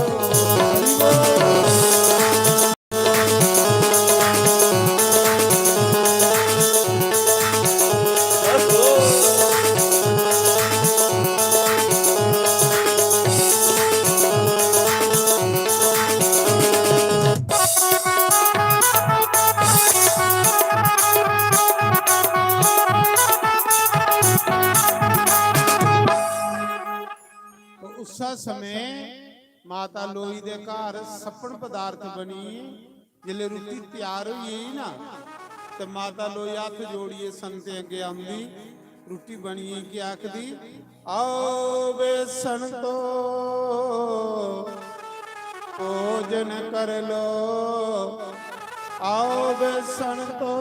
उस्सै समें माता लोई दे घर सपन पदार्थ बनी। जिसलै रुट्टी त्यार होई गेई ना, ते माता लोई हत्थ जोड़ियै संतें अग्गें औंदी, रुट्टी बनी गेई, केह् आखदी? आओ बे संतो, भोजन कर लो। आओ बे संतो,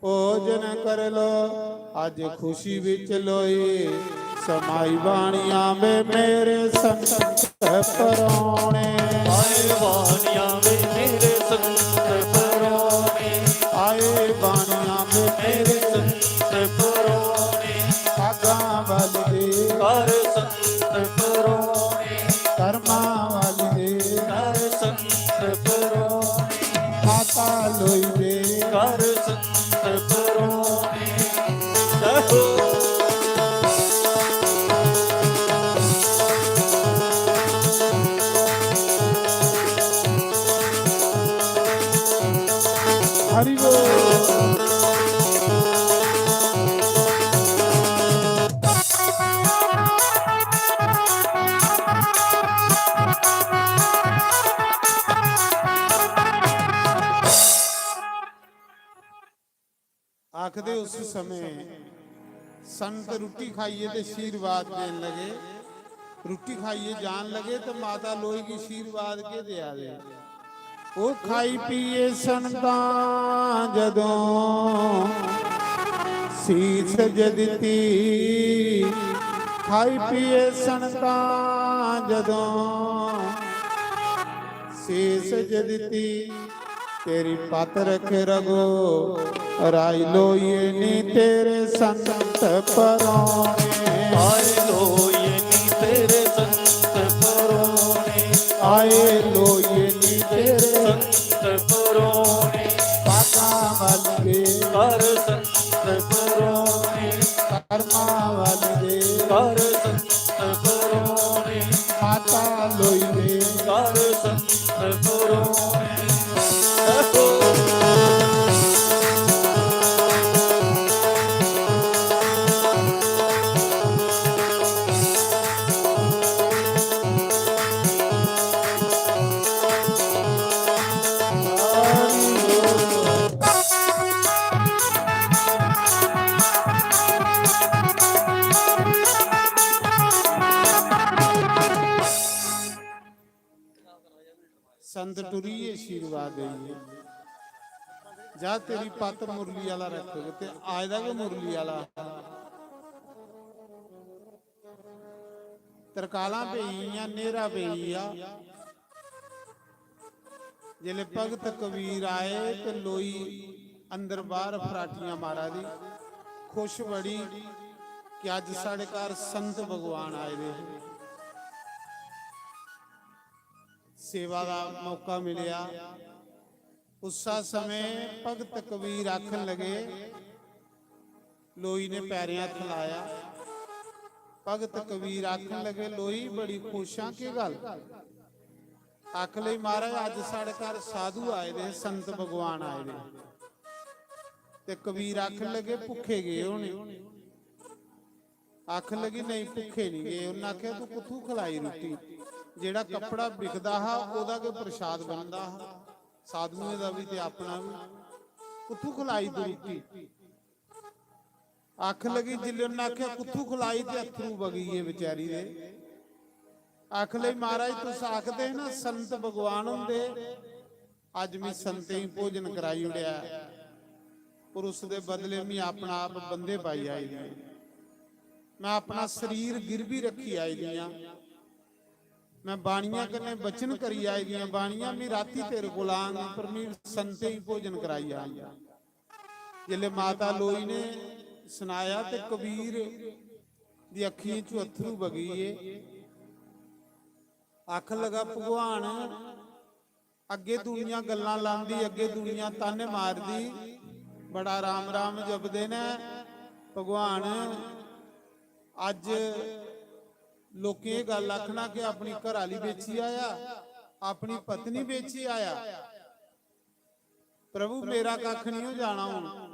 भोजन कर लो। अज खुशी विच लोई समाई बाणियां वे मेरे संत परोने। आए बाणियां वे मेरे संत परोने। आए बाणियां वे मेरे संत परोने। पागां वाली दे कर संत परोने। कर्मां वाली दे कर संत परोने। माता लोई दे कर संत परोने। जय हो। हरि बोल। आखदे उस समें संत रुट्टी खाइयै ते आशीर्वाद देन लगे। रुट्टी खाइयै जान लगे ते माता लोई गी आशीर्वाद केह् देआ दे? ओह् खाई पियै संतां जदों सीस जे दित्ती, खाई पियै संतां जदों सीस जे दित्ती, तेरी पत रख रघो राई लोइये नी तेरे संत परोने। आए लोइये नी तेरे संत परोने। आए लोइये नी तेरे संत परोने। पागां वाली दे कर संत परोने। कर्मां वाली दे कर संत परोने। माता लोई दे कर संत परोने। संत टुरियै आशीर्वाद देइयै जा, तेरी पत मुरली आह्ला रखग। ते आए दा गै मुरली आह्ला हा। तरकालां पेई गेइयां, न्हेरा पेई गेआ। जिसलै भगत कबीर आए ते लोई अंदर बाहर फराटियां मारा दी, खुश बड़ी कि अज्ज साढ़े घर संत भगवान आए दे हे। सेवा दा मौका मिलेआ। उस्सा समें भगत कबीर आखन लगे, लोई ने पैरें हत्थ लाया। भगत कबीर आखन लगे, "लोई, बड़ी खुश आं, केह् गल्ल?" आखन लगी, "महाराज, अज्ज साढ़े घर साधु आए दे, संत भगवान आए दे।" ते कबीर आखन लगे, "भुक्खे गे होने।" आखन लगी, "नेईं, भुक्खे निं गे।" उन्नै आखेआ, "तूं कुत्थूं खलाई रुट्टी? जेह्ड़ा कपड़ा बिकदा हा, ओह्दा गै प्रसाद बनदा हा, साधुएं दा बी ते अपना बी। कुत्थूं खलाई तूं रुट्टी?" आखन लगी, जिल्लै उन्नै आखेआ, "कुत्थूं खलाई?" ते अत्थरू बगी गे बेचारी दे। आखन लगी, "महाराज, तुस आखदे हे ना, संत भगवान होंदे, अज्ज में संतें गी भोजन कराई ओड़ेआ, पर उसदे बदले में अपना आप बंदे पाई आई दी आं। में अपना शरीर गिरवी रक्खी आई दी आं। में बाणियां कन्नै वचन करी आई दी आं, बाणियां, में रातीं तेरे कोल आंग, पर में संतें गी भोजन कराई आंग।" जिसलै माता लोई ने सनाया ते कबीर दी अक्खियें चों अत्थरू बगी गे। आखन लगा, "भगवान, अग्गे दुनिया गल्लां लांदी, अग्गे दुनिया ताने मारदी, बड़ा राम राम जपदे न। भगवान, अज्ज लोकें एह् गल्ल आखना कि अपनी घरै आह्ली बेची आया, अपनी पत्नी बेची आया। प्रभु, मेरा कक्ख निं हो जाना, हून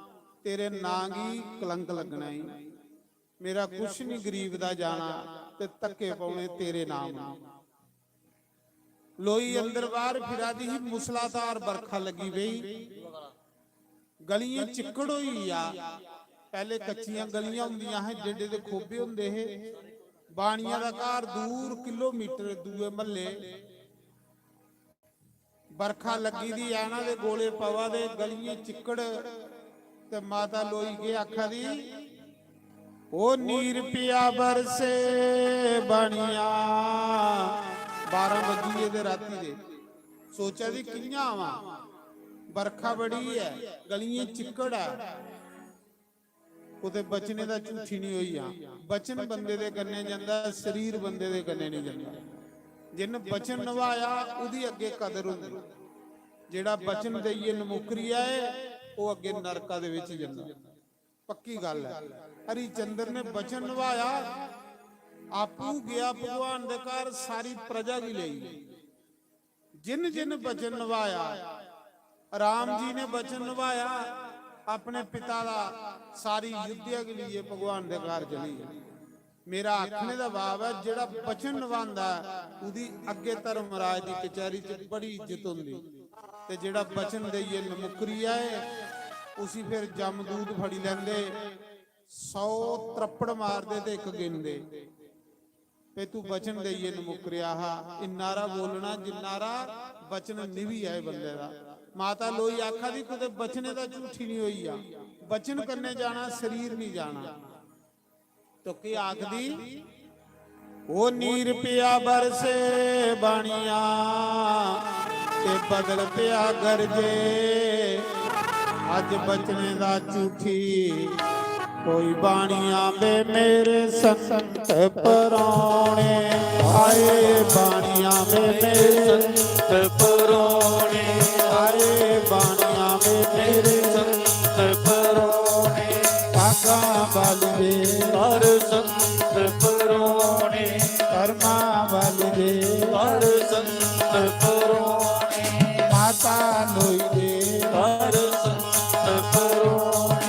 तेरे नां गी कलंक लग्गना ई। मेरा कुछ निं गरीब दा जाना, ते धक्के पौने तेरे नाम न।" लोई अंदर बाहर फिरा दी ही, मूसलाधार बरखा लगी पेई, गलियें चिक्कड़ होई गेआ। पैह्ले कच्चियां गलियां होंदियां हियां, एड्डे एड्डे दे खोबे होंदे हे। बाणिया दा घर दूर किलोमीटर दूए म्हल्ले। बरखा लग्गी दी, ऐना दे गोले पवा दे, गलियें चिक्कड़। ते माता लोई केह् आखा दी, "ओ नीर पिया बरसे बाणिया।" बारां बज्जी गे ते राती दे। सोचा दी, "कि'यां आवां? बरखा बड़ी ऐ, गलियें चिक्कड़ ऐ।" कुतै बचने दा झूठी निं होई जा। बचन बंदे दे कन्नै जंदा, शरीर बंदे दे कन्नै निं जंदा। जिन्न बचन नभाया, ओह्दी अग्गें कदर होंदी। जेह्ड़ा बचन देइयै नमुकरी आए, ओह् अग्गें नरका दे बिच जंदा। पक्की गल्ल ऐ। हरिचंद्र ने बचन नभाया, आपूं गेआ भगवान दे घर, सारी प्रजा गी लेई। जिन जिन वचन नभाया, राम जी ने वचन नभाया, अपने पिता दा, सारी अयोध्या के लिए भगवान दे घर चली गए। मेरा आखने दा भाव ऐ, जेह्ड़ा वचन नभांदा ऐ, ओह्दी अग्गे धर्मराज दी कचैरी च बड़ी इज्जत होंदी। ते जेह्ड़ा वचन देइयै नमुकरी आए, उसी फिर जमदूत फड़ी लैंदे, सौ त्रप्पड़ मारदे ते इक गिनदे। ते तू वचन देइयै नमुकरेआ हा। इन्नारा बोलना जिन्नारा वचन निभी जाए बंदे दा। माता लोई आखा दी, "कुतै वचने दा झूठी निं होई जा, वचन कन्नै जाना, शरीर निं जाना।" तो केह् आखदी, "ओ नीर पिया बरसे बाणिया, ते बदल पिया गरजे, अज्ज वचने दा झूठी।" कोई बाणिया वे मेरे संत परोने, आए बाणिया वे मेरे संत परोने, आए बाणिया वे मेरे संत परोने। पागा बल वे हर संत परोने, कर्मा बल वे हर संत परोने। माता लोई दे हर संत परोने।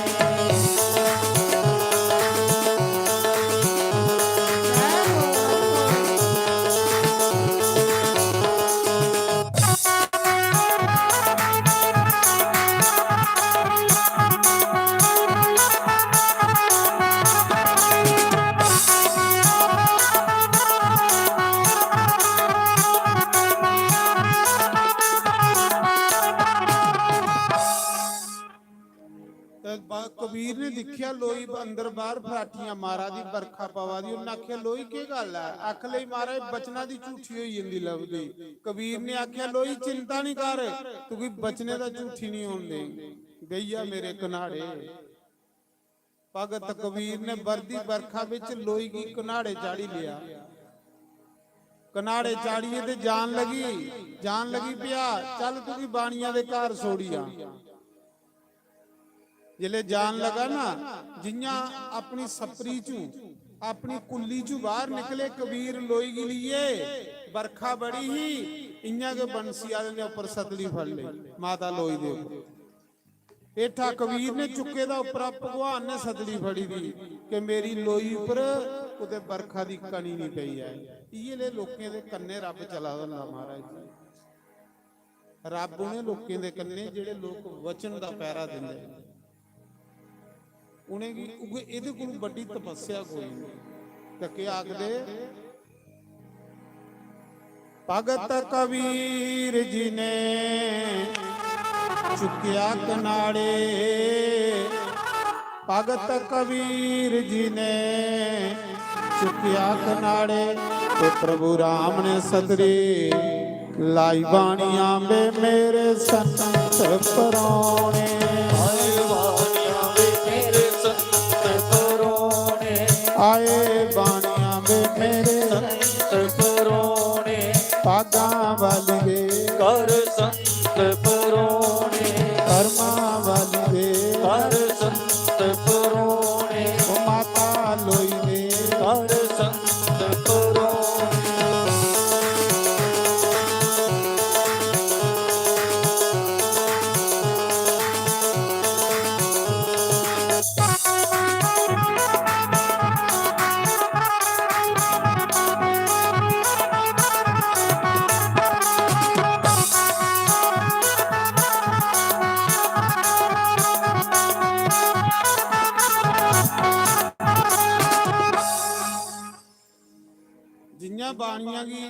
ते ब-, कबीर ने दिक्खेआ लोई अंदर बाहर फराटियां मारा दी, बरखा पवा दी। उन्नै आखेआ, "लोई, केह् गल्ल ऐ?" आखन लगी, "महाराज, बचना दी झूठी होई जंदी लभदी।" कबीर ने आखेआ, "लोई, चिंता निं कर, तुगी बचने दा झूठी निं होन देंग। बेही जा मेरे कनाड़े।" भगत कबीर ने बरदी बरखा बिच लोई गी कनाड़े चाढ़ी लेआ। कनाड़े चाढ़ियै ते जान लगी, जान लगी पेआ, "चल, तुगी बाणिया दे घर छोड़ी आ।" जिसलै जान लगा ना, जि'यां अपनी सप्परी चू, अपनी कुल्ली चू बाहर निकले कबीर लोई गी लेइयै, बरखा बड़ी ही, इ'यां गै बंसी आह्ले ने उप्पर सतली फड़ लेई, माता लोई दे उप्पर। हेठा कबीर ने चुक्के दा, उप्परा भगवान ने सतली फड़ी दी कि मेरी लोई उप्पर कुतै बरखा दी कणी निं पेई ऐ। इ'यै ले लोकें दे कन्नै रब्ब चला दा होंदा महाराज जी। रब्ब उ'नें लोकें दे कन्नै जेह्ड़े लोक वचन दा पैरा दिंदे न। उ'नेंगी उ'ऐ, एह्दे कोलूं बड्डी तपस्या कोई निं। ते केह् आखदे? भगत कबीर जी ने चुक्केआ कनाड़े, भगत कबीर जी ने चुक्केआ कनाड़े, ते प्रभु राम ने सतरी लाई बाणियां वे मेरे संत परोने। आए बाणियां वे मेरे संत परोने। आए बाणियां वे मेरे संत परोने। पागां वाली वे कर संत परोने। कर्मां वाली वे कर संत परोने। ओ माता लोई वे कर संत परोने। जि'यां बाणियां गी,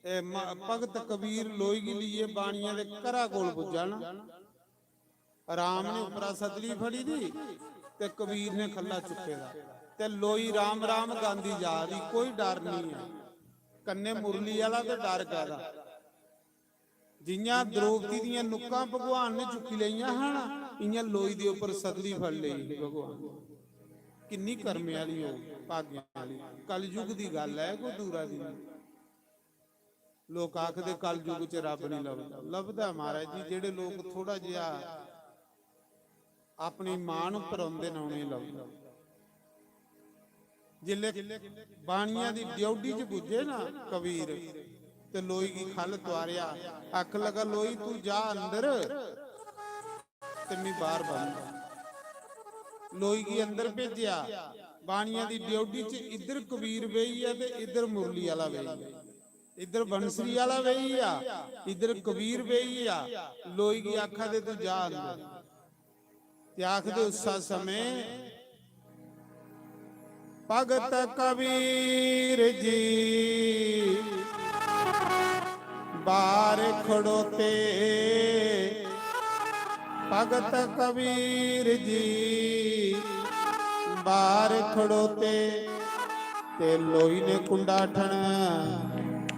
ए, म-, भगत कबीर लोई गी लेइयै बाणियां दे घरा कोल पुज्जा ना, राम ने उप्परा सतली फड़ी दी ते कबीर ने खल्ला चुक्के दा, ते लोई राम राम गांदी जा दी, कोई डर निं ऐ। कन्नै मुरली आह्ला ते डर कैदा। जि'यां द्रौपदी दियां नुक्कां भगवान ने चुक्की लेइयां हा ना, इ'यां लोई दे उप्पर सतली फड़ लेई ही भगवान। किन्नी कर्मे आह्ली हो, भाग्य आह्ली। कलयुग दी गल्ल ऐ, कोई दूरा दी निं। लोक आखदे कलयुग च रब्ब निं लभदा। लभदा महाराज जी, जेह्ड़े लोक थोड़ा जेहा अपनी मान उप्पर औंदे न, उ'नेंगी लभदा। जिसलै बाणिया दी ड्योढ़ी च पुज्जे ना कबीर, ते लोई गी ख'ल्ल तुआरेआ, आखन लगा, "लोई, तू जा अंदर ते मी बाहर बंद।" लोई गी अंदर भेजेआ। बाणिया दी ड्योढ़ी च इद्धर कबीर बेही गेआ ते इद्धर मुरली आह्ला बेही गेआ, इद्धर बंसरी आह्ला बेही गेआ, इद्धर कबीर बेही गेआ। लोई गी आखा दे, "तू जा अंदर।" ते आखदे उस्सै समें भगत कबीर जी बाहर खड़ोते, भगत कबीर जी बाहर खड़ोते। ते लोई ने कुंडा ठन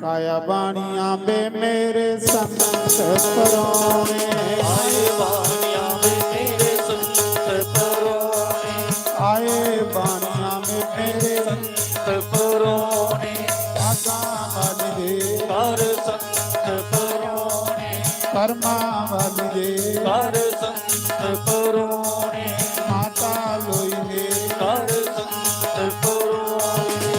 काया, बाणिया बे मेरे संत परोने। आए बाणिया बे मेरे संत परोने। आए बाणिया बे मेरे संत परोने। आगा वाली दे कर संत परोने। कर्मा वाली दे कर संत परोने। माता लोई दे कर संत परोने।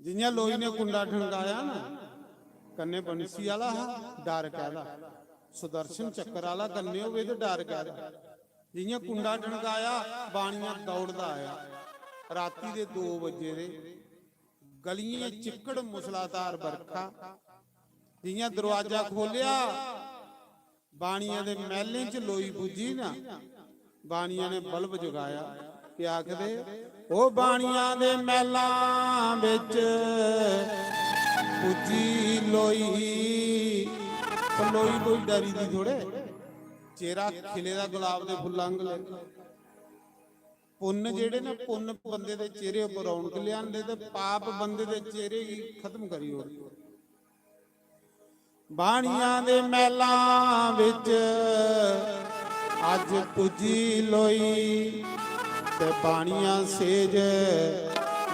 जि'यां लोई ने कुंडा ठनकाया ना, कन्नै बंसी आह्ला हा, डर कैदा? सुदर्शन चक्कर आह्ला कन्नै होवे ते डर कैदा? जि'यां कुंडा ठनकाया, बाणिया दौड़दा आया। राती दे दो बजे दे, गलियें चिक्कड़, मूसलाधार बरखा। जि'यां दरोआजा खोलेआ, बाणिया दे मैह्लें च लोई पुज्जी ना, बाणिया ने बल्ब जगाया ते आखदे, "ओ बाणिया दे मैह्लां बिच पुज्जी लोई।" ओ लोई कोई डरी दी थोड़े, चेहरा खिले दा गुलाब दे फुल्लां आंगर। पुन्न जेह्ड़े न, पुन्न बंदे दे चेहरे उप्पर रौनक लेआंदे ते पाप बंदे दे चेहरे गी खत्म करी ओड़दे। बाणिया दे मैह्लां बिच अज्ज पुज्जी लोई, बाणिया सेज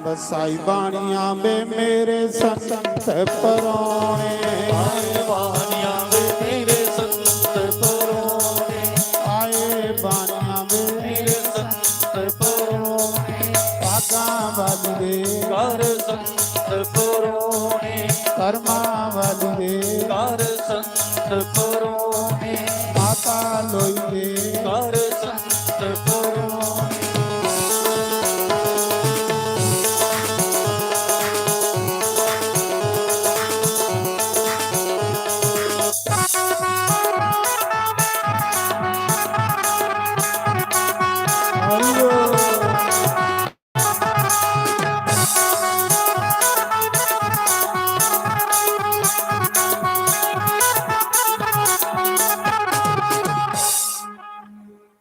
बसाई। बाणिया वे मेरे संत परोने। आए बाणिया वे मेरे संत परोने। आए बाणिया वे मेरे संत परोने। भागां वाली वे। कर संत परोने। कर्मां वाली वे। कर संत परोने। माता लोई वे। कर संत परोने।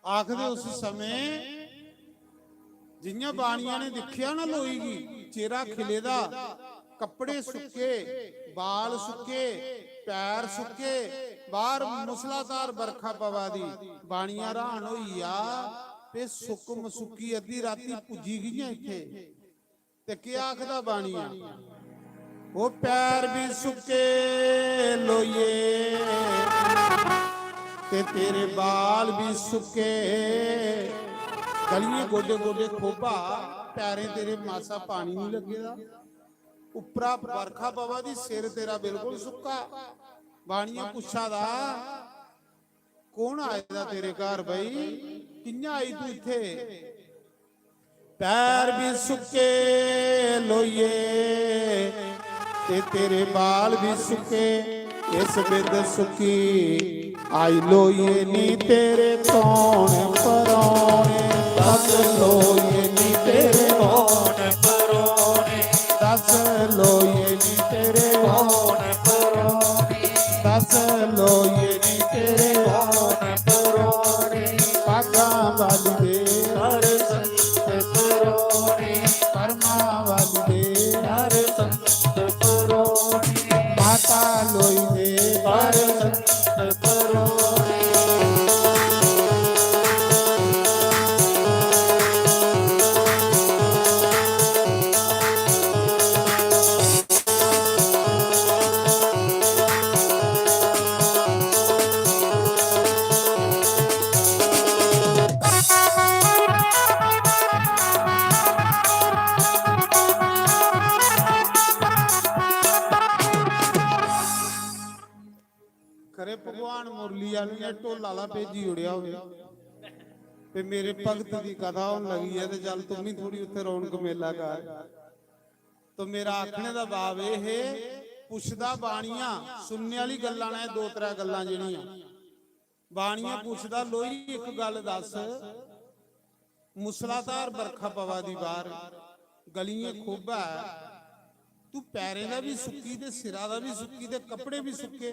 आखदे उस समें जि'यां बाणिया ने दिक्खेआ ना लोई गी, चेहरा खिले दा, कपड़े सुक्के, बाल सुक्के, पैर सुक्के, बाहर मूसलाधार बरखा पवा दी। बाणिया हैरान होई गेआ, "ते सुक्क मसुक्की अद्धी राती पुज्जी कि'यां इत्थे?" ते केह् आखदा बाणिया, "ओ पैर भी सुक्के लोइये, ते तेरे बाल भी सुक्के।" गलियें गोडे गोडे खोबा, पैरें तेरे मासा पानी नहीं लग्गे दा। उप्परा बरखा पवा दी, सिर तेरा बिल्कुल सुक्का। बाणिया पुच्छा दा, "कौन आए दा तेरे घर बई? कि'यां आई तू इत्थे?" पैर भी सुक्के लोइये, ते तेरे बाल भी सुक्के, इस बिंद सुक्की आई लोइये नी तेरे कौन परोने। दस लोइये नी तेरे कौन परोने। दस लोइये नी तेरे कौन परोने। दस लोइये नी तेरे कौन परोने। भागां वाली दे हर संत परोने। कर्मां वाली दे हर संत परोने। माता लोई दे हर संत परोने। खरे भगवान मुरली आले ने ढोल आला भेजी ओड़ेआ होवे ते मेरे भगत दी कथा होन लगी ऐ ते चल तुम ही थोड़ी उत्थे रौनक मेला कर। तो मेरा आखने दा भाव एह् हे, पुछदा बाणिया, सुनने आह्ली गल्लां न एह् दो त्रै गल्लां जेह्ड़ियां। बाणिया पुछदा, "लोई, इक गल्ल दस, मूसलाधार बरखा पवा दी बाहर, गलियें खोबा ऐ, तू पैरें दा बी सुक्की ते सिरा दा बी सुक्की ते कपड़े बी सुक्के,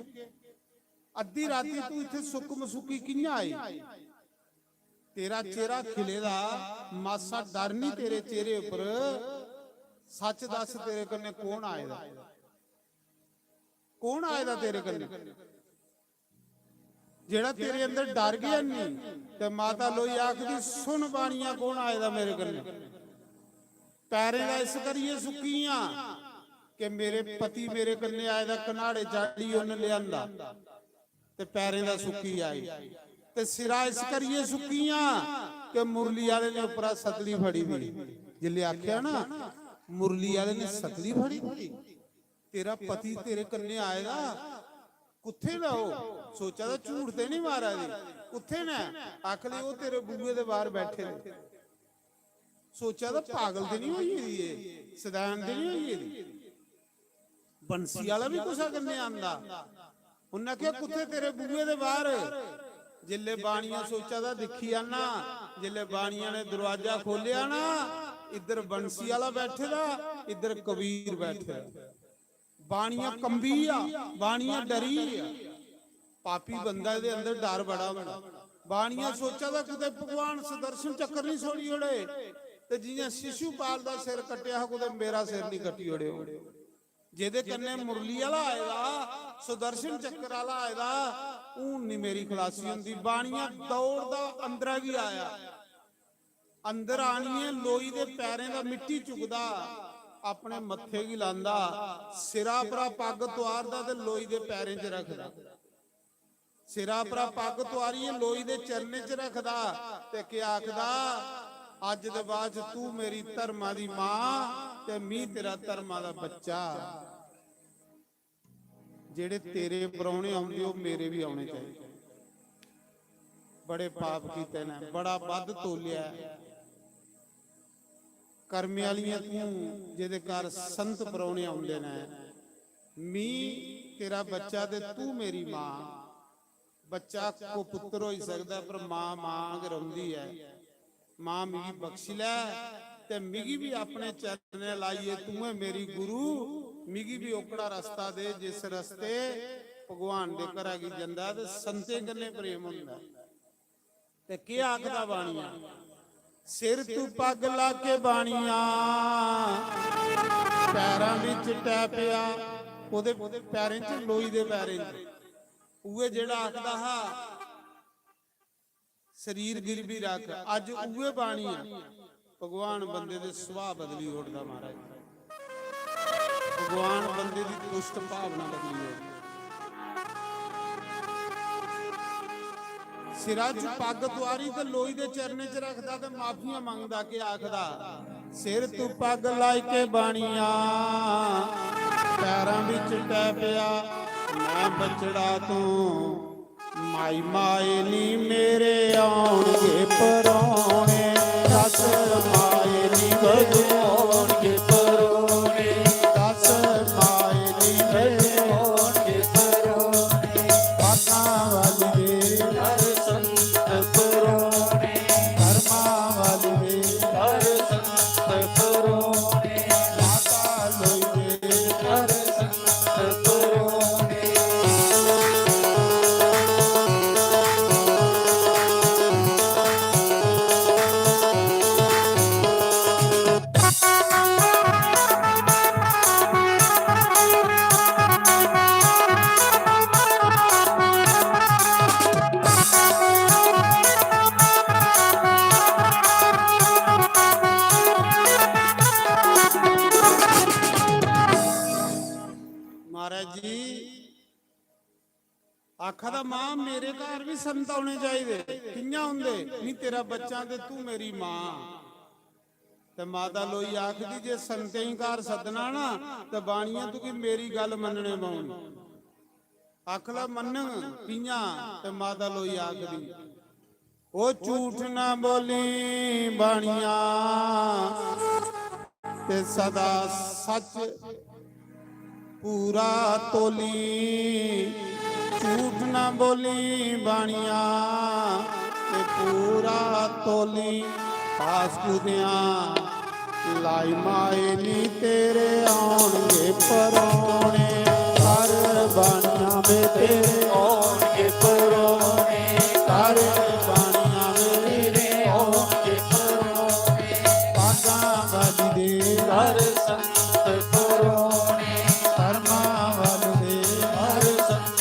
अद्धी राती तू इत्थे सुक्क मसुक्की कि'यां आई?" तेरा चेहरा खिले दा, मासा डर नहीं तेरे चेहरे उपर। सच दस, तेरे कन्ने कौन आए दा? कौन आए दा तेरे कन्ने? जेड़ा तेरे अंदर डर गया नहीं, ते माता लोई आखदी, "सुन बाणिया, कौन आए दा मेरे कन्ने?" पैरें दा इस करिए सुक्की आं कि मेरे पति मेरे कन्ने आए दा, कन्हाड़े चाढ़ी उन्न लेआंदा। ते पैरें दा सुक्की आई। ते सिरा इस करिए सुक्की आं कि मुरली आले ने उप्परा सतली फड़ी दी। जिल्ले आख्या ना, "मुरली आले ने सतली फड़ी दी, तेरा पति तेरे कन्ने आए दा, कुत्थे न ओह?" सोचा दा झूठ ते नहीं मारा दी, कुत्थे न? आखदे, "ओह तेरे बूहे दे बाहर बैठे ने।" सोचा दा पागल ते नहीं होई गेदी, एह सदैन ते नहीं होई गेदी। बंसी आला भी कुसै कन्नै आंदा। उन्नै आखेआ, "कुत्थै तेरे बूहे दे बाहर?" जिल्ले बाणिया सोचा दा दिक्खी आना, जिल्ले बाणिया ने दरवाजा खोलेआ ना, इद्धर बंसी आला बैठे दा, इद्धर कबीर बैठे दा। बाणिया कंबी आ, बाणिया डरी आ। पापी बंदा, एहदे अंदर डर बड़ा होंदा। बाणिया सोचा दा, "कुतै भगवान सुदर्शन चक्कर नहीं छोड़ी ओड़े, ते जियां शिशुपाल दा सिर कट्टेआ हा, कुतै मेरा सिर नहीं कट्टी ओड़े।" जेदे कन्ने मुरली आला आए दा, सुदर्शन चक्कर आला आए दा, हून नहीं मेरी खलासी होंदी। बाणिया दौड़दा अंदरा गी आया। अंदर आनियै लोई दे पैरें दा मिट्टी चुकदा, अपने मत्थे गी लांदा, सिरा परा पग्ग तुआरदा ते लोई दे पैरें च रखदा। सिरा परा पग्ग तुआरियै लोई दे चरणें च रखदा ते केह् आखदा, "अज्ज दे बाद च तू मेरी धर्मा दी मां ते मी तेरा धर्मा दा बच्चा।" जेह्ड़े तेरे परौह्ने औंदे, ओह् मेरे बी औने चाहिदे। बड़े पाप कीते न, बड़ा बद्ध तोलेआ ऐ। कर्मे आह्लियां तूं, जेह्दे घर संत परौह्ने औंदे न, मी तेरा बच्चा ते तू मेरी मां। बच्चा को पुत्र होई सकदा, पर मां मां गै रौंह्दी ऐ। मां, मिगी बख्शी लै ते मिगी बी अपने चरणें लाइयै, तूं ऐ मेरी गुरु, मिगी बी ओकड़ा रस्ता दे जिस रस्ते भगवान दे घरा गी जंदा ते संतें कन्नै प्रेम होंदा। ते केह् आखदा बाणिया, "सिर तू पग ला के बाणिया, पैरां बिच टै पेआ।" ओह्दे पैरें च, लोई दे पैरें च, उ'ऐ जेह्ड़ा आखदा हा, "शरीर गिरवी रख।" अज्ज उ'ऐ बाणी ऐ। भगवान बंदे दे सुभाऽ बदली ओड़दा महाराज, भगवान बंदे दी दुष्ट भावना बदली ओड़दा। सिरा च पग्ग तुआरी ते लोई दे चरणें च रखदा ते माफियां मंगदा, केह् आखदा, "सिर तू पग्ग लाई के बाणिया, पैरां बिच टै पेआ, मैं बछड़ा तूं।" माई माए नी मेरे औनगे परौने, दस माए नी मेरे औनगे परौने, दस माए नी मेरे औनगे परौने। पाकां वाली दे हर संत परौने, धर्मां वाली दे हर संत परौने, माता लोई दे हर संत परौने। महाराज जी, आखा दा, "मां, मेरे घर भी संत औने चाहिदे।" "कि'यां औंदे?" "मी तेरा बच्चा ते तू मेरी मां।" ते माता लोई आखदी, "जे संतें गी घर सद्दना ना, ते बाणिया, तुगी मेरी गल्ल मन्नने पौनी।" आखला, "मन्नङ, कि'यां?" ते माता लोई आखदी, "ओ झूठ ना बोली बाणिया, ते सदा सच पूरा तोली। झूठ ना बोली बाणिया, ते पूरा तोली। पास कुदियां लाई माए नी तेरे औनगे परौने, घर बाणिया में तेरे औनगे परौने, घर बाणिया में तेरे औनगे परौने।" पागां वाली दे हर संत परौने, धर्मां वाली दे हर संत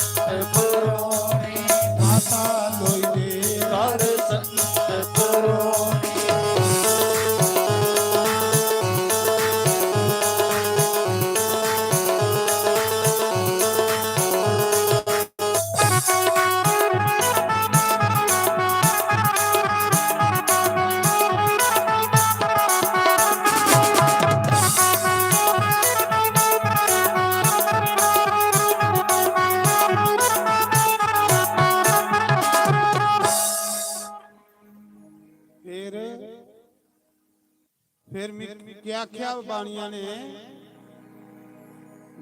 परौने, माता लोई दे हर संत परौने। फिर, फिर मिगी केह् आखेआ बाणिया ने?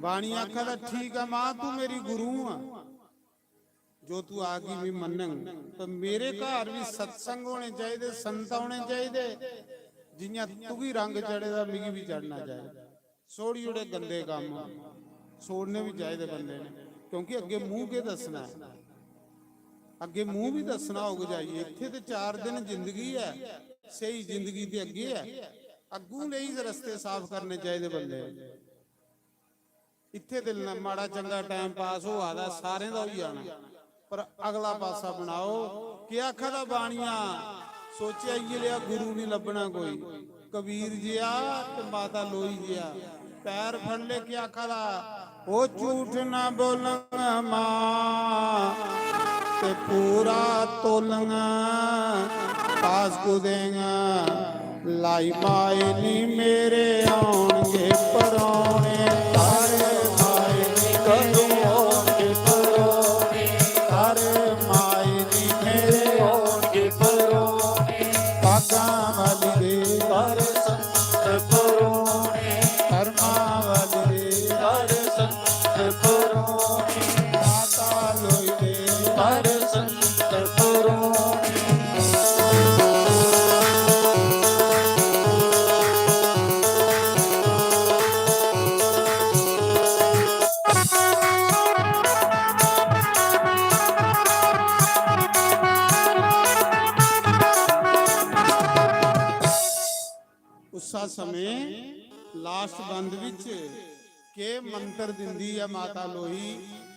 बाणिया आखा दा, "ठीक ऐ मां, तू मेरी गुरु आ, जो तू आखगी में मन्नङ, पर मेरे घर भी सत्संग होने चाहिदे, संत औने चाहिदे, जि'यां तुगी रंग चढ़े दा, मिगी भी चढ़ना चाहिदा।" छोड़ी ओड़े गंदे कम्म, छोड़ने भी चाहिदे बंदे ने, क्योंकि अग्गे मूंह केह् दस्सना ऐ? अग्गे मूंह भी दस्सना होग जाइयै। इत्थै ते चार दिन जिंदगी ऐ, स्हेई जिंदगी ते अग्गे ऐ। अग्गूं लेई रस्ते साफ करने चाहिदे बंदे। इत्थै ते ल-, माड़ा चंगा टाइम पास होआ दा, सारें दा होई जाना, पर अगला पासा बनाओ। केह् आखा दा बाणिया? सोचेआ इ'यै लेआ गुरु निं लब्भना कोई। कबीर जेहा ते माता लोई जेहा। पैर फड़ ले, केह् आखा दा? "ओ झूठ ना बोलंगा मां, ते पूरा तोलंगा, पास को देंगा।" लाई माए नी मेरे औनगे परौने, तारे माए नी मेरे औनगे परौने, तारे माए नी मेरे औनगे परौने। पागां वाली दे तारे संत परौने, कर्मां वाली दे तारे संत परौने, माता लोई दे तारे संत परौने। उस्सा समें लास्ट बंद विच केह् मंत्र दिंदी ऐ माता लोई?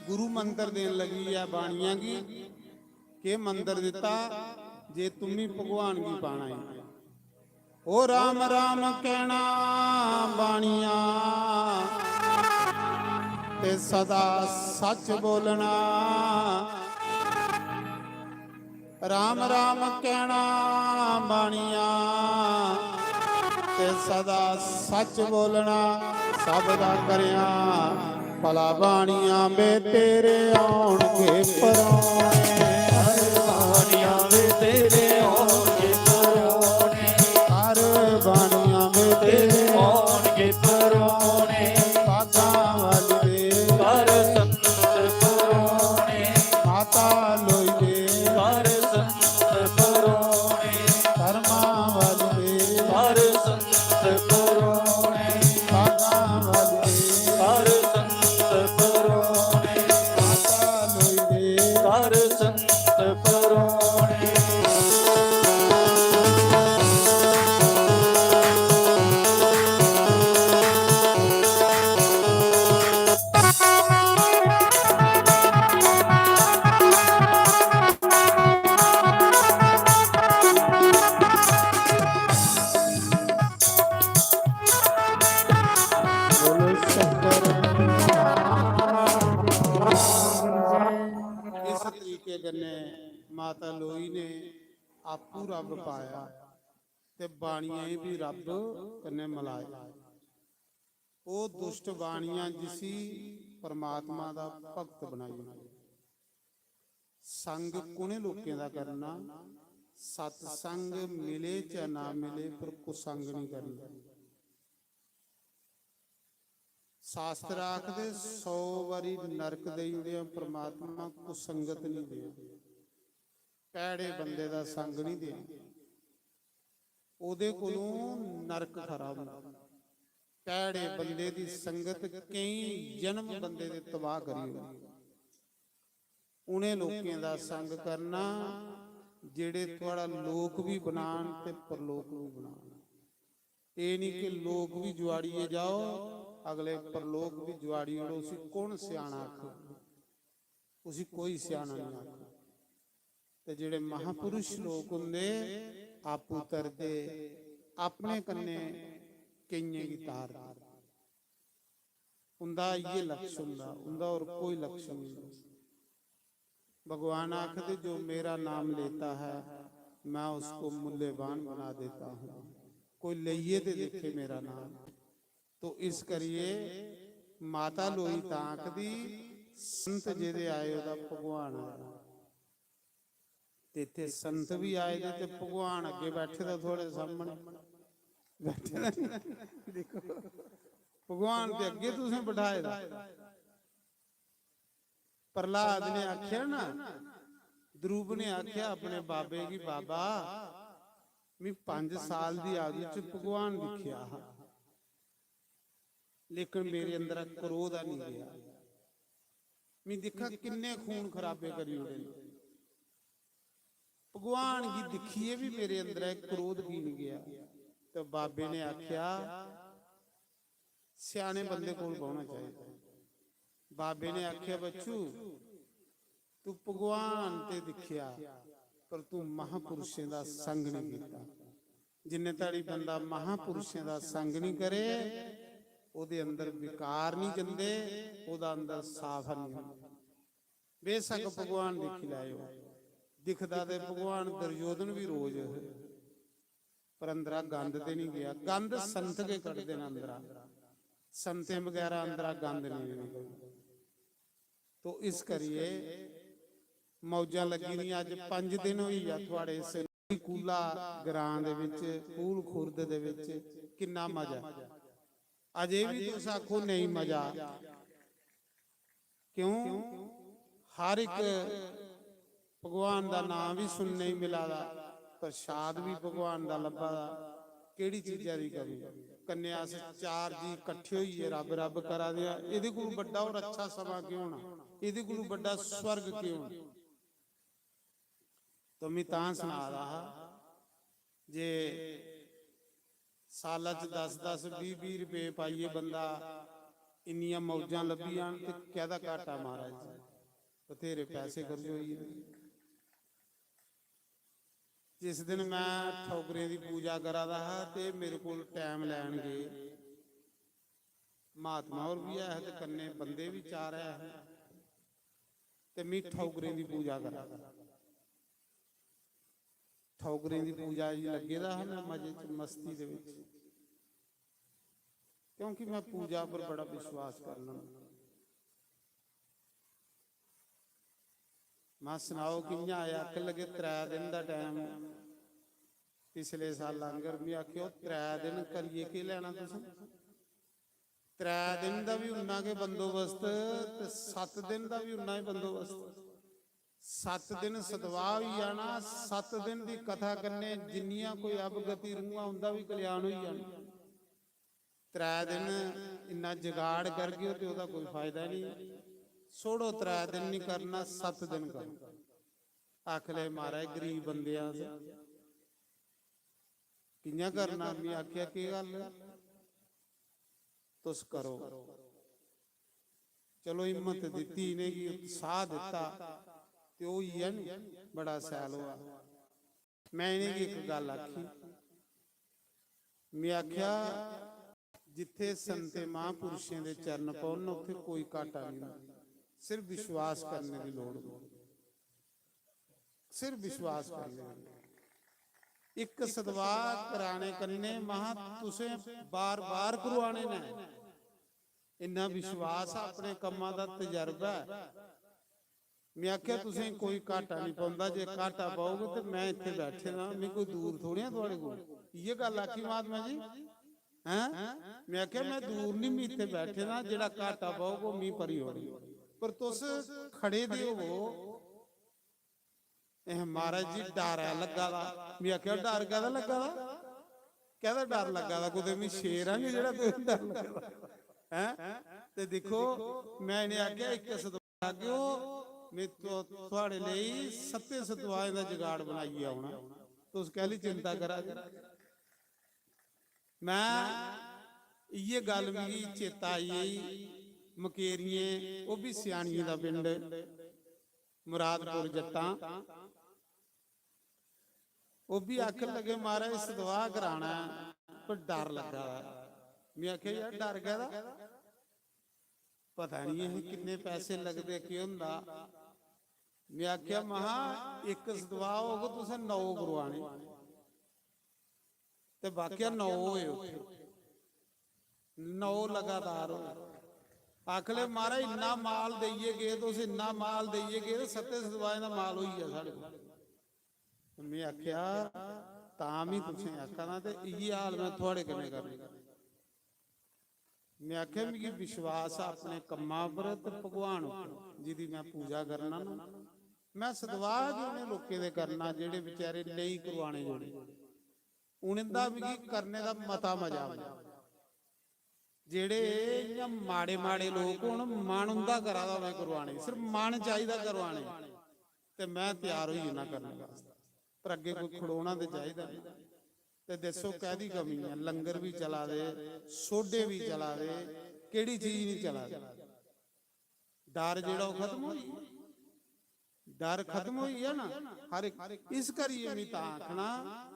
गुरु मंत्र देन लगी ऐ बाणियां गी। केह् मंत्र दित्ता? "जे तुम्मी भगवान गी पाना ऐ।" "ओ राम राम कहना बाणिया, ते सदा सच बोलना।" राम राम कहना बाणिया, ते सदा सच बोलना। सब दा करेआं भला बाणिया, वे तेरे औनगे परौने। हर बाणिया वे तेरे औनगे परौने। हर बाणिया वे तेरे औनगे परौने। पागां वाली दे हर संत परौने। माता लोई दे हर संत परौने। कर्मां वाली दे हर संत परौने। पागां वाली दे हर संत परौने। माता लोई दे हर संत परौने। इस तरीके कन्नै माता लोई ने आपू रब पाया ते बाणियें बी रब कन्नै मलाया। ओह् दुष्ट बाणियां जिसी परमात्मा दा भक्त बनाई ओड़े। संग कु'नें लोकें दा करना? सत्संग मिले चाहे ना मिले, पर कुसंग नहीं करना। शास्त्र आखदे, "सौ बारी नरक देई ओड़ेआ परमात्मा, कुसंगत नहीं देआ, भैड़े बंदे दा संग नहीं देआ।" ओह्दे कोलों नरक खरा होंदा। भैड़े बंदे दी संगत केईं जन्म बंदे दे तबाह करी ओड़दी। उ'नें लोकें दा संग करना जेह्ड़े थुआढ़ा लोक बी बनान ते परलोक बी बनान। एह् निं कि लोक बी जुआड़ियै जाओ, अगले परलोक बी जुआड़ी ओड़ो, उसी कौन स्याना आखग? उसी कोई स्याना निं आखग। ते जेह्ड़े महापुरुष लोक होंदे, आपूं तरदे, अपने कन्नै केइयें गी तारदे। उंदा इ'यै लक्ष्य होंदा, उंदा होर कोई लक्ष्य नहीं होंदा। भगवान आखदे, "जो मेरा नाम लेता है, मैं उसको मूल्यवान बना देता हूँ।" कोई लेइयै ते दिक्खे मेरा नाम। तो इस करियै माता लोई तां आखदी, "संत जेह्दे आए, ओह्दा भगवान आया।" ते इत्थै संत बी आए दे ते भगवान अग्गें बैठे दा थुआढ़े सामने। बैठे दा निं? दिक्खो, भगवान ते अग्गें तुसें बठाए दा। प्रहलाद ने आखेआ ना, ध्रुव ने आखेआ अपने बाबे गी, "बाबा, मी पंज साल दी आयु च भगवान दिक्खेआ हा, लेकिन मेरे अंदर क्रोध आ नहीं गया। मी दिक्खा किन्ने खून खराबे करी ओड़े न। भगवान गी दिक्खियै बी मेरे अंदर क्रोध की नहीं गया?" तो बाबे ने आखेआ, "स्याने बंदे कोल बौह्ना चाहिदा।" बाबे ने आखेआ, "बच्चू, तू भगवान ते दिक्खेआ, पर तू महापुरुषें दा संग नहीं कीता। जिन्ने धड़ी बंदा महापुरुषें दा संग नहीं करे, ओदे अंदर विकार नहीं जंदे, ओदा अंदर साफ नहीं होंदा। बेशक भगवान दिक्खी लैओ, दिखदा ते भगवान दुर्योधन भी रोज है, पर अंदरा गंद ते नहीं गया। गंद संत के कड्ढदे न अंदरा, संतें बगैरा अंदरा गंद नहीं निकलदा। तो इस करिए मौजां लग्गी दियां। अज्ज पंज दिन होई गेआ थुआड़े इस कूला ग्रां दे विच, कूल खुर्द दे विच किन्ना मजा। अजे भी तुस आखो नहीं मजा, क्यों? हर एक भगवान दा नाम भी सुनने ही मिला दा, प्रसाद भी भगवान दा लब्भा दा, केड़ी चीजा दी कमी? कन्नै अस चार जी कट्ठे होइयै रब रब करा दे आ, एह्दे कोलू बड्डा होर अच्छा समां केह् होना? एह्दे कोलू बड्डा स्वर्ग केह् होना? तो मैं तां सना दा हा जे साला च दस दस, बीह बीह रपेऽ पाइयै बंदा इन्नियां मौजां लब्भी जान ते कैह्दा घाटा महाराज जी? बथेरे पैसे खर्च होई गे। जिस दिन मैं ठौगरें दी पूजा करा दा हा ते मेरे कोल टैम लैन गे महात्मा होर बी ऐ हे ते कन्नै बंदे बी चार ऐ हे ते मी ठौगरें दी पूजा करा दा। ठौगरें दी पूजा च लग्गे दा हा मैं मजे च, मस्ती दे विच, क्योंकि मैं पूजा पर बड़ा विश्वास करना। मैं सनाओ कि'यां आया? आखन लगे, "त्रै दिन दा टैम पिछले साल आंगर।" मैं आखेआ, "ओह् त्रै दिन करियै केह् लैना तुसें? त्रै दिन दा बी उन्ना गै बंदोबस्त ते सत्त दिन दा बी उन्ना गै बंदोबस्त।" सत्त दिन सतवाह होई जाना, सत्त दिन दी कथा कन्नै जिन्नियां कोई अवगति रूहां, उंदा बी कल्याण होई जाना। त्रै दिन इन्ना जगाड़ करगे ते ओह्दा कोई फायदा नहीं। छोड़ो, त्रै दिन नहीं करना, सत्त दिन करो। आख ले, "महाराज, गरीब बंदे आं अस, कि'यां करना?" मैं आखेआ, "केह् गल्ल, तुस करो।" चलो, हिम्मत दित्ती इ'नेंगी, उत्साह दित्ता, ते ओह् होई गेआ नी, बड़ा सैल होआ। मैं इ'नेंगी इक गल्ल आखी, मैं आखेआ, "जित्थे संते महापुरुषें दे चरण पौन, उत्थे कोई घाटा नहीं होंदा, सिर्फ विश्वास करने दी लोड़ होंदी।" सिर्फ विश्वास करने दी। इक सतवाह कराने कन्नै महा तुसें बार-बार करवाने न। इन्ना विश्वास, अपने कम्मा दा तजर्बा ऐ। मैं आखेआ, "तुसें कोई घाटा नहीं पौंदा, जे घाटा पौग ते मैं इत्थे बैठे दा, मैं कोई दूर थोड़ी आं थुआड़े कोल।" इ'यै गल्ल आखी महात्मा जी, हैं? मैं आखेआ, "मैं दूर नहीं, मैं इत्थे बैठे दा, जेह्ड़ा घाटा पौग ओह् मी भरी ओड़ग, पर तुस खड़े दे होवो।" "एह महाराज जी, डर ऐ लग्गा दा।" मैं आखेआ, "डर कैह्दा लग्गा दा? कैह्दा डर लग्गा दा? कुतै मैं शेर आं कि जेह्ड़ा तुसें डर लग्गा दा?" हैं? ते दिक्खो, मैं इ'नें आखेआ, "इक सतवाह लाग्गेओ, मैं थु-, थुआड़े लेई सत्तें सतवाहें दा जुगाड़ बनाइयै औना, तुस कैह्ली चिंता करा दे?" मैं इ'यै गल्ल मिगी चेता आई गेई, मकेरियें, ओह् बी स्यानियें दा पिंड, मुरादपुर जट्टां, ओह् बी आखन लगे, "महाराज, सतवाह कराना ऐ, पर डर लग्गा दा।" मैं आखेआ, "यार, डर कैह्दा? पता नहीं असें किन्ने पैसे लगदे, केह् होंदा।" मैं आखेआ, "महा, इक सतवाह होग, तुसें नौ करवाने।" ते वाकया नौ होए उत्थे, नौ लगातार होए। आखले, "महाराज, इन्ना माल देइयै गे तुस, इन्ना माल देइयै गे, ते सत्तें सतवाहें दा माल होई गेआ साढ़े कोल।" ते मैं आखेआ, "तां बी तुसें आखा ना, ते इ'यै हाल मैं थुआड़े कन्नै करना।" मैं आखेआ, "मिगी विश्वास ऐ अपने कम्मा पर ते भगवान उप्पर, जिदी मैं पूजा करना ना, मैं सतवाह बी उ'नें लोकें दे करना जेह्ड़े बेचारे नेईं करवाने जोड़े, उ'नें दा मिगी करने दा मता मजा औंदा। जेह्ड़े इ'यां माड़े माड़े लोक होन, मन उं'दा करा दा होऐ करवाने, सिर्फ मन चाहिदा करवाने, ते मैं त्यार होई जन्ना करने वास्तै, पर अग्गें कोई खड़ोना ते चाहिदा।" ते दस्सो, कैह्दी कमी ऐ? लंगर बी चला दे, सोडे बी चला दे, केह्ड़ी चीज निं चला दी? डर जेह्ड़ा, ओह् खत्म होई गेआ। डर खत्म होई गेआ ना हर इक। इस करियै में तां आखना,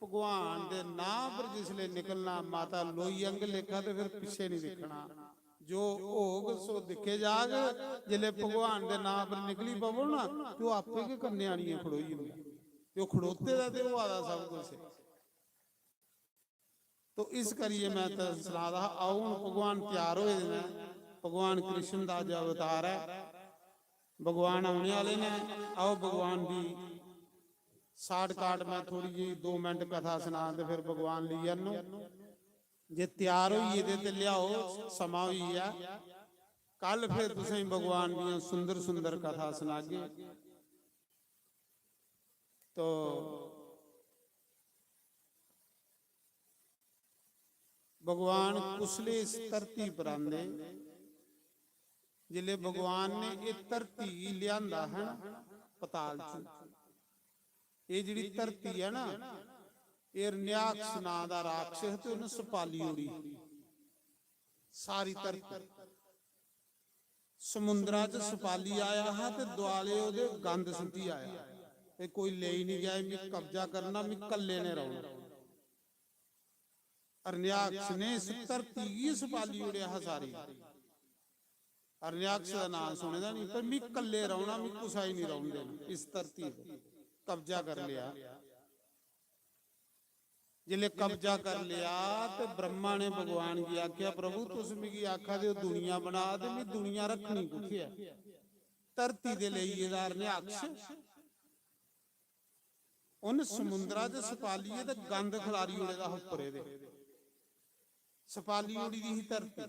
भगवान दे नांऽ पर जिसलै निकलना, माता लोई अंग लेखा, ते फिर पिच्छे नहीं दिक्खना। जो होग सो दिक्खे जाग। जिसलै भगवान दे नांऽ पर निकली पवो ना, ते ओह् आपे गै कन्नै आनियै खड़ोई जंदा। ते ओह् खड़ोते दा ते होआ दा सब कुछ ऐ। तो इस करियै मैं ते सना दा हा, आओ हुन भगवान त्यार होए दे न, भगवान कृष्ण दा अज अवतार ऐ, भगवान औने आह्ले न। आओ भगवान दी shortcut मैं थोड़ी जी दो मिनट कथा सना ते फिर भगवान लेई आनो। जे त्यार होई गेदे ते लेआओ, समां होई गेआ। कल फिर तुसें भगवान दियां सुंदर सुंदर कथा सनागे। तो भगवान कुसले इस धरती पर आंदे? जिसले भगवान ने इस धरती गी लिआंदा है ना, पताल च, एह् जेह्ड़ी धरती ऐ ना, एह् हरण्याक्ष नांऽ दा राक्षस ते उन्नै सपाली ओड़ी सारी धरती। समुंदरा च सपाली आया हा ते दुआले ओह्दे गंद सुट्टी आया, "ए, कोई लेई निं जाए, मी कब्जा करना, मी कल्ले ने रौह्ना।" हरण्याक्ष ने इस धरती गी सपाली ओड़ेआ हा सारी। हरण्याक्ष दा नांऽ सुने दा निं, पर मी कल्ले रौह्ना, मी कुसै गी निं रौह्न देना इस धरती पर। कब्जा कर लेआ। जिसलै कब्जा कर लेआ ते ब्रह्मा ने भगवान गी आखेआ, "प्रभु, तुस मिगी आखा दे ओ दुनिया बना, ते मी दुनिया रक्खनी कुत्थै ऐ? धरती ते लेई गेदा हरण्याक्ष।" उन्न समुंदरा च सपालिये ते गंद खलारी ओड़े दा हा उप्परे दे। सपाली ओड़ी दी ही धरती।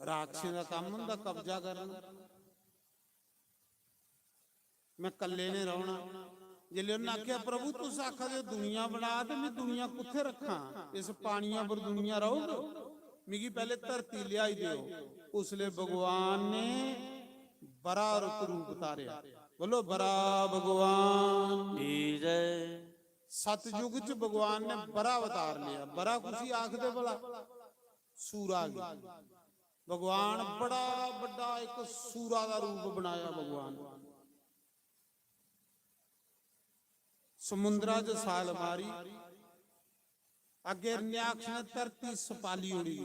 राक्षसें दा कम्म होंदा कब्जा करना। "मैं कल्ले ने रौह्ना।" जिसलै उन्नै आखेआ, "प्रभु, तुस आखा दे ओ दुनिया बना, ते मैं दुनिया कुत्थै रक्खां? इस पानिया पर दुनिया रौह्ग? मिगी पैह्ले धरती लेआई देओ।" उसलै भगवान ने बराह रूप, रूप धारेआ। बोलो, बराह भगवान की जय। सतयुग च भगवान ने बराह अवतार लिया। बराह कुसी आखदे भला? सूरा गी। भगवान बड़ा बड्डा इक सूरा दा रूप बनाया भगवान। समुंदरा च छाल मारी, अग्गे हरण्याक्ष ने धरती सपाली ओड़ी।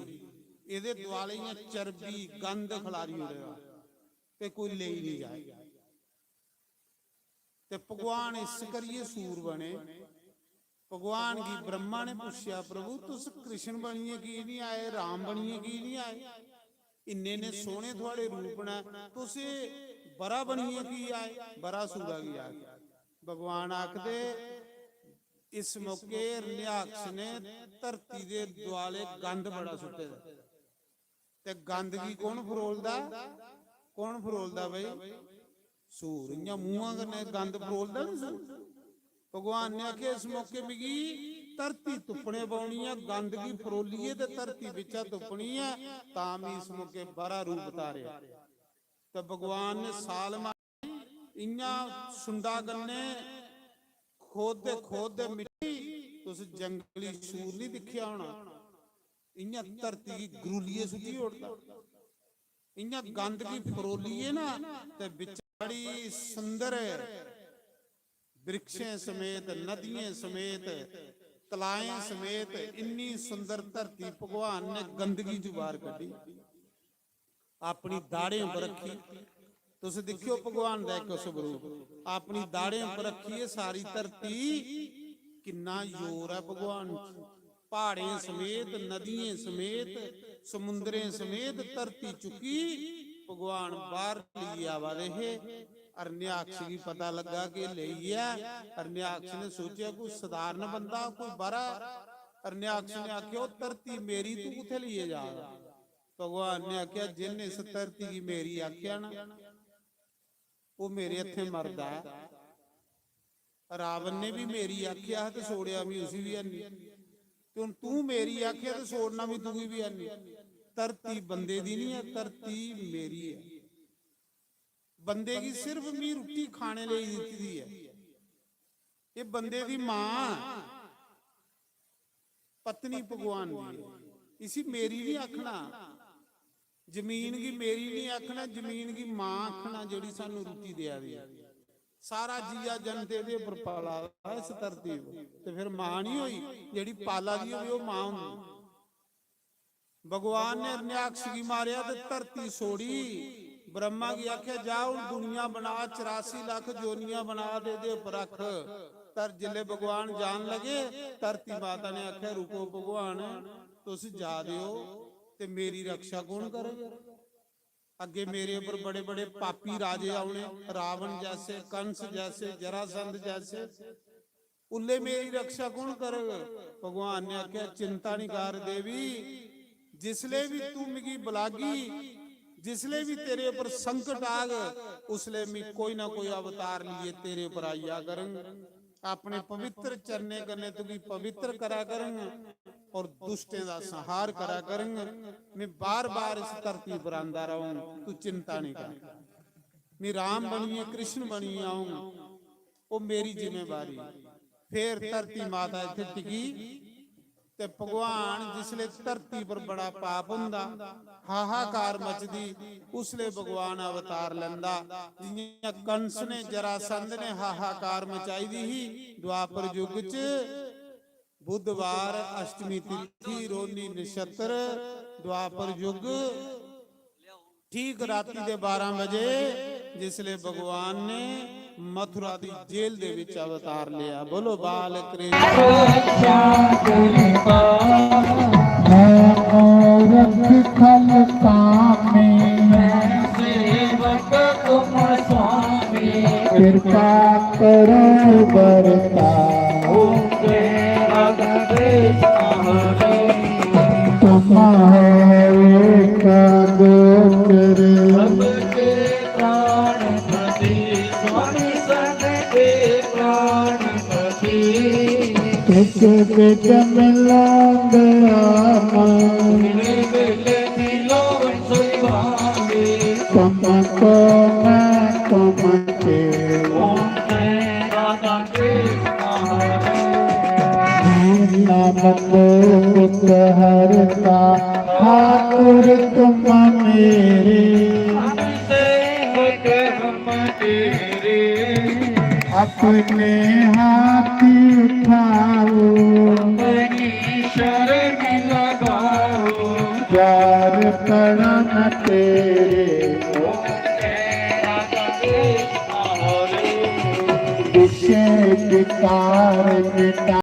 एह्दे दुआले इ'यां चर्बी, गंद खलारी ओड़े दा, ते कोई लेई निं जाए। ते भगवान इस करियै सूर बने। भगवान गी ब्रह्मा ने पुच्छेआ, "प्रभु, तुस कृष्ण बनियै की निं आए, राम बनियै की निं आए? इन्ने, इन्ने सोह्ने थुआढ़े रूप न, तुस एह् बराह बनियै की आए, बराह सूरा गी आए?" भगवान आखदे, इस मौके हरण्याक्ष ने धरती दे दुआले गंद बड़ा सुट्टे दा। ते गंद गी कौन फरोलदा? कौन फरोलदा भाई? सूर। इ'यां मुंहा कन्नै गंद फरोलदा निं सूर। भगवान ने आखेआ, "इस मौके मिगी धरती तुप्पने पौनी ऐ, गंद गी फरोलियै ते धरती बिच्चा तुप्पनी ऐ, तां मी इस मौके बराह रूप धारेआ।" ते भगवान ने छाल मारी, इ'यां सुंडा कन्नै खोददे खोददे मिट्टी, तुस जंगली सूर निं दिक्खेआ होना, इ'यां धरती गी गरूलियै सुट्टी ओड़दा। इ'यां गंद गी फरोलियै ना, ते बिच बड़ी सुंदर वृक्षें समेत, नदियें समेत, तलाएं समेत इन्नी सुंदर धरती भगवान ने गंदगी चों बाहर कड्ढी। अपनी दाढ़ें पर रक्खी। तुस दिक्खेओ भगवान दा इक स्वरूप, अपनी दाढ़ें पर रक्खियै सारी धरती, किन्ना जोर ऐ भगवान च। प्हाड़ें समेत, नदियें समेत, समुंदरें समेत धरती चुक्की, भगवान बाहर लेइयै आवा दे हे। हरण्याक्ष गी पता लग्गा कि लेइयै, हरण्याक्ष ने सोचेआ कोई सधारण बंदा, कोई बाहरा। हरण्याक्ष ने आखेआ, "ओह् धरती मेरी, तू कुत्थै लेइयै जा दा?" भगवान ने आखेआ, "जिन्न इस धरती गी मेरी आखेआ ना, ओह् मेरे हत्थें मरदा ऐ। रावण ने बी मेरी आखेआ हा ते छोड़ेआ मी उसी बी हैनी। ते हुन तूं मेरी आखेआ ते छोड़ना मी तुगी बी हैनी। धरती बंदे दी निं ऐ, धरती मेरी ऐ। बंदे गी सिर्फ मी रुट्टी खाने लेई दित्ती दी ऐ। एह् बंदे दी मां ऐ।" पत्नी भगवान दी ऐ, इसी मेरी निं आखना। जमीन गी मेरी नहीं आखना, जमीन गी मां आखना, जेह्ड़ी सानू रुट्टी देआ दी ऐ। सारा जीआ जंत एह्दे उप्पर पला दा इस धरती पर, ते फिर मां नहीं होई? जेह्ड़ी पाला दी होवे, ओह् मां होंदी। भगवान ने हिरण्याक्ष गी मारेआ ते धरती सोड़ी। ब्रह्मा गी आखेआ, "जा, हुन दुनिया बना, चरासी लक्ख जोनियां बना ते एह्दे उप्पर रख।" तर जिसलै भगवान जान लगे, धरती माता ने आखेआ, "रुको भगवान, तुस जा दे ओ ते मेरी रक्षा कौन करग? अग्गे मेरे उप्पर बड़े-बड़े पापी राजे औने, रावण जैसे, कंस जैसे, जरासंध जैसे।" उल्ले मेरी रक्षा कौन करग? भगवान ने आखेआ, "चिंता नहीं कर देवी, जिसले भी तू मिगी बुलागी, जिसले भी तेरे उप्पर संकट आग, उसले मैं कोई ना कोई अवतार लिए तेरे उप्पर आइया करंग। अपने पवित्र चरणें कन्नै तुगी पवित्र करा करंग और दुष्टें दा संहार करा करंग। मैं बार-बार इस धरती पर आंदा रहूं, तू चिंता नहीं कर। मैं राम बनिए, कृष्ण बनिए आऊं।" ओह् मेरी जिम्मेवारी। फिर धरती माता इत्थै टिकी ते भगवान जिसले धरती पर बड़ा पाप हुंदा, हाहाकार मचदी, उसले भगवान अवतार लैंदा। जियां कंस ने, जरासंध ने हाहाकार मचाई दी ही द्वापर युग च। बुधवार, अष्टमी तिथि, रोहिणी नक्षत्र, द्वापर युग, ठीक राती दे बारह बजे जिसले भगवान ने मथुरा दी जेल दे विच अवतार लिया। बोलो बाल कृष्ण। मैं मूरख खल कामी, मैं सेवक तुम स्वामी। कृपा करो बरताओ। तेरा देश हमारे। तुम हो एक गोचर। सबके प्राणपति, स्वामी सबके प्राणपति। एक बिग मिलांग राम। मेरे बेटे दिलों सुभावे। तुमको मैं तुमके। ओम जय राधा कृष्ण हरे। नाम को हरता ठाकुर तुम मेरे। हम सेवक हम तेरे। अपने हाथ उठाओ। अपनी शरण लगाओ। चार कदम तेरे। ओम जय राधा कृष्ण हरे। विषय विकार मिटा